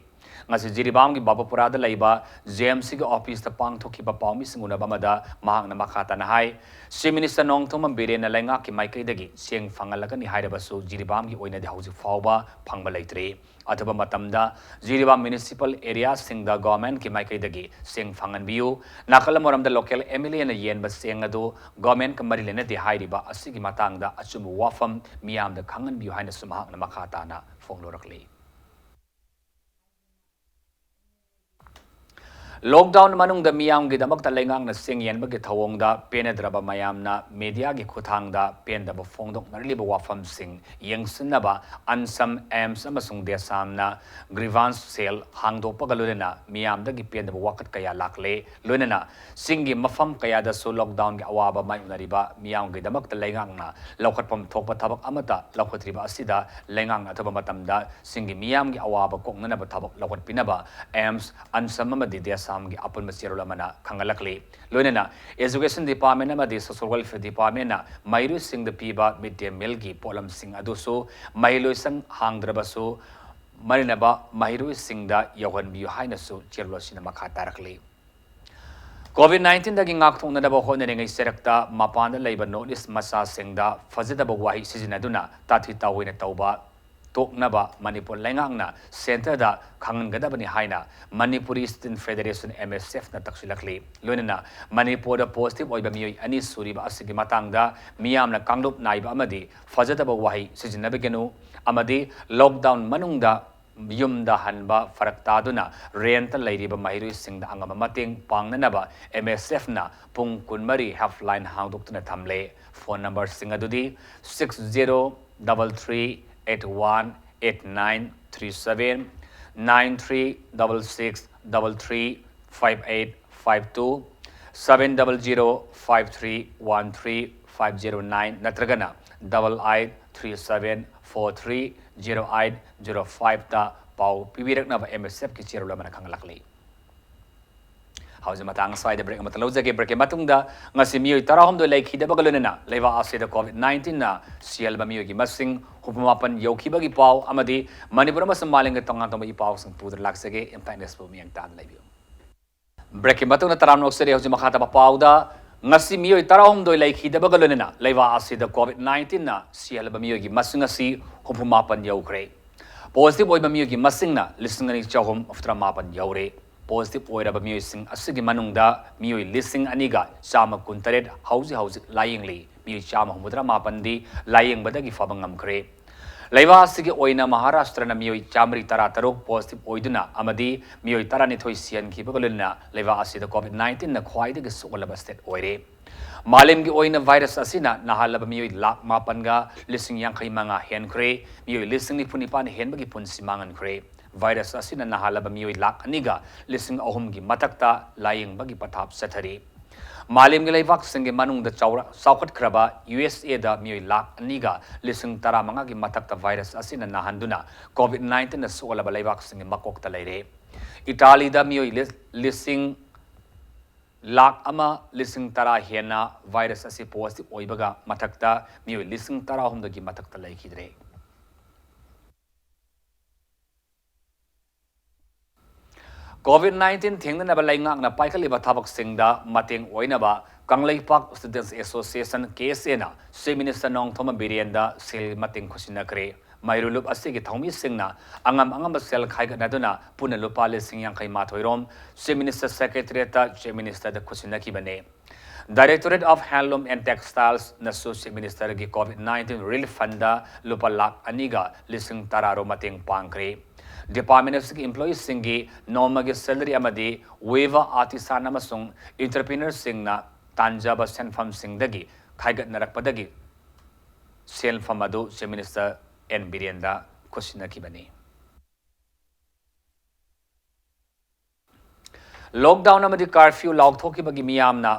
ꯉꯁꯤ ꯖꯤꯔꯤꯕꯥꯝꯒꯤ ꯕꯥꯕꯨꯄꯨꯔꯥꯗ ꯂꯩꯕ ꯖꯦ ꯑꯦꯝ ꯁꯤꯒꯤ ꯑꯣꯐꯤꯁꯇ ꯄꯥꯡꯊꯣꯛꯈꯤꯕ ꯄꯥꯎꯃꯤꯁꯤꯡ ꯎꯅꯕ ꯑꯃꯗ ꯃꯍꯥꯛꯅ ꯃꯈꯥ ꯇꯥꯅ ꯍꯥꯏ, ꯆꯤꯐ ꯃꯤꯅꯤꯁꯇꯔ ꯅꯣꯡꯊꯣꯝꯕꯝ ꯕꯤꯔꯦꯟꯅ ꯂꯩꯉꯥꯛꯀꯤ ꯃꯥꯏꯀꯩꯗꯒꯤ ꯆꯦꯡ ꯐꯪꯍꯜꯂꯒꯅꯤ ꯍꯥꯏꯔꯕꯁꯨ ꯖꯤꯔꯤꯕꯥꯝꯒꯤ ꯑꯣꯏꯅꯗꯤ ꯍꯧꯖꯤꯛ ꯐꯥꯎꯕ ꯐꯪꯕ ꯂꯩꯇ꯭ꯔꯤ꯫ ꯑꯊꯨꯕ ꯃꯇꯝꯗ ꯖꯤꯔꯤꯕꯥꯝ ꯃ꯭ꯌꯨꯅꯤꯁꯤꯄꯥꯜ ꯑꯦꯔꯤꯌꯥꯁꯤꯡꯗ ꯒꯣꯔꯃꯦꯟꯠꯀꯤ ꯃꯥꯏꯀꯩꯗꯒꯤ ꯆꯦꯡ ꯐꯪꯍꯟꯕꯤꯌꯨ꯫ ꯅꯥꯀꯜ ꯑꯃꯔꯣꯝꯗ ꯂꯣꯀꯦꯜ ꯑꯦꯝ ꯑꯦꯜ ꯑꯦꯅ ꯌꯦꯟꯕ ꯆꯦꯡ ꯑꯗꯨ ꯒꯣꯔꯃꯦꯟꯠꯀ ꯃꯔꯤ ꯂꯩꯅꯗꯦ ꯍꯥꯏꯔꯤꯕ ꯑꯁꯤꯒꯤ ꯃꯇꯥꯡꯗ ꯑꯆꯨꯝꯕ ꯋꯥꯐꯝ ꯃꯤꯌꯥꯝꯗ ꯈꯪꯍꯟꯕꯤꯌꯨ ꯍꯥꯏꯅꯁꯨ ꯃꯍꯥꯛꯅ ꯃꯈꯥ ꯇꯥꯅ ꯐꯣꯡꯗꯣꯔꯛꯂꯤ꯫ ꯂꯣꯛꯗꯥꯎꯟ ꯃꯅꯨꯡꯗ ꯃꯤꯌꯥꯝꯒꯤꯗꯃꯛꯇ ꯂꯩꯉꯥꯛꯅ ꯆꯦꯡ ꯌꯦꯟꯕꯒꯤ ꯊꯧꯑꯣꯡꯗ ꯄꯦꯟꯅꯗ꯭ꯔꯕ ꯃꯌꯥꯝꯅ ꯃꯦꯗꯤꯌꯥꯒꯤ ꯈꯨꯠꯊꯥꯡꯗ ꯄꯦꯟꯗꯕ ꯐꯣꯡꯗꯣꯛꯅꯔꯤꯕ ꯋꯥꯐꯝꯁꯤꯡ ꯌꯦꯡꯁꯤꯟꯅꯕ ꯑꯟꯁꯝ, ꯑꯦꯝꯁ ꯑꯃꯁꯨꯡ ꯗꯦꯁꯥꯝꯅ ꯒ꯭ꯔꯤꯚꯥꯟꯁ ꯁꯦꯜ ꯍꯥꯡꯗꯣꯛꯄꯒ ꯂꯣꯏꯅꯅ ꯃꯤꯌꯥꯝꯗꯒꯤ ꯄꯦꯟꯗꯕ ꯋꯥꯀꯠ ꯀꯌꯥ ꯂꯥꯛꯂꯦ꯫ ꯂꯣꯏꯅꯅ ꯆꯤꯡꯒꯤ ꯃꯐꯝ ꯀꯌꯥꯗꯁꯨ ꯂꯣꯛꯗꯥꯎꯟꯒꯤ ꯑꯋꯥꯕ ꯃꯥꯌꯣꯛꯅꯔꯤꯕ ꯃꯤꯌꯥꯝꯒꯤꯗꯃꯛꯇ ꯂꯩꯉꯥꯛꯅ ꯂꯧꯈꯠꯐꯝ ꯊꯣꯛꯄ ꯊꯕꯛ ꯑꯃꯠꯇ ꯂꯧꯈꯠꯇ꯭ꯔꯤꯕ ꯑꯁꯤꯗ ꯂꯩꯉꯥꯛꯅ ꯑꯊꯨꯕ ꯃꯇꯝꯗ ꯆꯤꯡꯒꯤ ꯃꯤꯌꯥꯝꯒꯤ ꯑꯋꯥꯕ ꯀꯣꯛꯅꯅꯕ ꯊꯕꯛ ꯂꯧꯈꯠꯄꯤꯅꯕ ꯑꯦꯝꯁ, ꯑꯟꯁꯝ ꯑꯃꯗꯤ ꯗꯦꯁꯥꯝꯒꯤ ꯑꯄꯨꯟꯕ ꯆꯦꯔꯣꯜ ꯑꯃꯅ ꯈꯪꯍꯜꯂꯛꯂꯤ꯫ ꯂꯣꯏꯅꯅ Education Department ꯑꯃꯗꯤ Social Welfare Departmentꯅ ꯃꯍꯩꯔꯣꯏꯁꯤꯡꯗ ꯄꯤꯕ ꯃꯤꯗ ꯗꯦ ꯃꯤꯜꯒꯤ ꯄꯣꯠꯂꯝꯁꯤꯡ ꯑꯗꯨꯁꯨ ꯃꯍꯩꯂꯣꯏꯁꯪ ꯍꯥꯡꯗ꯭ꯔꯕꯁꯨ ꯃꯔꯤꯅꯕ ꯃꯍꯩꯔꯣꯏꯁꯤꯡꯗ ꯌꯧꯍꯟꯕꯤꯌꯨ ꯍꯥꯏꯅꯁꯨ ꯆꯦꯔꯣꯜ ꯑꯁꯤꯅ ꯃꯈꯥ ꯇꯥꯔꯛꯂꯤ꯫ ꯀꯣꯚꯤꯗ ꯅꯥꯏꯟꯇꯤꯟꯗꯒꯤ ꯉꯥꯛꯊꯣꯛꯅꯅꯕ ꯍꯣꯠꯅꯔꯤꯉꯩ ꯆꯦꯔꯛꯇ ꯃꯄꯥꯟꯗ ꯂꯩꯕ ꯅꯣꯔꯠ ꯏꯁ ꯃꯆꯥꯁꯤꯡꯗ ꯐꯖꯗꯕ ꯋꯥꯍꯩ ꯁꯤꯖꯤꯟꯅꯗꯨꯅ ꯇꯥꯊꯤ ꯇꯥꯑꯣꯏꯅ ꯇꯧꯕ ꯇꯣꯛꯅꯕ ꯃꯅꯤꯄꯨꯔ ꯂꯩꯉꯥꯛꯅ ꯁꯦꯟꯇꯔꯗ ꯈꯪꯍꯟꯒꯗꯕꯅꯤ ꯍꯥꯏꯅ ꯃꯅꯤꯄꯨꯔꯤ ꯁ꯭ꯇꯨꯗꯦꯟꯠ ꯐꯦꯗꯔꯦꯁꯟ, ꯑꯦꯝ ꯑꯦꯁ ꯑꯦꯐꯅ ꯇꯛꯁꯤꯜꯂꯛꯂꯤ꯫ ꯂꯣꯏꯅꯅ ꯃꯅꯤꯄꯨꯔꯗ ꯄꯣꯖꯤꯇꯤꯚ ꯑꯣꯏꯕ ꯃꯤꯑꯣꯏ ꯑꯅꯤ ꯁꯨꯔꯤꯕ ꯑꯁꯤꯒꯤ ꯃꯇꯥꯡꯗ ꯃꯤꯌꯥꯝꯅ ꯀꯥꯡꯂꯨꯞ ꯅꯥꯏꯕ ꯑꯃꯗꯤ ꯐꯖꯗꯕ ꯋꯥꯍꯩ ꯁꯤꯖꯤꯟꯅꯕꯤꯒꯅꯨ ꯑꯃꯗꯤ ꯂꯣꯛꯗꯥꯎꯟ ꯃꯅꯨꯡꯗ ꯌꯨꯝꯗ ꯍꯟꯕ ꯐꯔꯛ ꯇꯥꯗꯨꯅ ꯔꯦꯟꯠꯇ ꯂꯩꯔꯤꯕ ꯃꯍꯩꯔꯣꯏꯁꯤꯡꯗ ꯑꯉꯝꯕ ꯃꯇꯦꯡ ꯄꯥꯡꯅꯅꯕ ꯑꯦꯝ ꯑꯦꯁ ꯑꯦꯐꯅ ꯄꯨꯡ ꯀꯨꯟꯃꯔꯤ ꯍꯦꯜꯞꯂꯥꯏꯟ ꯍꯥꯡꯗꯣꯛꯇꯨꯅ ꯊꯝꯂꯦ꯫ ꯐꯣꯟ ꯅꯝꯕꯔꯁꯤꯡ ꯑꯗꯨꯗꯤ six zero double three eight one eight nine three seven, nine three double six double three five eight five two, seven double zero five three one three five zero nine ꯅꯠꯇ꯭ꯔꯒꯅ double eight three seven four three zero eight zero fiveꯇ ꯄꯥꯎ ꯄꯤꯕꯤꯔꯛꯅꯕ M ꯑꯦꯁ ꯑꯦꯐꯀꯤ ꯆꯦꯔꯣꯜ ꯑꯃꯅ ꯈꯪꯍꯜꯂꯛꯂꯤ꯫ ꯍꯧꯖꯤꯛ ꯃꯇꯥꯡ ꯑꯁ꯭ꯋꯥꯏꯗ break ꯑꯃꯇ ꯂꯧꯖꯒꯦ꯫ ꯕ꯭ꯔꯦꯛꯀꯤ ꯃꯇꯨꯡꯗ ꯉꯁꯤ ꯃꯤꯑꯣꯏ ꯇꯔꯥꯍꯨꯝꯗꯣꯏ ꯂꯩꯈꯤꯗꯕꯒ ꯂꯣꯏꯅꯅ ꯂꯩꯕꯥꯛ ꯑꯁꯤꯗ ꯀꯣꯚꯤꯗ ꯅꯥꯏꯟꯇꯤꯟꯅ ꯁꯤꯍꯜꯂꯕ ꯃꯤꯑꯣꯏꯒꯤ ꯃꯁꯤꯡ ꯍꯨꯝꯐꯨ ꯃꯥꯄꯟ ꯌꯧꯈꯤꯕꯒꯤ ꯄꯥꯎ ꯑꯃꯗꯤ ꯃꯅꯤꯄꯨꯔ ꯑꯃꯁꯨꯡ ꯃꯥꯂꯦꯝꯒꯤ ꯇꯣꯉꯥꯟ ꯇꯣꯉꯥꯟꯕ ꯏ ꯄꯥꯎꯁꯤꯡ ꯄꯨꯗꯨꯅ ꯂꯥꯛꯆꯒꯦ꯫ ꯏꯝꯄꯦꯛ ꯅ꯭ꯌꯨꯁꯄꯨ ꯃꯤꯠꯌꯦꯡ ꯇꯥꯅ ꯂꯩꯕꯤꯌꯨ꯫ ꯕ꯭ꯔꯦꯛꯀꯤ ꯃꯇꯨꯡꯗ ꯇꯔꯥꯝꯅ ꯑꯣꯛꯆꯔꯤ꯫ ꯍꯧꯖꯤꯛ ꯃꯈꯥ ꯇꯥꯕ ꯄꯥꯎꯗ ꯉꯁꯤ ꯃꯤꯑꯣꯏ ꯇꯔꯥꯍꯨꯝꯗꯣꯏ ꯂꯩꯈꯤꯗꯕꯒ ꯂꯣꯏꯅꯅ ꯂꯩꯕꯥꯛ ꯑꯁꯤꯗ ꯀꯣꯚꯤꯗ ꯅꯥꯏꯟꯇꯤꯟꯅ ꯁꯤꯍꯜꯂꯕ ꯃꯤꯑꯣꯏꯒꯤ ꯃꯁꯤꯡ ꯑꯁꯤ ꯍꯨꯝꯐꯨ ꯃꯥꯄꯟ ꯌꯧꯈ꯭ꯔꯦ꯫ ꯄꯣꯖꯤꯇꯤꯚ ꯑꯣꯏꯕ ꯃꯤꯑꯣꯏꯒꯤ ꯃꯁꯤꯡꯅ ꯂꯤꯁꯤꯡ ꯑꯅꯤ ꯆꯍꯨꯝ ꯍꯨꯝꯐꯨꯇꯔꯥ ꯃꯥꯄꯟ ꯌꯧꯔꯦ꯫ ꯄꯣꯖꯤꯇꯤꯚ ꯑꯣꯏꯔꯕ ꯃꯤꯑꯣꯏꯁꯤꯡ ꯑꯁꯤꯒꯤ ꯃꯅꯨꯡꯗ ꯃꯤꯑꯣꯏ ꯂꯤꯁꯤꯡ ꯑꯅꯤꯒ ꯆꯥꯝꯃ ꯀꯨꯟꯇꯔꯦꯠ ꯍꯧꯖꯤꯛ ꯍꯧꯖꯤꯛ ꯂꯥꯌꯦꯡꯂꯤ꯫ ꯃꯤꯑꯣꯏ ꯆꯥꯝꯃ ꯍꯨꯝꯐꯨꯇꯔꯥ ꯃꯥꯄꯟꯗꯤ ꯂꯥꯌꯦꯡꯕꯗꯒꯤ ꯐꯕ ꯉꯝꯈ꯭ꯔꯦ꯫ ꯂꯩꯕꯥꯛ ꯑꯁꯤꯒꯤ ꯑꯣꯏꯅ ꯃꯍꯥꯔꯥꯁꯇ꯭ꯔꯅ ꯃꯤꯑꯣꯏ ꯆꯥꯃꯔꯤ ꯇꯔꯥꯇꯔꯨꯛ ꯄꯣꯖꯤꯇꯤꯚ ꯑꯣꯏꯗꯨꯅ ꯑꯃꯗꯤ ꯃꯤꯑꯣꯏ ꯇꯔꯥꯅꯤꯊꯣꯏ ꯁꯤꯍꯟꯈꯤꯕꯒ ꯂꯣꯏꯅꯅ ꯂꯩꯕꯥꯛ ꯑꯁꯤꯗ ꯀꯣꯚꯤꯗ ꯅꯥꯏꯟꯇꯤꯟꯅ ꯈ꯭ꯋꯥꯏꯗꯒꯤ ꯁꯣꯛꯍꯜꯂꯕ ꯁ꯭ꯇꯦꯠ ꯑꯣꯏꯔꯦ꯫ ꯃꯥꯂꯦꯝꯒꯤ ꯑꯣꯏꯅ ꯚꯥꯏꯔꯁ ꯑꯁꯤꯅ ꯅꯥꯍꯜꯂꯕ ꯃꯤꯑꯣꯏ ꯂꯥꯈ ꯃꯥꯄꯟꯒ ꯂꯤꯁꯤꯡ ꯌꯥꯡꯈꯩ ꯃꯉꯥ ꯍꯦꯟꯈ꯭ꯔꯦ꯫ ꯃꯤꯑꯣꯏ ꯂꯤꯁꯤꯡ ꯅꯤꯐꯨ ꯅꯤꯄꯥꯟ ꯍꯦꯟꯕꯒꯤ ꯄꯨꯟꯁꯤ ꯃꯥꯡꯍꯟꯈ꯭ꯔꯦ꯫ ꯚꯥꯏꯔꯁ ꯑꯁꯤꯅ ꯅꯥꯍꯜꯂꯕ ꯃꯤꯑꯣꯏ ꯂꯥꯈ ꯑꯅꯤꯒ ꯂꯤꯁꯤꯡ ꯑꯍꯨꯝꯒꯤ ꯃꯊꯛꯇ ꯂꯥꯌꯦꯡꯕꯒꯤ ꯄꯊꯥꯞ ꯆꯠꯊꯔꯤ꯫ ꯃꯥꯂꯦꯝꯒꯤ ꯂꯩꯕꯥꯛꯁꯤꯡꯒꯤ ꯃꯅꯨꯡꯗ ꯆꯥꯎꯔ-, ꯆꯥꯎꯈꯠꯈ꯭ꯔꯕ ꯌꯨ ꯑꯦꯁ ꯑꯦꯗ ꯃꯤꯑꯣꯏ ꯂꯥꯈ ꯑꯅꯤꯒ ꯂꯤꯁꯤꯡ ꯇꯔꯥꯃꯉꯥꯒꯤ ꯃꯊꯛꯇ ꯚꯥꯏꯔꯁ ꯑꯁꯤꯅ ꯅꯥꯍꯟꯗꯨꯅ ꯀꯣꯚꯤꯗ ꯅꯥꯏꯟꯇꯤꯟꯅ ꯁꯣꯛꯍꯜꯂꯕ ꯂꯩꯕꯥꯛꯁꯤꯡꯒꯤ ꯃꯀꯣꯛꯇ ꯂꯩꯔꯦ꯫ ꯏꯇꯥꯂꯤꯗ ꯃꯤꯑꯣꯏ ꯂꯤ-, ꯂꯤꯁꯤꯡ ꯂꯥꯈ ꯑꯃ ꯂꯤꯁꯤꯡ ꯇꯔꯥ ꯍꯦꯟꯅ ꯚꯥꯏꯔꯁ ꯑꯁꯤ ꯄꯣꯖꯤꯇꯤꯚ ꯑꯣꯏꯕꯒ ꯃꯊꯛꯇ ꯃꯤꯑꯣꯏ ꯂꯤꯁꯤꯡ ꯇꯔꯥꯍꯨꯝꯗꯣꯏꯒꯤ ꯃꯊꯛꯇ ꯂꯩꯈꯤꯗ꯭ꯔꯦ꯫ ꯀꯣꯚꯤꯗ ꯅꯥꯏꯟꯇꯤꯟ ꯊꯦꯡꯅꯅꯕ ꯂꯩꯉꯥꯛꯅ ꯄꯥꯏꯈꯠꯂꯤꯕ ꯊꯕꯛꯁꯤꯡꯗ ꯃꯇꯦꯡ ꯑꯣꯏꯅꯕ ꯀꯪꯂꯩꯄꯥꯛ ꯁ꯭ꯇꯨꯗꯦꯟꯠꯁ ꯑꯦꯁꯣꯁꯤꯌꯦꯁꯟ, ꯀꯦ ꯑꯦꯁ ꯑꯦꯅ ꯆꯤꯐ ꯃꯤꯅꯤꯁꯇꯔ ꯅꯣꯡꯊꯣꯝꯕꯝ ꯕꯤꯔꯦꯟꯗ ꯁꯦꯜ ꯃꯇꯦꯡ ꯈꯨꯠꯁꯤꯟꯅꯈ꯭ꯔꯦ꯫ ꯃꯩꯔꯨ ꯂꯨꯞ ꯑꯁꯤꯒꯤ ꯊꯧꯃꯤꯁꯤꯡꯅ ꯑꯉꯝ ꯑꯉꯝꯕ ꯁꯦꯜ ꯈꯥꯏꯒꯠꯅꯗꯨꯅ ꯄꯨꯟꯅ ꯂꯨꯄꯥ ꯂꯤꯁꯤꯡ ꯌꯥꯡꯈꯩ ꯃꯥꯊꯣꯏ ꯔꯣꯝ ꯆꯤꯐ ꯃꯤꯅꯤꯁꯇꯔ ꯁꯦꯀ꯭ꯔꯦꯇꯔꯤꯌꯦꯠꯇ ꯆꯤꯐ ꯃꯤꯅꯤꯁꯇꯔꯗ ꯈꯨꯠꯁꯤꯟꯅꯈꯤꯕꯅꯤ꯫ Directorate of Handloom and Textiles ꯅꯁꯨ ꯆꯤꯐ ꯃꯤꯅꯤꯁꯇꯔꯒꯤ ꯀꯣꯚꯤꯗ ꯅꯥꯏꯟꯇꯤꯟ ꯔꯤꯂꯤꯐ ꯐꯟꯗ ꯂꯨꯄꯥ ꯂꯥꯈ ꯑꯅꯤꯒ ꯂꯤꯁꯤꯡ ꯇꯔꯥ ꯔꯣꯝ ꯃꯇꯦꯡ ꯄꯥꯡꯈ꯭ꯔꯦ꯫ ꯗꯤꯄꯥꯔꯠꯃꯦꯟ ꯑꯁꯤꯒꯤ ꯏꯝꯄ꯭ꯂꯣꯌꯤꯁꯤꯡꯒꯤ ꯅꯣꯡꯃꯒꯤ ꯁꯦꯂꯔꯤ ꯑꯃꯗꯤ ꯋꯤꯚꯔ ꯑꯥꯔꯇꯤꯁꯥꯟ ꯑꯃꯁꯨꯡ ꯑꯦꯟꯇꯔꯄ꯭ꯔꯤꯅꯔꯁꯤꯡꯅ ꯇꯥꯟꯖꯕ ꯁꯦꯟꯐꯝꯁꯤꯡꯗꯒꯤ ꯈꯥꯏꯒꯠꯅꯔꯛꯄꯗꯒꯤ ꯁꯦꯟꯐꯝ ꯑꯗꯨ ꯆꯤꯐ ꯃꯤꯅꯤꯁꯇꯔ ꯑꯦꯟ ꯕꯤꯔꯦꯟꯗ ꯈꯨꯠꯁꯤꯟꯅꯈꯤꯕꯅꯤ꯫ ꯂꯣꯛꯗꯥꯎꯟ ꯑꯃꯗꯤ ꯀꯥꯔꯐ꯭ꯌꯨ ꯂꯥꯎꯊꯣꯛꯈꯤꯕꯒꯤ ꯃꯤꯌꯥꯝꯅ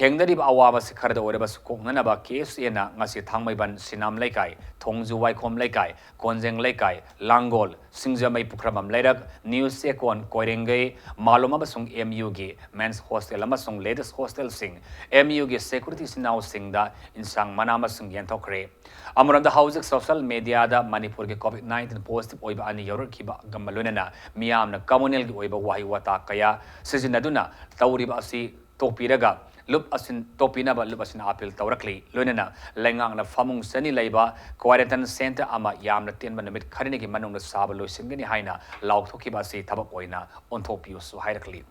ꯊꯦꯡꯅꯔꯤꯕ ꯑꯋꯥꯕꯁꯤ ꯈꯔꯗ ꯑꯣꯏꯔꯕꯁꯨ ꯀꯣꯛꯅꯅꯕ ꯀꯦ ꯑꯦꯁ ꯑꯦꯅ ꯉꯁꯤ ꯊꯥꯡꯃꯩꯕꯟ ꯁꯤꯅꯥꯝ ꯂꯩꯀꯥꯏ, ꯊꯣꯡꯖꯨ ꯋꯥꯏꯈꯣꯝ ꯂꯩꯀꯥꯏ, ꯀꯣꯟꯖꯦꯡ ꯂꯩꯀꯥꯏ, ꯂꯥꯡꯒꯣꯜ, ꯁꯤꯡꯖꯃꯩ ꯄꯨꯈ꯭ꯔꯝꯕꯝ ꯂꯩꯔꯛ, ꯅ꯭ꯌꯨ ꯆꯦꯛꯀꯣꯟ, ꯀꯣꯏꯔꯦꯡꯒꯩ, ꯃꯥꯂꯣꯝ ꯑꯃꯁꯨꯡ ꯑꯦꯝ ꯌꯨꯒꯤ ꯃꯦꯟꯁ ꯍꯣꯁꯇꯦꯜ ꯑꯃꯁꯨꯡ ꯂꯦꯗꯤꯁ ꯍꯣꯁꯇꯦꯜꯁꯤꯡ, ꯑꯦꯝ ꯌꯨꯒꯤ ꯁꯦꯀ꯭ꯌꯨꯔꯤꯇꯤ ꯏꯆꯤꯟ ꯏꯅꯥꯎꯁꯤꯡꯗ ꯏꯟꯁꯥꯡ ꯃꯅꯥ ꯃꯁꯤꯡ ꯌꯦꯟꯊꯣꯛꯈ꯭ꯔꯦ꯫ ꯑꯃꯔꯣꯝꯗ ꯍꯧꯖꯤꯛ ꯁꯣꯁꯤꯌꯦꯜ ꯃꯦꯗꯤꯌꯥꯗ ꯃꯅꯤꯄꯨꯔꯒꯤ ꯀꯣꯚꯤꯗ ꯅꯥꯏꯟꯇꯤꯟ ꯄꯣꯖꯤꯇꯤꯚ ꯑꯣꯏꯕ ꯑꯅꯤ ꯌꯧꯔꯛꯈꯤꯕꯒ ꯂꯣꯏꯅꯅ ꯃꯤꯌꯥꯝꯅ ꯀꯝꯃꯨꯅꯦꯜꯒꯤ ꯑꯣꯏꯕ ꯋꯥꯍꯩ ꯋꯥꯇꯥ ꯀꯌꯥ ꯁꯤꯖꯤꯟꯅꯗꯨꯅ ꯇꯧꯔꯤꯕ ꯑꯁꯤ ꯇꯣꯛꯄꯤꯔꯒ ꯂꯨꯞ ꯑꯁꯤꯟ ꯇꯣꯛꯄꯤꯅꯕ ꯂꯨꯞ ꯑꯁꯤꯟ ꯑꯥꯄꯤꯜ ꯇꯧꯔꯛꯂꯤ꯫ ꯂꯣꯏꯅꯅ ꯂꯩꯉꯥꯛꯅ ꯐꯃꯨꯡ ꯆꯅꯤ ꯂꯩꯕ ꯀ꯭ꯋꯥꯔꯦꯟꯇꯥꯏꯟ ꯁꯦꯟꯇꯔ ꯑꯃ ꯌꯥꯝꯅ ꯇꯦꯟꯕ ꯅꯨꯃꯤꯠ ꯈꯔꯅꯤꯒꯤ ꯃꯅꯨꯡꯗ ꯁꯥꯕ ꯂꯣꯏꯁꯤꯟꯒꯅꯤ ꯍꯥꯏꯅ ꯂꯥꯎꯊꯣꯛꯈꯤꯕ ꯑꯁꯤ ꯊꯕꯛ ꯑꯣꯏꯅ ꯑꯣꯟꯊꯣꯛꯄꯤꯌꯨꯁꯨ ꯍꯥꯏꯔꯛꯂꯤ꯫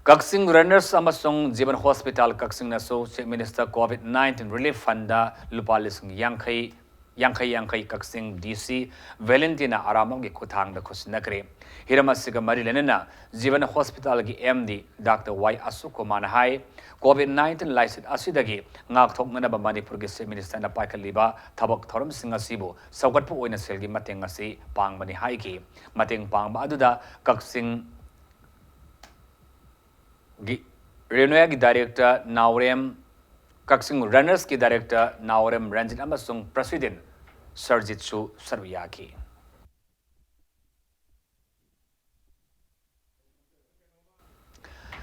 ꯀꯛꯆꯤꯡ ꯔꯟꯅꯔꯁ ꯑꯃꯁꯨꯡ ꯖꯤꯕꯟ ꯍꯣꯁꯄꯤꯇꯥꯜ ꯀꯛꯆꯤꯡꯅꯁꯨ chief minister Covid nineteen relief fund ꯂꯨꯄꯥ ꯂꯤꯁꯤꯡ ꯌꯥꯡꯈꯩ, ꯌꯥꯡꯈꯩ ꯌꯥꯡꯈꯩ ꯀꯛꯆꯤꯡ ꯗꯤ ꯁꯤ ꯚꯦꯂꯦꯟꯇꯤꯅꯥ ꯑꯔꯥꯝꯕꯝꯒꯤ ꯈꯨꯠꯊꯥꯡꯗ ꯈꯨꯠꯁꯤꯟꯅꯈ꯭ꯔꯦ꯫ ꯍꯤꯔꯝ ꯑꯁꯤꯒ ꯃꯔꯤ ꯂꯩꯅꯅ ꯖꯤꯕꯟ ꯍꯣꯁꯄꯤꯇꯥꯜꯒꯤ ꯑꯦꯝ ꯗꯤ ꯗꯥꯛꯇꯔ ꯋꯥꯏ ꯑꯁꯣꯛ ꯀꯨꯃꯥꯔꯅ ꯍꯥꯏ, ꯀꯣꯚꯤꯗ ꯅꯥꯏꯟꯇꯤꯟ ꯂꯥꯏꯆꯠ ꯑꯁꯤꯗꯒꯤ ꯉꯥꯛꯊꯣꯛꯅꯅꯕ ꯃꯅꯤꯄꯨꯔꯒꯤ ꯆꯤꯐ ꯃꯤꯅꯤꯁꯇꯔꯅ ꯄꯥꯏꯈꯠꯂꯤꯕ ꯊꯕꯛ ꯊꯧꯔꯝꯁꯤꯡ ꯑꯁꯤꯕꯨ ꯁꯧꯒꯠꯄ ꯑꯣꯏꯅ ꯁꯦꯜꯒꯤ ꯃꯇꯦꯡ ꯑꯁꯤ ꯄꯥꯡꯕꯅꯤ ꯍꯥꯏꯈꯤ꯫ ꯃꯇꯦꯡ ꯄꯥꯡꯕ ꯑꯗꯨꯗ ꯀꯛꯆꯤꯡ ꯒꯤ ꯔꯦꯅꯣꯌꯥꯒꯤ ꯗꯥꯏꯔꯦꯛꯇꯔ ꯅꯥꯎꯔꯦꯝ, ꯀꯛꯆꯤꯡ ꯔꯟꯅꯔꯁꯀꯤ ꯗꯥꯏꯔꯦꯛꯇꯔ ꯅꯥꯎꯔꯦꯝ ꯔꯟꯖꯤꯠ ꯑꯃꯁꯨꯡ ꯄ꯭ꯔꯁꯤꯗꯦꯟ ꯁꯔꯖꯤꯠꯁꯨ ꯁꯔꯨꯛ ꯌꯥꯈꯤ꯫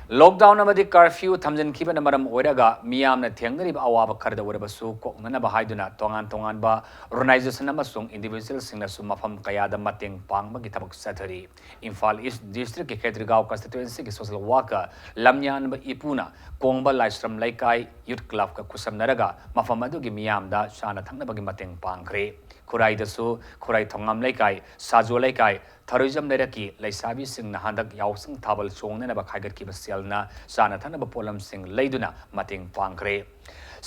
ꯂꯣꯛꯗꯥꯎꯟ ꯑꯃꯗꯤ ꯀꯔꯐ꯭ꯌꯨ ꯊꯝꯖꯤꯟꯈꯤꯕꯅ ꯃꯔꯝ ꯑꯣꯏꯔꯒ ꯃꯤꯌꯥꯝꯅ ꯊꯦꯡꯅꯔꯤꯕ ꯑꯋꯥꯕ ꯈꯔꯗ ꯑꯣꯏꯔꯕꯁꯨ ꯀꯣꯛꯅꯅꯕ ꯍꯥꯏꯗꯨꯅ ꯇꯣꯉꯥꯟ ꯇꯣꯉꯥꯟꯕ ꯑꯣꯔꯒꯅꯥꯏꯖꯦꯁꯟ ꯑꯃꯁꯨꯡ ꯏꯟꯗꯤꯚꯤꯖꯨꯋꯦꯜꯁꯤꯡꯅꯁꯨ ꯃꯐꯝ ꯀꯌꯥꯗ ꯃꯇꯦꯡ ꯄꯥꯡꯕꯒꯤ ꯊꯕꯛ ꯆꯠꯊꯔꯤ꯫ ꯏꯝꯐꯥꯜ ꯏꯁ ꯗꯤꯁꯇ꯭ꯔꯤꯛꯀꯤ ꯈꯦꯇ꯭ꯔꯤꯒꯥꯎ ꯀꯟꯁꯇꯤꯇ꯭ꯋꯦꯟꯁꯤꯒꯤ ꯁꯣꯁꯦꯜ ꯋꯥꯔꯀꯔ ꯂꯝꯌꯥꯟꯕ ꯏꯄꯨꯅ ꯀꯣꯡꯕ ꯂꯥꯏꯁ꯭ꯔꯝ ꯂꯩꯀꯥꯏ ꯌꯨꯠ ꯀ꯭ꯂꯕꯀ ꯈꯨꯠꯁꯝꯅꯔꯒ ꯃꯐꯝ ꯑꯗꯨꯒꯤ ꯃꯤꯌꯥꯝꯗ ꯆꯥꯅ ꯊꯛꯅꯕꯒꯤ ꯃꯇꯦꯡ ꯄꯥꯡꯈ꯭ꯔꯦ꯫ ꯈꯨꯔꯥꯏꯗꯁꯨ ꯈꯨꯔꯥꯏ ꯊꯣꯉꯥꯝ ꯂꯩꯀꯥꯏ, ꯁꯥꯖꯣ ꯂꯩꯀꯥꯏ, ꯊꯔꯣꯏꯖꯝ ꯂꯩꯔꯛꯀꯤ ꯂꯩꯁꯥꯕꯤꯁꯤꯡꯅ ꯍꯟꯗꯛ ꯌꯥꯎꯁꯪ ꯊꯥꯕꯜ ꯆꯣꯡꯅꯅꯕ ꯈꯥꯏꯒꯠꯈꯤꯕ ꯁꯦꯜꯅ ꯆꯥꯅ ꯊꯛꯅꯕ ꯄꯣꯠꯂꯝꯁꯤꯡ ꯂꯩꯗꯨꯅ ꯃꯇꯦꯡ ꯄꯥꯡꯈ꯭ꯔꯦ꯫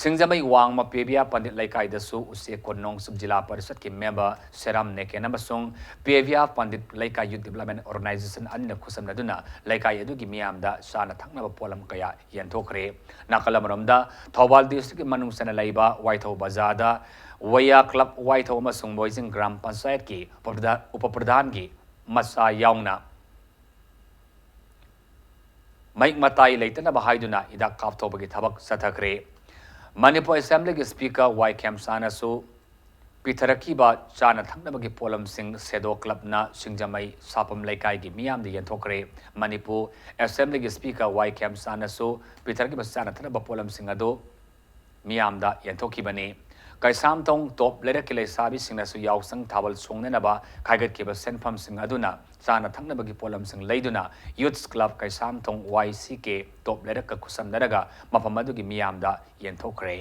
ꯁꯤꯡꯖꯃꯩ ꯋꯥꯡꯃ ꯄꯦꯕꯤꯌꯥ ꯄꯟꯗꯤꯠ ꯂꯩꯀꯥꯏꯗꯁꯨ ꯎꯆꯦꯛ ꯀꯣꯟ ꯅꯣꯡꯆꯨꯞ ꯖꯤꯂꯥ ꯄꯔꯤꯁꯠꯀꯤ ꯃꯦꯝꯕꯔ ꯁꯦꯔꯥꯝ ꯅꯦꯀꯦꯟ ꯑꯃꯁꯨꯡ ꯄꯦꯕꯤꯌꯥ ꯄꯟꯗꯤꯠ ꯂꯩꯀꯥꯏ ꯌꯨꯠ ꯗꯤꯕ꯭ꯂꯞꯃꯦꯟ ꯑꯣꯔꯒꯅꯥꯏꯖꯦꯁꯟ ꯑꯅꯤꯅ ꯈꯨꯠꯁꯝꯅꯗꯨꯅ ꯂꯩꯀꯥꯏ ꯑꯗꯨꯒꯤ ꯃꯤꯌꯥꯝꯗ ꯆꯥꯅ ꯊꯛꯅꯕ ꯄꯣꯠꯂꯝ ꯀꯌꯥ ꯌꯦꯟꯊꯣꯛꯈ꯭ꯔꯦ꯫ ꯅꯥꯀꯜ ꯑꯃꯔꯣꯝꯗ, ꯊꯧꯕꯥꯜ ꯗꯤꯁꯇ꯭ꯔꯤꯛꯀꯤ ꯃꯅꯨꯡ ꯆꯟꯅ ꯂꯩꯕ ꯋꯥꯏꯊꯧ ꯕꯖꯥꯔꯗ ꯋꯌꯥ ꯀ꯭ꯂꯕ ꯋꯥꯏꯊꯧ ꯑꯃꯁꯨꯡ ꯃꯣꯏꯖꯤꯡ ꯒ꯭ꯔꯥꯝ ꯄꯟꯆꯥꯌꯠꯀꯤ ꯎꯄ ꯄ꯭ꯔꯙꯥ-, ꯎꯄ ꯄ꯭ꯔꯙꯥꯟꯒꯤ ꯃꯆꯥ ꯌꯥꯎꯅ ꯃꯍꯤꯛ ꯃꯇꯥꯏ ꯂꯩꯇꯅꯕ ꯍꯥꯏꯗꯨꯅ ꯍꯤꯗꯥꯛ ꯀꯥꯞꯊꯣꯛꯄꯒꯤ ꯊꯕꯛ ꯆꯠꯊꯈ꯭ꯔꯦ꯫ ꯃꯅꯤꯄꯨꯔ ꯑꯦꯁꯦꯝꯕ꯭ꯂꯤꯒꯤ ꯁ꯭ꯄꯤꯀꯔ ꯋꯥꯏ ꯈꯦꯝꯆꯥꯟꯅꯁꯨ ꯄꯤꯊꯔꯛꯈꯤꯕ ꯆꯥꯅ ꯊꯛꯅꯕꯒꯤ ꯄꯣꯠꯂꯝꯁꯤꯡ ꯁꯦꯗꯣ ꯀ꯭ꯂꯕꯅ ꯁꯤꯡꯖꯃꯩ ꯁꯥꯄꯝ ꯂꯩꯀꯥꯏꯒꯤ ꯃꯤꯌꯥꯝꯗ ꯌꯦꯟꯊꯣꯛꯈ꯭ꯔꯦ꯫ ꯃꯅꯤꯄꯨꯔ ꯑꯦꯁꯦꯝꯕ꯭ꯂꯤꯒꯤ ꯁ꯭ꯄꯤꯀꯔ ꯋꯥꯏ ꯈꯦꯝꯆꯥꯟꯅꯁꯨ ꯄꯤꯊꯔꯛꯈꯤꯕ ꯆꯥꯅ ꯊꯛꯅꯕ ꯄꯣꯠꯂꯝꯁꯤꯡ ꯑꯗꯨ ꯃꯤꯌꯥꯝꯗ ꯌꯦꯟꯊꯣꯛꯈꯤꯕꯅꯤ꯫ ꯀꯩꯁꯥꯝꯊꯣꯡ ꯇꯣꯞ ꯂꯩꯔꯛꯀꯤ ꯂꯩꯁꯥꯕꯤꯁꯤꯡꯅꯁꯨ ꯌꯥꯎꯁꯪ ꯊꯥꯕꯜ ꯆꯣꯡꯅꯅꯕ ꯈꯥꯏꯒꯠꯈꯤꯕ ꯁꯦꯟꯐꯝꯁꯤꯡ ꯑꯗꯨꯅ ꯆꯥꯅ ꯊꯛꯅꯕꯒꯤ ꯄꯣꯠꯂꯝꯁꯤꯡ ꯂꯩꯗꯨꯅ ꯌꯨꯠꯁ ꯀ꯭ꯂꯕ ꯀꯩꯁꯥꯝꯊꯣꯡ ꯋꯥꯏ ꯁꯤ ꯀꯦ ꯇꯣꯞ ꯂꯩꯔꯛꯀ ꯈꯨꯠꯁꯝꯅꯔꯒ ꯃꯐꯝ ꯑꯗꯨꯒꯤ ꯃꯤꯌꯥꯝꯗ ꯌꯦꯟꯊꯣꯛꯈ꯭ꯔꯦ꯫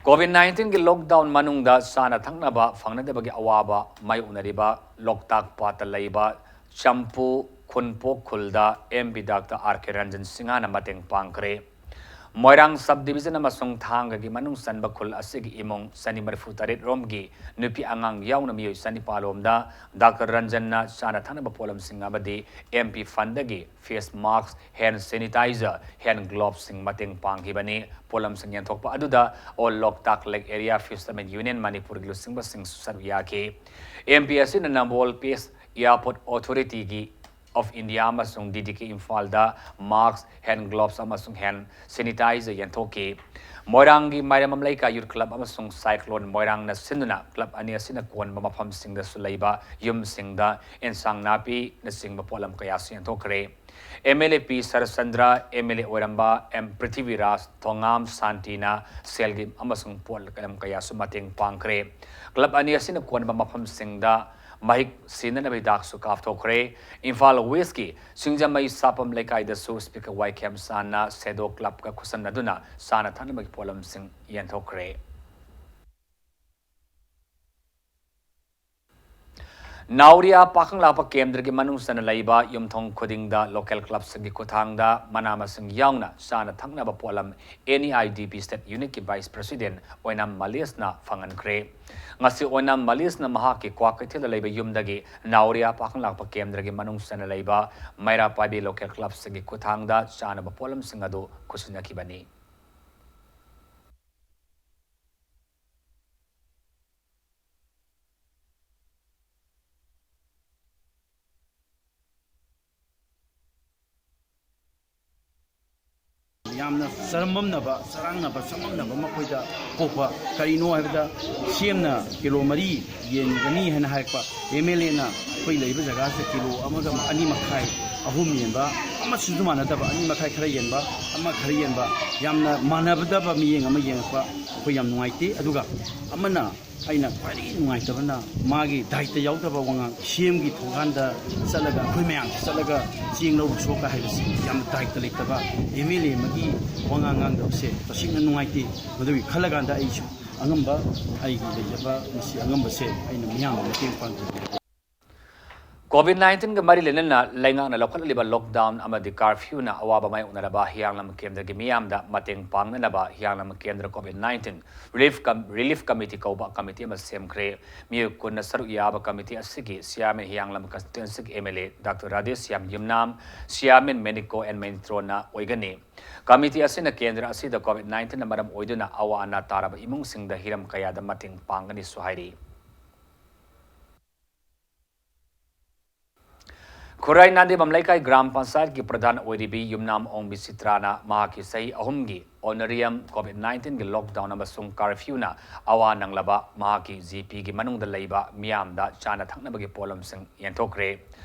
ꯀꯣꯚꯤꯗ ꯅꯥꯏꯟꯇꯤꯟꯒꯤ ꯂꯣꯛꯗꯥꯎꯟ ꯃꯅꯨꯡꯗ ꯆꯥꯅ ꯊꯛꯅꯕ ꯐꯪꯅꯗꯕꯒꯤ ꯑꯋꯥꯕ ꯃꯥꯌꯣꯛꯅꯔꯤꯕ ꯂꯣꯛꯇꯥꯛ ꯄꯥꯠꯇ ꯂꯩꯕ ꯆꯝꯄꯨ ꯈꯨꯟꯄꯣꯛ ꯈꯨꯜꯗ ꯑꯦꯝ ꯄꯤ ꯗꯥꯛꯇꯔ ꯑꯥꯔ ꯀꯦ ꯔꯟꯖꯟ ꯁꯤꯡꯍꯅ ꯃꯇꯦꯡ ꯄꯥꯡꯈ꯭ꯔꯦ꯫ ꯃꯣꯏꯔꯥꯡ ꯁꯕ ꯗꯤꯕꯤꯖꯟ ꯑꯃꯁꯨꯡ ꯊꯥꯡꯒꯒꯤ ꯃꯅꯨꯡ ꯆꯟꯕ ꯈꯨꯜ ꯑꯁꯤꯒꯤ ꯏꯃꯨꯡ ꯆꯅꯤ ꯃꯔꯤꯐꯨ ꯇꯔꯦꯠ ꯔꯣꯝꯒꯤ ꯅꯨꯄꯤ ꯑꯉꯥꯡ ꯌꯥꯎꯅ ꯃꯤꯑꯣꯏ ꯆꯅꯤꯄꯥꯜ ꯔꯣꯝꯗ ꯗꯥꯛꯇꯔ ꯔꯟꯖꯟꯅ ꯆꯥꯅ ꯊꯛꯅꯕ ꯄꯣꯠꯂꯝꯁꯤꯡ ꯑꯃꯗꯤ ꯑꯦꯝ ꯄꯤ ꯐꯟꯗꯒꯤ ꯐꯦꯁ ꯃꯥꯁꯛ, ꯍꯦꯟ ꯁꯦꯅꯤꯇꯥꯏꯖꯔ, ꯍꯦꯟ ꯒ꯭ꯂꯣꯚꯁꯤꯡ ꯃꯇꯦꯡ ꯄꯥꯡꯈꯤꯕꯅꯤ꯫ ꯄꯣꯠꯂꯝꯁꯤꯡ ꯌꯦꯟꯊꯣꯛꯄ ꯑꯗꯨꯗ ꯑꯣꯜ ꯂꯣꯛꯇꯥꯛ ꯂꯦꯛ ꯑꯦꯔꯤꯌꯥ ꯐꯤꯁꯔꯃꯦꯟ ꯌꯨꯅꯤꯌꯟ ꯃꯅꯤꯄꯨꯔꯒꯤ ꯂꯨꯆꯤꯡꯕꯁꯤꯡꯁꯨ ꯁꯔꯨꯛ ꯌꯥꯈꯤ꯫ ꯑꯦꯝ ꯄꯤ ꯑꯁꯤꯅ ꯅꯝꯕꯣꯜ ꯄꯤꯁ ꯑꯦꯌꯥꯔꯄꯣꯔꯠ ꯑꯣꯊꯣꯔꯤꯇꯤꯒꯤ ꯑꯣꯐ ꯏꯟꯗꯤꯌꯥ ꯑꯃꯁꯨꯡ ꯗꯤ ꯗꯤ ꯀꯦ ꯏꯝꯐꯥꯜꯗ ꯃꯥꯁꯛ, ꯍꯦꯟ ꯒ꯭ꯂꯣꯚꯁ ꯑꯃꯁꯨꯡ ꯍꯦꯟ ꯁꯦꯅꯤꯇꯥꯏꯖꯔ ꯌꯦꯟꯊꯣꯛꯈꯤ꯫ ꯃꯣꯏꯔꯥꯡꯒꯤ ꯃꯥꯏꯔꯦꯝꯕꯝ ꯂꯩꯀꯥꯏ ꯌꯨꯠ ꯀ꯭ꯂꯕ ꯑꯃꯁꯨꯡ ꯁꯥꯏꯀ꯭ꯂꯣꯟ ꯃꯣꯏꯔꯥꯡꯅ ꯁꯤꯟꯗꯨꯅ ꯀ꯭ꯂꯕ ꯑꯅꯤ ꯑꯁꯤꯅ ꯀꯣꯟꯕ ꯃꯐꯝꯁꯤꯡꯗꯁꯨ ꯂꯩꯕ ꯌꯨꯝꯁꯤꯡꯗ ꯏꯟꯁꯥꯡ ꯅꯥꯄꯤꯅꯆꯤꯡꯕ ꯄꯣꯠꯂꯝ ꯀꯌꯥꯁꯨ ꯌꯦꯟꯊꯣꯛꯈ꯭ꯔꯦ꯫ M L A P Saratchandra, M L A ꯑꯣꯏꯔꯝꯕ ꯑꯦꯝ ꯄ꯭ꯔꯤꯊꯤꯕꯤꯔꯥꯖ ꯊꯣꯉꯥꯝ ꯁꯥꯟꯇꯤꯅ ꯁꯦꯜꯒꯤ ꯑꯃꯁꯨꯡ ꯄꯣꯠꯂꯝ ꯀꯌꯥꯁꯨ ꯃꯇꯦꯡ ꯄꯥꯡꯈ꯭ꯔꯦ꯫ ꯀ꯭ꯂꯕ ꯑꯅꯤ ꯑꯁꯤꯅ ꯀꯣꯟꯕ ꯃꯐꯝꯁꯤꯡꯗ ꯃꯍꯤꯛ ꯁꯤꯅꯅꯕ ꯍꯤꯗꯥꯛꯁꯨ ꯀꯥꯞꯊꯣꯛꯈ꯭ꯔꯦ꯫ ꯏꯝꯐꯥꯜ ꯋꯦꯁꯀꯤ ꯁꯤꯡꯖꯃꯩ ꯁꯥꯄꯝ ꯂꯩꯀꯥꯏꯗꯁꯨ ꯁ꯭ꯄꯤꯀꯔ ꯋꯥꯏ ꯈꯦꯝꯆꯥꯟꯅ ꯁꯦꯗꯣ ꯀ꯭ꯂꯕꯀ ꯈꯨꯠꯁꯝꯅꯗꯨꯅ ꯆꯥꯅ ꯊꯛꯅꯕꯒꯤ ꯄꯣꯠꯂꯝꯁꯤꯡ ꯌꯦꯟꯊꯣꯛꯈ꯭ꯔꯦ꯫ ꯅꯥꯎꯔꯤꯌꯥ ꯄꯥꯈꯪꯂꯥꯛꯄ ꯀꯦꯟꯗ꯭ꯔꯒꯤ ꯃꯅꯨꯡ ꯆꯟꯅ ꯂꯩꯕ ꯌꯨꯝꯊꯣꯡ ꯈꯨꯗꯤꯡꯗ ꯂꯣꯀꯦꯜ ꯀ꯭ꯂꯕꯁꯤꯡꯒꯤ ꯈꯨꯠꯊꯥꯡꯗ ꯃꯅꯥ ꯃꯁꯤꯡ ꯌꯥꯎꯅ ꯆꯥꯅ ꯊꯛꯅꯕ ꯄꯣꯠꯂꯝ N E I D P state ꯌꯨꯅꯤꯠꯀꯤ ꯚꯥꯏꯁ ꯄ꯭ꯔꯦꯁꯤꯗꯦꯟꯠ ꯑꯣꯏꯅꯥꯝ ꯃꯂꯤꯁꯅ ꯐꯪꯍꯟꯈ꯭ꯔꯦ꯫ ꯉꯁꯤ ꯑꯣꯏꯅꯥꯝ ꯃꯂꯤꯁꯅ ꯃꯍꯥꯛꯀꯤ ꯀ꯭ꯋꯥꯀꯩꯊꯦꯜꯗ ꯂꯩꯕ ꯌꯨꯝꯗꯒꯤ ꯅꯥꯎꯔꯤꯌꯥ ꯄꯥꯈꯪꯂꯥꯛꯄ ꯀꯦꯟꯗ꯭ꯔꯒꯤ ꯃꯅꯨꯡ ꯆꯟꯅ ꯂꯩꯕ ꯃꯩꯔꯥ ꯄꯥꯏꯕꯤ ꯂꯣꯀꯦꯜ ꯀ꯭ꯂꯕꯁꯤꯡꯒꯤ ꯈꯨꯠꯊꯥꯡꯗ ꯆꯥꯅꯕ ꯄꯣꯠꯂꯝꯁꯤꯡ ꯑꯗꯨ ꯈꯨꯠꯁꯤꯟꯅꯈꯤꯕꯅꯤ꯫ ꯌꯥꯝꯅ ꯆꯔꯝꯃꯝꯅꯕ, ꯆꯔꯥꯡꯅꯕ, ꯆꯃꯝꯅꯕ ꯃꯈꯣꯏꯗ ꯄꯣꯛꯄ꯫ ꯀꯔꯤꯅꯣ ꯍꯥꯏꯕꯗ, ꯁꯤ ꯑꯦꯝꯅ ꯀꯤꯂꯣ ꯃꯔꯤ ꯌꯦꯟꯒꯅꯤ ꯍꯥꯏꯅ ꯍꯥꯏꯔꯛꯄ, ꯑꯦꯝ ꯑꯦꯜ ꯑꯦꯅ ꯑꯩꯈꯣꯏ ꯂꯩꯔꯤꯕ ꯖꯒꯥꯁꯤꯗ ꯀꯤꯂꯣ ꯑꯃꯒ ꯑꯅꯤ ꯃꯈꯥꯏ, ꯑꯍꯨꯝ ꯌꯦꯟꯕ, ꯑꯃꯁꯨꯁꯨ ꯃꯥꯟꯅꯗꯕ, ꯑꯅꯤ ꯃꯈꯥꯏ ꯈꯔ ꯌꯦꯟꯕ, ꯑꯃ ꯈꯔ ꯌꯦꯟꯕ, ꯌꯥꯝꯅ ꯃꯥꯟꯅꯗꯕ ꯃꯤꯠꯌꯦꯡ ꯑꯃ ꯌꯦꯡꯉꯛꯄ ꯑꯩꯈꯣꯏ ꯌꯥꯝ ꯅꯨꯡꯉꯥꯏꯇꯦ꯫ ꯑꯗꯨꯒ ꯑꯃꯅ, ꯑꯩꯅ ꯈ꯭ꯋꯥꯏꯗꯒꯤ ꯅꯨꯡꯉꯥꯏꯇꯕꯅ, ꯃꯥꯒꯤ ꯗꯥꯏꯇ ꯌꯥꯎꯗꯕ ꯋꯥꯉꯥꯡ, ꯁꯤ ꯑꯦꯝꯒꯤ ꯊꯣꯡꯒꯥꯟꯗ ꯆꯠꯂꯒ, ꯑꯩꯈꯣꯏ ꯃꯌꯥꯝꯁꯤ ꯆꯠꯂꯒ ꯆꯦꯡ ꯂꯧꯔꯨ ꯆꯣꯒ ꯍꯥꯏꯕꯁꯤ ꯌꯥꯝꯅ ꯗꯥꯏꯇ ꯂꯩꯇꯕ ꯑꯦꯝ ꯑꯦꯜ ꯑꯦ ꯑꯃꯒꯤ ꯋꯥꯉꯥꯡ ꯉꯥꯡꯗꯕꯁꯦ ꯇꯁꯦꯡꯅ ꯅꯨꯡꯉꯥꯏꯇꯦ꯫ ꯃꯗꯨꯒꯤ ꯈꯜꯂꯀꯥꯟꯗ ꯑꯩꯁꯨ ꯑꯉꯝꯕ, ꯑꯩꯒꯤ ꯂꯩꯖꯕ ꯃꯁꯤ ꯑꯉꯝꯕꯁꯦ ꯑꯩꯅ ꯃꯤꯌꯥꯝꯒꯤ ꯃꯇꯦꯡ ꯄꯥꯡꯖꯒꯦ꯫ ꯀꯣꯚꯤꯗ ꯅꯥꯏꯟꯇꯤꯟꯒ ꯃꯔꯤ ꯂꯩꯅꯅ ꯂꯩꯉꯥꯛꯅ ꯂꯧꯈꯠꯂꯤꯕ ꯂꯣꯛꯗꯥꯎꯟ ꯑꯃꯗꯤ ꯀꯥꯔꯐ꯭ꯌꯨꯅ ꯑꯋꯥꯕ ꯃꯥꯌꯣꯛꯅꯔꯕ ꯍꯤꯌꯥꯡꯂꯝ ꯀꯦꯟꯗ꯭ꯔꯒꯤ ꯃꯤꯌꯥꯝꯗ ꯃꯇꯦꯡ ꯄꯥꯡꯅꯅꯕ Hiyanglam Kendra Covid nineteen relief ꯀꯝ-, ꯔꯤꯂꯤꯐ ꯀꯃꯤꯇꯤ ꯀꯧꯕ ꯀꯃꯤꯇꯤ ꯑꯃ ꯁꯦꯝꯈ꯭ꯔꯦ꯫ ꯃꯤꯑꯣꯏ ꯀꯨꯟꯅ ꯁꯔꯨꯛ ꯌꯥꯕ ꯀꯃꯤꯇꯤ ꯑꯁꯤꯒꯤ ꯆꯤꯌꯥꯔꯃꯦꯟ ꯍꯤꯌꯥꯡꯂꯝ ꯀꯟꯁꯇꯤꯇ꯭ꯋꯦꯟꯁꯤꯒꯤ M L A doctor Radheshyam ꯌꯨꯝꯅꯥꯝ, ꯆꯤꯌꯥꯔꯃꯦꯟ ꯃꯦꯅꯤꯀꯣ ꯑꯦꯟ ꯃꯩꯇ꯭ꯔꯣꯟꯅ ꯑꯣꯏꯒꯅꯤ꯫ ꯀꯃꯤꯇꯤ ꯑꯁꯤꯅ ꯀꯦꯟꯗ꯭ꯔ ꯑꯁꯤꯗ ꯀꯣꯚꯤꯗ ꯅꯥꯏꯟꯇꯤꯟꯅ ꯃꯔꯝ ꯑꯣꯏꯗꯨꯅ ꯑꯋꯥ ꯑꯅꯥ ꯇꯥꯔꯕ ꯏꯃꯨꯡꯁꯤꯡꯗ ꯍꯤꯔꯝ ꯀꯌꯥꯗ ꯃꯇꯦꯡ ꯄꯥꯡꯒꯅꯤꯁꯨ ꯍꯥꯏꯔꯤ꯫ ꯈꯨꯔꯥꯏ ꯅꯥꯟꯗꯦꯕꯝ ꯂꯩꯀꯥꯏ ꯒ꯭ꯔꯥꯝ ꯄꯟꯆꯥꯌꯠꯀꯤ ꯄ꯭ꯔꯙꯥꯟ ꯑꯣꯏꯔꯤꯕꯤ ꯌꯨꯝꯅꯥꯝ ꯑꯣꯡꯕꯤ ꯆꯤꯇ꯭ꯔꯥꯅ ꯃꯍꯥꯛꯀꯤ ꯆꯍꯤ ꯑꯍꯨꯝꯒꯤ ꯑꯣꯅꯔꯤꯌꯝ ꯀꯣꯚꯤꯗ ꯅꯥꯏꯟꯇꯤꯟꯒꯤ ꯂꯣꯛꯗꯥꯎꯟ ꯑꯃꯁꯨꯡ ꯀꯥꯔꯐ꯭ꯌꯨꯅ ꯑꯋꯥ ꯅꯪꯂꯕ ꯃꯍꯥꯛꯀꯤ ꯖꯤ ꯄꯤꯒꯤ ꯃꯅꯨꯡꯗ ꯂꯩꯕ ꯃꯤꯌꯥꯝꯗ ꯆꯥꯅ ꯊꯛꯅꯕꯒꯤ ꯄꯣꯠꯂꯝꯁꯤꯡ ꯌꯦꯟꯊꯣꯛꯈ꯭ꯔꯦ꯫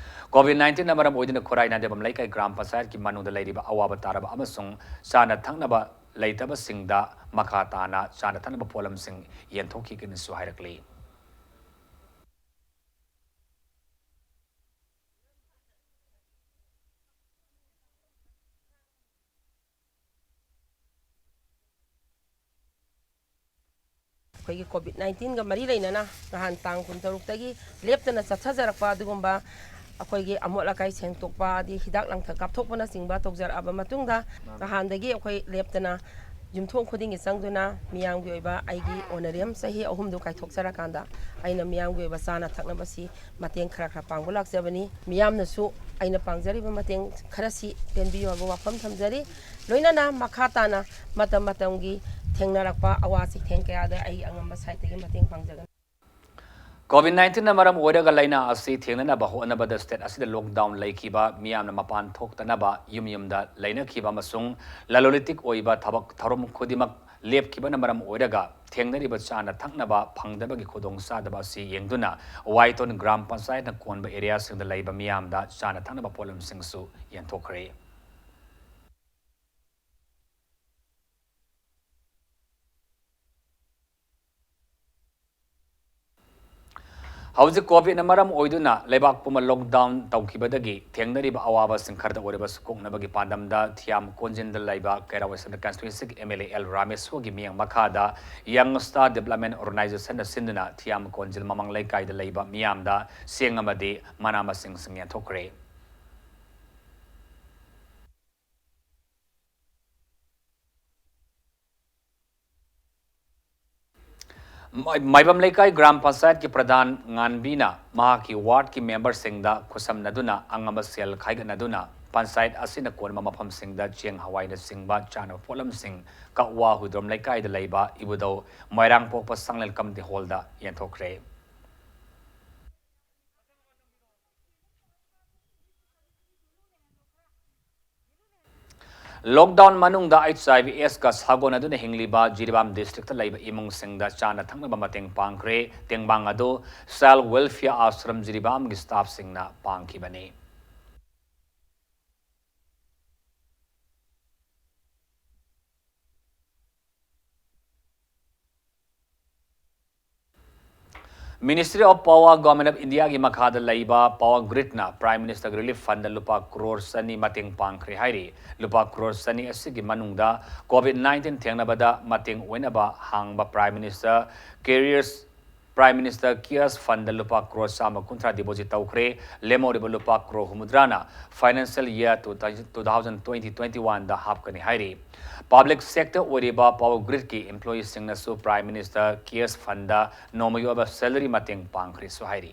ꯀꯣꯚꯤꯗ ꯅꯥꯏꯟꯇꯤꯟꯅ ꯃꯔꯝ ꯑꯣꯏꯗꯨꯅ ꯈꯨꯔꯥꯏ ꯅꯥꯟꯗꯦꯕꯝ ꯂꯩꯀꯥꯏ ꯒ꯭ꯔꯥꯝ ꯄꯟꯆꯥꯌꯠꯀꯤ ꯃꯅꯨꯡꯗ ꯂꯩꯔꯤꯕ ꯑꯋꯥꯕ ꯇꯥꯔꯕ ꯑꯃꯁꯨꯡ ꯆꯥꯅ ꯊꯛꯅꯕ ꯂꯩꯇꯕꯁꯤꯡꯗ ꯃꯈꯥ ꯇꯥꯅ ꯆꯥꯅ ꯊꯛꯅꯕ ꯄꯣꯠꯂꯝꯁꯤꯡ ꯌꯦꯟꯊꯣꯛꯈꯤꯒꯅꯤꯁꯨ ꯍꯥꯏꯔꯛꯂꯤ꯫ ꯑꯩꯈꯣꯏꯒꯤ ꯀꯣꯚꯤꯗ ꯅꯥꯏꯟꯇꯤꯟꯒ ꯃꯔꯤ ꯂꯩꯅꯅ ꯅꯍꯥꯟ ꯇꯥꯡ ꯀꯨꯟꯇꯔꯨꯛꯇꯒꯤ ꯂꯦꯞꯇꯅ ꯆꯠꯊꯖꯔꯛꯄ ꯑꯗꯨꯒꯨꯝꯕ ꯑꯩꯈꯣꯏꯒꯤ ꯑꯃꯣꯠ ꯑꯀꯥꯏ ꯁꯦꯡꯗꯣꯛꯄ, ꯑꯗꯩ ꯍꯤꯗꯥꯛ ꯂꯥꯡꯊꯛ ꯀꯥꯞꯊꯣꯛꯄꯅꯆꯤꯡꯕ ꯇꯧꯖꯔꯛꯑꯕ ꯃꯇꯨꯡꯗ, ꯅꯍꯥꯟꯗꯒꯤ ꯑꯩꯈꯣꯏ ꯂꯦꯞꯇꯅ ꯌꯨꯝꯊꯣꯡ ꯈꯨꯗꯤꯡꯒꯤ ꯆꯪꯗꯨꯅ ꯃꯤꯌꯥꯝꯒꯤ ꯑꯣꯏꯕ ꯑꯩꯒꯤ ꯑꯣꯅꯔꯤꯌꯝ ꯆꯍꯤ ꯑꯍꯨꯝꯗꯨ ꯀꯥꯏꯊꯣꯛꯆꯔꯀꯥꯟꯗ ꯑꯩꯅ ꯃꯤꯌꯥꯝꯒꯤ ꯑꯣꯏꯕ ꯆꯥꯅ ꯊꯛꯅꯕꯁꯤ ꯃꯇꯦꯡ ꯈꯔ ꯈꯔ ꯄꯥꯡꯕ ꯂꯥꯛꯆꯕꯅꯤ꯫ ꯃꯤꯌꯥꯝꯅꯁꯨ ꯑꯩꯅ ꯄꯥꯡꯖꯔꯤꯕ ꯃꯇꯦꯡ ꯈꯔꯁꯤ ꯄꯦꯟꯕꯤꯌꯨ ꯍꯥꯏꯕ ꯋꯥꯐꯝ ꯊꯝꯖꯔꯤ꯫ ꯂꯣꯏꯅꯅ ꯃꯈꯥ ꯇꯥꯅ ꯃꯇꯝ ꯃꯇꯝꯒꯤ ꯊꯦꯡꯅꯔꯛꯄ ꯑꯋꯥ ꯆꯩꯊꯦꯡ ꯀꯌꯥꯗ ꯑꯩ ꯑꯉꯝꯕ ꯁꯥꯏꯠꯇꯒꯤ ꯃꯇꯦꯡ ꯄꯥꯡꯖꯒꯅꯤ꯫ COVID nineteenꯅ ꯃꯔꯝ ꯑꯣꯏꯔꯒ ꯂꯥꯏꯅꯥ ꯑꯁꯤ ꯊꯦꯡꯅꯅꯕ ꯍꯣꯠꯅꯕꯗ state ꯑꯁꯤꯗ lockdown ꯂꯩꯈꯤꯕ ꯃꯤꯌꯥꯝꯅ ꯃꯄꯥꯟ ꯊꯣꯛꯇꯅꯕ ꯌꯨꯝ ꯌꯨꯝꯗ ꯂꯩꯅꯈꯤꯕ ꯑꯃꯁꯨꯡ ꯂꯂꯣꯟ ꯏꯇꯤꯛ ꯑꯣꯏꯕ ꯊꯕꯛ ꯊꯧꯔꯝ ꯈꯨꯗꯤꯡꯃꯛ ꯂꯦꯞꯈꯤꯕꯅ ꯃꯔꯝ ꯑꯣꯏꯔꯒ ꯊꯦꯡꯅꯔꯤꯕ ꯆꯥꯅ ꯊꯛꯅꯕ ꯐꯪꯗꯕꯒꯤ ꯈꯨꯗꯣꯡꯆꯥꯗꯕ ꯑꯁꯤ ꯌꯦꯡꯗꯨꯅ ꯋꯥꯏꯇꯣꯟ ꯒ꯭ꯔꯥꯝ ꯄꯟꯆꯥꯌꯠꯅ ꯀꯣꯟꯕ areaꯁꯤꯡꯗ ꯂꯩꯕ ꯃꯤꯌꯥꯝꯗ ꯆꯥꯅ ꯊꯛꯅꯕ ꯄꯣꯠꯂꯝꯁꯤꯡꯁꯨ ꯌꯦꯟꯊꯣꯛꯈ꯭ꯔꯦ꯫ ꯍꯧꯖꯤꯛ COVIDꯅ ꯃꯔꯝ ꯑꯣꯏꯗꯨꯅ ꯂꯩꯕꯥꯛ ꯄꯨꯝꯕ lockdown ꯇꯧꯈꯤꯕꯗꯒꯤ ꯊꯦꯡꯅꯔꯤꯕ ꯑꯋꯥꯕꯁꯤꯡ ꯈꯔꯗ ꯑꯣꯏꯔꯕꯁꯨ ꯀꯣꯛꯅꯕꯒꯤ ꯄꯥꯟꯗꯝꯗ ꯊꯤꯌꯥꯝ ꯀꯣꯟꯖꯤꯟꯗ ꯂꯩꯕ ꯀꯩꯔꯥꯎ Central Constituencyꯒꯤ MLA ꯑꯦꯜ ꯔꯥꯃꯦꯁꯣꯔꯒꯤ ꯃꯤꯠꯌꯦꯡ ꯃꯈꯥꯗ Young Star Development Organizationꯅ ꯁꯤꯟꯗꯨꯅ ꯊꯤꯌꯥꯝ ꯀꯣꯟꯖꯤꯜ ꯃꯃꯥꯡ ꯂꯩꯀꯥꯏꯗ ꯂꯩꯕ ꯃꯤꯌꯥꯝꯗ ꯆꯦꯡ ꯑꯃꯗꯤ ꯃꯅꯥ ꯃꯁꯤꯡꯁꯤꯡ ꯌꯦꯟꯊꯣꯛꯈ꯭ꯔꯦ꯫ ꯃꯥꯏ-, ꯃꯥꯏꯕꯝ ꯂꯩꯀꯥꯏ ꯒ꯭ꯔꯥꯝ ꯄꯟꯆꯥꯌꯠꯀꯤ ꯄ꯭ꯔꯙꯥꯟ ꯉꯥꯟꯕꯤꯅ ꯃꯍꯥꯛꯀꯤ wardꯀꯤ memberꯁꯤꯡꯗ ꯈꯨꯠꯁꯝꯅꯗꯨꯅ ꯑꯉꯝꯕ ꯁꯦꯜ ꯈꯥꯏꯒꯠꯅꯗꯨꯅ ꯄꯟꯆꯥꯌꯠ ꯑꯁꯤꯅ ꯀꯣꯟꯕ ꯃꯐꯝꯁꯤꯡꯗ ꯆꯦꯡ ꯍꯋꯥꯏꯅꯆꯤꯡꯕ ꯆꯥꯅꯕ ꯄꯣꯠꯂꯝꯁꯤꯡ ꯀꯛꯋꯥ ꯍꯨꯏꯗ꯭ꯔꯣꯝ ꯂꯩꯀꯥꯏꯗ ꯂꯩꯕ ꯏꯕꯨꯙꯧ ꯃꯣꯏꯔꯥꯡꯄꯣꯛꯄ ꯁꯪꯂꯦꯟ community hallꯗ ꯌꯦꯟꯊꯣꯛꯈ꯭ꯔꯦ꯫ Lockdown ꯃꯅꯨꯡꯗ HIV AIDSꯀ ꯁꯥꯒꯣꯟꯅꯗꯨꯅ ꯍꯤꯡꯂꯤꯕ ꯖꯤꯔꯤꯕꯥꯝ districtꯇ ꯂꯩꯕ ꯏꯃꯨꯡꯁꯤꯡꯗ ꯆꯥꯅ ꯊꯛꯅꯕ ꯃꯇꯦꯡ ꯄꯥꯡꯈ꯭ꯔꯦ꯫ ꯇꯦꯡꯕꯥꯡ ꯑꯗꯨ Child Welfare Ashram ꯖꯤꯔꯤꯕꯥꯝꯒꯤ staffꯁꯤꯡꯅ ꯄꯥꯡꯈꯤꯕꯅꯤ꯫ Ministry of Power, Government of Indiaꯒꯤ ꯃꯈꯥꯗ ꯂꯩꯕ Power Gridꯅ Prime Ministerꯒꯤ Relief Fundꯗ ꯂꯨꯄꯥ ꯀ꯭ꯔꯣꯔ ꯆꯅꯤ ꯃꯇꯦꯡ ꯄꯥꯡꯈ꯭ꯔꯦ ꯍꯥꯏꯔꯤ꯫ ꯂꯨꯄꯥ ꯀ꯭ꯔꯣꯔ ꯆꯅꯤ ꯑꯁꯤꯒꯤ ꯃꯅꯨꯡꯗ COVID nineteen ꯊꯦꯡꯅꯕꯗ ꯃꯇꯦꯡ ꯑꯣꯏꯅꯕ ꯍꯥꯡꯕ Prime Minister Cares, Prime Minister Cares Fundꯗ ꯂꯨꯄꯥ ꯀ꯭ꯔꯣꯔ ꯆꯥꯝꯃ ꯀꯨꯟꯊ꯭ꯔꯥ deposit ꯇꯧꯈ꯭ꯔꯦ꯫ ꯂꯦꯝꯍꯧꯔꯤꯕ ꯂꯨꯄꯥ crore ꯍꯨꯝꯐꯨꯇꯔꯥꯅ financial year two thousand twenty twenty-oneꯗ ꯍꯥꯞꯀꯅꯤ ꯍꯥꯏꯔꯤ꯫ Public sector ꯑꯣꯏꯔꯤꯕ Power Gridꯀꯤ employeeꯁꯤꯡꯅꯁꯨ Prime Minister Cares Fundꯗ ꯅꯣꯡꯃꯒꯤ ꯑꯣꯏꯕ salary ꯃꯇꯦꯡ ꯄꯥꯡꯈ꯭ꯔꯦꯁꯨ ꯍꯥꯏꯔꯤ꯫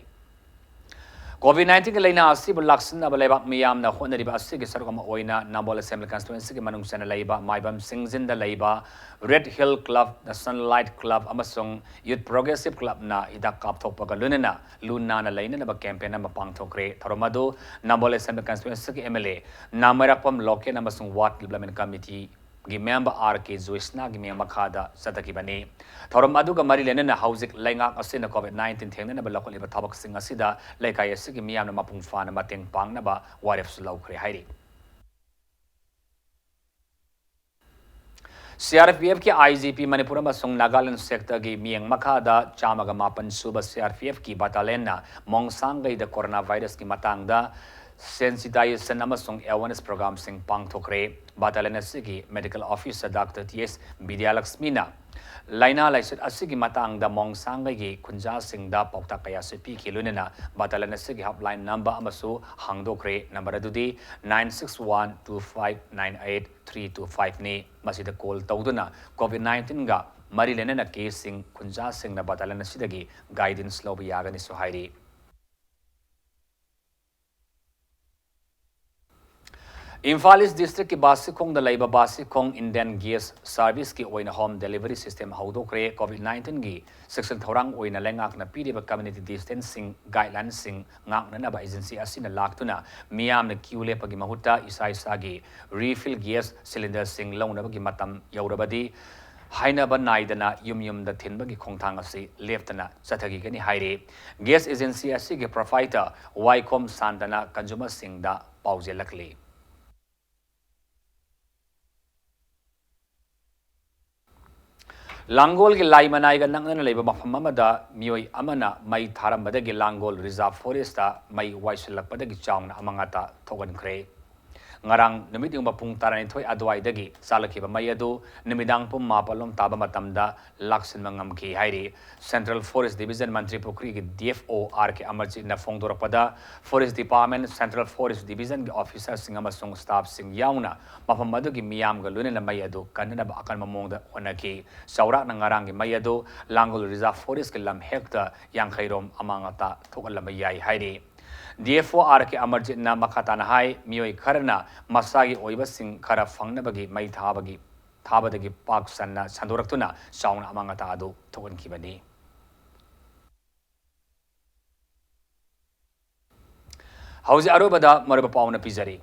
COVID nineteen ꯒꯤ ꯂꯥꯏꯅꯥ ꯑꯁꯤꯕꯨ ꯂꯥꯛꯁꯤꯟꯅꯕ ꯂꯩꯕꯥꯛ ꯃꯤꯌꯥꯝꯅ ꯍꯣꯠꯅꯔꯤꯕ ꯑꯁꯤꯒꯤ ꯁꯔꯨꯛ ꯑꯃ ꯑꯣꯏꯅ ꯅꯝꯕꯣꯜ Assembly Constituency ꯒꯤ ꯃꯅꯨꯡ ꯆꯟꯅ ꯂꯩꯕ ꯃꯥꯏꯕꯝ ꯁꯤꯡꯖꯤꯟꯗ ꯂꯩꯕ Red Hill Club, The Sunlight Club ꯑꯃꯁꯨꯡ Youth Progressive Club ꯅ ꯍꯤꯗꯥꯛ ꯀꯥꯞꯊꯣꯛꯄꯒ ꯂꯣꯏꯅꯅ ꯂꯨ ꯅꯥꯟꯅ ꯂꯩꯅꯅꯕ campaign ꯑꯃ ꯄꯥꯡꯊꯣꯛꯈ꯭ꯔꯦ꯫ ꯊꯧꯔꯝ ꯑꯗꯨ ꯅꯝꯕꯣꯜ Assembly Constituency ꯒꯤ MLA ꯅꯥꯃꯩꯔꯥꯛꯄꯝ ꯂꯣꯀꯦꯟ ꯑꯃꯁꯨꯡ Ward Development Committee ꯒꯤ member R K ꯖꯣꯏꯁꯅꯥꯒꯤ ꯃꯤꯠꯌꯦꯡ ꯃꯈꯥꯗ ꯆꯠꯊꯈꯤꯕꯅꯤ꯫ ꯊꯧꯔꯝ ꯑꯗꯨꯒ ꯃꯔꯤ ꯂꯩꯅꯅ ꯍꯧꯖꯤꯛ ꯂꯩꯉꯥꯛ ꯑꯁꯤꯅ COVID nineteen ꯊꯦꯡꯅꯅꯕ ꯂꯧꯈꯠꯂꯤꯕ ꯊꯕꯛꯁꯤꯡ ꯑꯁꯤꯗ ꯂꯩꯀꯥꯏ ꯑꯁꯤꯒꯤ ꯃꯤꯌꯥꯝꯅ ꯃꯄꯨꯡ ꯐꯥꯅ ꯃꯇꯦꯡ ꯄꯥꯡꯅꯕ ꯋꯥꯔꯦꯞꯁꯨ ꯂꯧꯈ꯭ꯔꯦ ꯍꯥꯏꯔꯤ꯫ CRPF ꯀꯤ IGP ꯃꯅꯤꯄꯨꯔ ꯑꯃꯁꯨꯡ ꯅꯥꯒꯥꯂꯦꯟ sector ꯒꯤ ꯃꯤꯠꯌꯦꯡ ꯃꯈꯥꯗ ꯆꯥꯝꯃꯒ ꯃꯥꯄꯟ ꯁꯨꯕ CRPF ꯀꯤ battalion ꯅ ꯃꯣꯡꯁꯥꯡꯒꯩꯗ corona virus ꯀꯤ ꯃꯇꯥꯡꯗ sensitization ꯑꯃꯁꯨꯡ awareness program ꯁꯤꯡ ꯄꯥꯡꯊꯣꯛꯈ꯭ꯔꯦ꯫ Battalion ꯑꯁꯤꯒꯤ medical officer Doctor T S ꯕꯤꯗ꯭ꯌꯥꯂꯛꯁꯃꯤꯅ ꯂꯥꯏꯅꯥ ꯂꯥꯏꯆꯠ ꯑꯁꯤꯒꯤ ꯃꯇꯥꯡꯗ ꯃꯣꯡꯁꯥꯡꯒꯩꯒꯤ ꯈꯨꯟꯖꯥꯁꯤꯡꯗ ꯄꯥꯎꯇꯥꯛ ꯀꯌꯥꯁꯨ ꯄꯤꯈꯤ꯫ ꯂꯣꯏꯅꯅ battalion ꯑꯁꯤꯒꯤ helpline number ꯑꯃꯁꯨ ꯍꯥꯡꯗꯣꯛꯈ꯭ꯔꯦ꯫ Number ꯑꯗꯨꯗꯤ nine six one two five nine eight three two five ꯅꯤ꯫ ꯃꯁꯤꯗ call ꯇꯧꯗꯨꯅ COVID nineteen ꯒ ꯃꯔꯤ ꯂꯩꯅꯅ case ꯁꯤꯡ ꯈꯨꯟꯖꯥꯁꯤꯡꯅ battalion ꯑꯁꯤꯗꯒꯤ guidance ꯂꯧꯕ ꯌꯥꯒꯅꯤꯁꯨ ꯍꯥꯏꯔꯤ꯫ ꯏꯝꯐꯥꯜ East district ꯀꯤ ꯕꯥꯁꯤꯈꯣꯡꯗ ꯂꯩꯕ ꯕꯥꯁꯤꯈꯣꯡ Indian Gas Service ꯀꯤ ꯑꯣꯏꯅ home delivery system ꯍꯧꯗꯣꯛꯈ꯭ꯔꯦ꯫ COVID nineteen ꯒꯤ ꯆꯦꯛꯁꯤꯟ ꯊꯧꯔꯥꯡ ꯑꯣꯏꯅ ꯂꯩꯉꯥꯛꯅ ꯄꯤꯔꯤꯕ community distancing guideline ꯁꯤꯡ ꯉꯥꯛꯅꯅꯕ agency ꯑꯁꯤꯅ ꯂꯥꯛꯇꯨꯅ ꯃꯤꯌꯥꯝꯅ queue ꯂꯦꯞꯄꯒꯤ ꯃꯍꯨꯠꯇ ꯏꯁꯥ ꯏꯁꯥꯒꯤ refill gas cylinder ꯁꯤꯡ ꯂꯧꯅꯕꯒꯤ ꯃꯇꯝ ꯌꯧꯔꯕꯗꯤ ꯍꯥꯏꯅꯕ ꯅꯥꯏꯗꯅ ꯌꯨꯝ ꯌꯨꯝꯗ ꯊꯤꯟꯕꯒꯤ ꯈꯣꯡꯊꯥꯡ ꯑꯁꯤ ꯂꯦꯞꯇꯅ ꯆꯠꯊꯈꯤꯒꯅꯤ ꯍꯥꯏꯔꯤ꯫ Gas agency ꯑꯁꯤꯒꯤ proprietor ꯋꯥꯏꯈꯣꯝ ꯁꯥꯟꯇꯅ consumer ꯁꯤꯡꯗ ꯄꯥꯎꯖꯦꯜꯂꯛꯂꯤ꯫ ꯂꯥꯡꯒꯣꯜꯒꯤ ꯂꯥꯏꯃꯅꯥꯏꯒ ꯅꯛꯅꯅ ꯂꯩꯕ ꯃꯐꯝ ꯑꯃꯗ ꯃꯤꯑꯣꯏ ꯑꯃꯅ ꯃꯩ ꯊꯥꯔꯝꯕꯗꯒꯤ ꯂꯥꯡꯒꯣꯜ Reserve Forest ꯇ ꯃꯩ ꯋꯥꯏꯁꯤꯜꯂꯛꯄꯗꯒꯤ ꯆꯥꯎꯅ ꯑꯃꯥꯡ ꯑꯇꯥ ꯊꯣꯛꯍꯟꯈ꯭ꯔꯦ꯫ ꯉꯔꯥꯡ ꯅꯨꯃꯤꯠ ꯌꯨꯡꯕ ꯄꯨꯡ ꯇꯔꯥꯅꯤꯊꯣꯏ ꯑꯗꯨꯋꯥꯏꯗꯒꯤ ꯆꯥꯜꯂꯛꯈꯤꯕ ꯃꯩ ꯑꯗꯨ ꯅꯨꯃꯤꯗꯥꯡ ꯄꯨꯡ ꯃꯥꯄꯜ ꯂꯣꯝ ꯇꯥꯕ ꯃꯇꯝꯗ ꯂꯥꯛꯁꯤꯟꯕ ꯉꯝꯈꯤ ꯍꯥꯏꯔꯤ꯫ Central Forest Division ꯃꯟꯇ꯭ꯔꯤ ꯄꯨꯈ꯭ꯔꯤꯒꯤ D F O R K ꯑꯃꯔꯖꯤꯠꯅ ꯐꯣꯡꯗꯣꯔꯛꯄꯗ, Forest Department, Central Forest Division ꯒꯤ officer ꯁꯤꯡ ꯑꯃꯁꯨꯡ staff ꯁꯤꯡ ꯌꯥꯎꯅ ꯃꯐꯝ ꯑꯗꯨꯒꯤ ꯃꯤꯌꯥꯝꯒ ꯂꯣꯏꯅꯅ ꯃꯩ ꯑꯗꯨ ꯀꯟꯅꯅꯕ ꯑꯀꯟꯕ ꯃꯑꯣꯡꯗ ꯍꯣꯠꯅꯈꯤ꯫ ꯆꯥꯎꯔꯥꯛꯅ ꯉꯔꯥꯡꯒꯤ ꯃꯩ ꯑꯗꯨ ꯂꯥꯡꯒꯣꯜ Reserve Forest ꯀꯤ ꯂꯝ hectare ꯌꯥꯡꯈꯩ ꯔꯣꯝ ꯑꯃꯥꯡ ꯑꯇꯥ ꯊꯣꯛꯍꯜꯂꯝꯕ ꯌꯥꯏ ꯍꯥꯏꯔꯤ꯫ DFO RK ꯑꯃꯔꯖꯤꯠꯅ ꯃꯈꯥ ꯇꯥꯅ ꯍꯥꯏ, ꯃꯤꯑꯣꯏ ꯈꯔꯅ ꯃꯁꯥꯒꯤ ꯑꯣꯏꯕꯁꯤꯡ ꯈꯔ ꯐꯪꯅꯕꯒꯤ ꯃꯩ ꯊꯥꯕꯒꯤ, ꯊꯥꯕꯗꯒꯤ ꯄꯥꯛ ꯁꯟꯅ ꯁꯟꯗꯣꯔꯛꯇꯨꯅ ꯆꯥꯎꯅ ꯑꯃꯥꯡ ꯑꯇꯥ ꯑꯗꯨ ꯊꯣꯛꯍꯟꯈꯤꯕꯅꯤ꯫ ꯍꯧꯖꯤꯛ ꯑꯔꯣꯏꯕꯗ ꯃꯔꯨꯑꯣꯏꯕ ꯄꯥꯎꯅ ꯄꯤꯖꯔꯤ꯫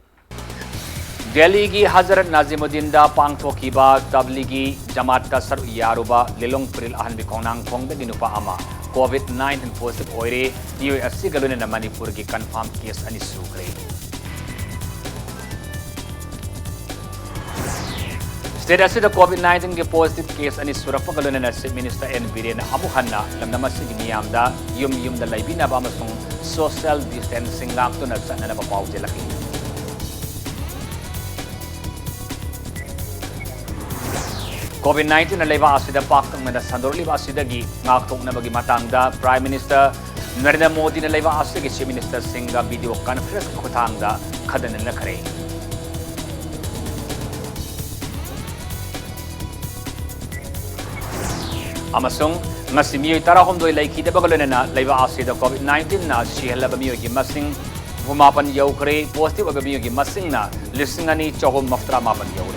ꯗꯦꯜꯂꯤꯒꯤ ꯍꯖꯔꯠ ꯅꯥꯖꯤꯃꯨꯗꯤꯟꯗ ꯄꯥꯡꯊꯣꯛꯈꯤꯕ ꯇꯕ꯭ꯂꯤꯒꯤ ꯖꯃꯥꯠꯇ ꯁꯔꯨꯛ ꯌꯥꯔꯨꯕ ꯂꯤꯂꯣꯡ ꯐꯨꯔꯤꯜ ꯑꯍꯟꯕꯤ ꯈꯣꯡꯅꯥꯡꯈꯣꯡꯗꯒꯤ ꯅꯨꯄꯥ ꯑꯃ COVID nineteen positive ꯑꯣꯏꯔꯦ꯫ ꯃꯤꯑꯣꯏ ꯑꯁꯤꯒ ꯂꯣꯏꯅꯅ ꯃꯅꯤꯄꯨꯔꯒꯤ confirm case ꯑꯅꯤ ꯁꯨꯈ꯭ꯔꯦ꯫ State ꯑꯁꯤꯗ COVID nineteenꯒꯤ positive case ꯑꯅꯤ ꯁꯨꯔꯛꯄꯒ ꯂꯣꯏꯅꯅ Chief Minister N ꯕꯤꯔꯦꯟꯅ ꯑꯃꯨꯛ ꯍꯟꯅ ꯂꯝꯗꯝ ꯑꯁꯤꯒꯤ ꯃꯤꯌꯥꯝꯗ ꯌꯨꯝ ꯌꯨꯝꯗ ꯂꯩꯕꯤꯅꯕ ꯑꯃꯁꯨꯡ social distancing ꯉꯥꯛꯇꯨꯅ ꯆꯠꯅꯅꯕ ꯄꯥꯎꯖꯦꯜꯂꯛꯂꯤ꯫ COVID nineteenꯅ ꯂꯩꯕꯥꯛ ꯑꯁꯤꯗ ꯄꯥꯛꯇꯛꯅꯅ ꯁꯟꯗꯣꯔꯛꯂꯤꯕ ꯑꯁꯤꯗꯒꯤ ꯉꯥꯛꯊꯣꯛꯅꯕꯒꯤ ꯃꯇꯥꯡꯗ Prime Minister ꯅꯔꯦꯟꯗ꯭ꯔ ꯃꯣꯗꯤꯅ ꯂꯩꯕꯥꯛ ꯑꯁꯤꯒꯤ Chief Ministerꯁꯤꯡꯒ video conferenceꯀꯤ ꯈꯨꯠꯊꯥꯡꯗ ꯈꯟꯅ ꯅꯩꯅꯈ꯭ꯔꯦ꯫ ꯑꯃꯁꯨꯡ ꯉꯁꯤ ꯃꯤꯑꯣꯏ ꯇꯔꯥꯍꯨꯝꯗꯣꯏ ꯂꯩꯈꯤꯗꯕꯒ ꯂꯣꯏꯅꯅ ꯂꯩꯕꯥꯛ ꯑꯁꯤꯗ COVID nineteenꯅ ꯁꯤꯍꯜꯂꯕ ꯃꯤꯑꯣꯏꯒꯤ ꯃꯁꯤꯡ ꯍꯨꯝꯐꯨ ꯃꯥꯄꯟ ꯌꯧꯈ꯭ꯔꯦ꯫ Positive ꯑꯣꯏꯕ ꯃꯤꯑꯣꯏꯒꯤ ꯃꯁꯤꯡꯅ ꯂꯤꯁꯤꯡ ꯑꯅꯤ ꯆꯍꯨꯝ ꯃꯧꯗ꯭ꯔꯥ ꯃꯥꯄꯟ ꯌꯧꯔꯦ꯫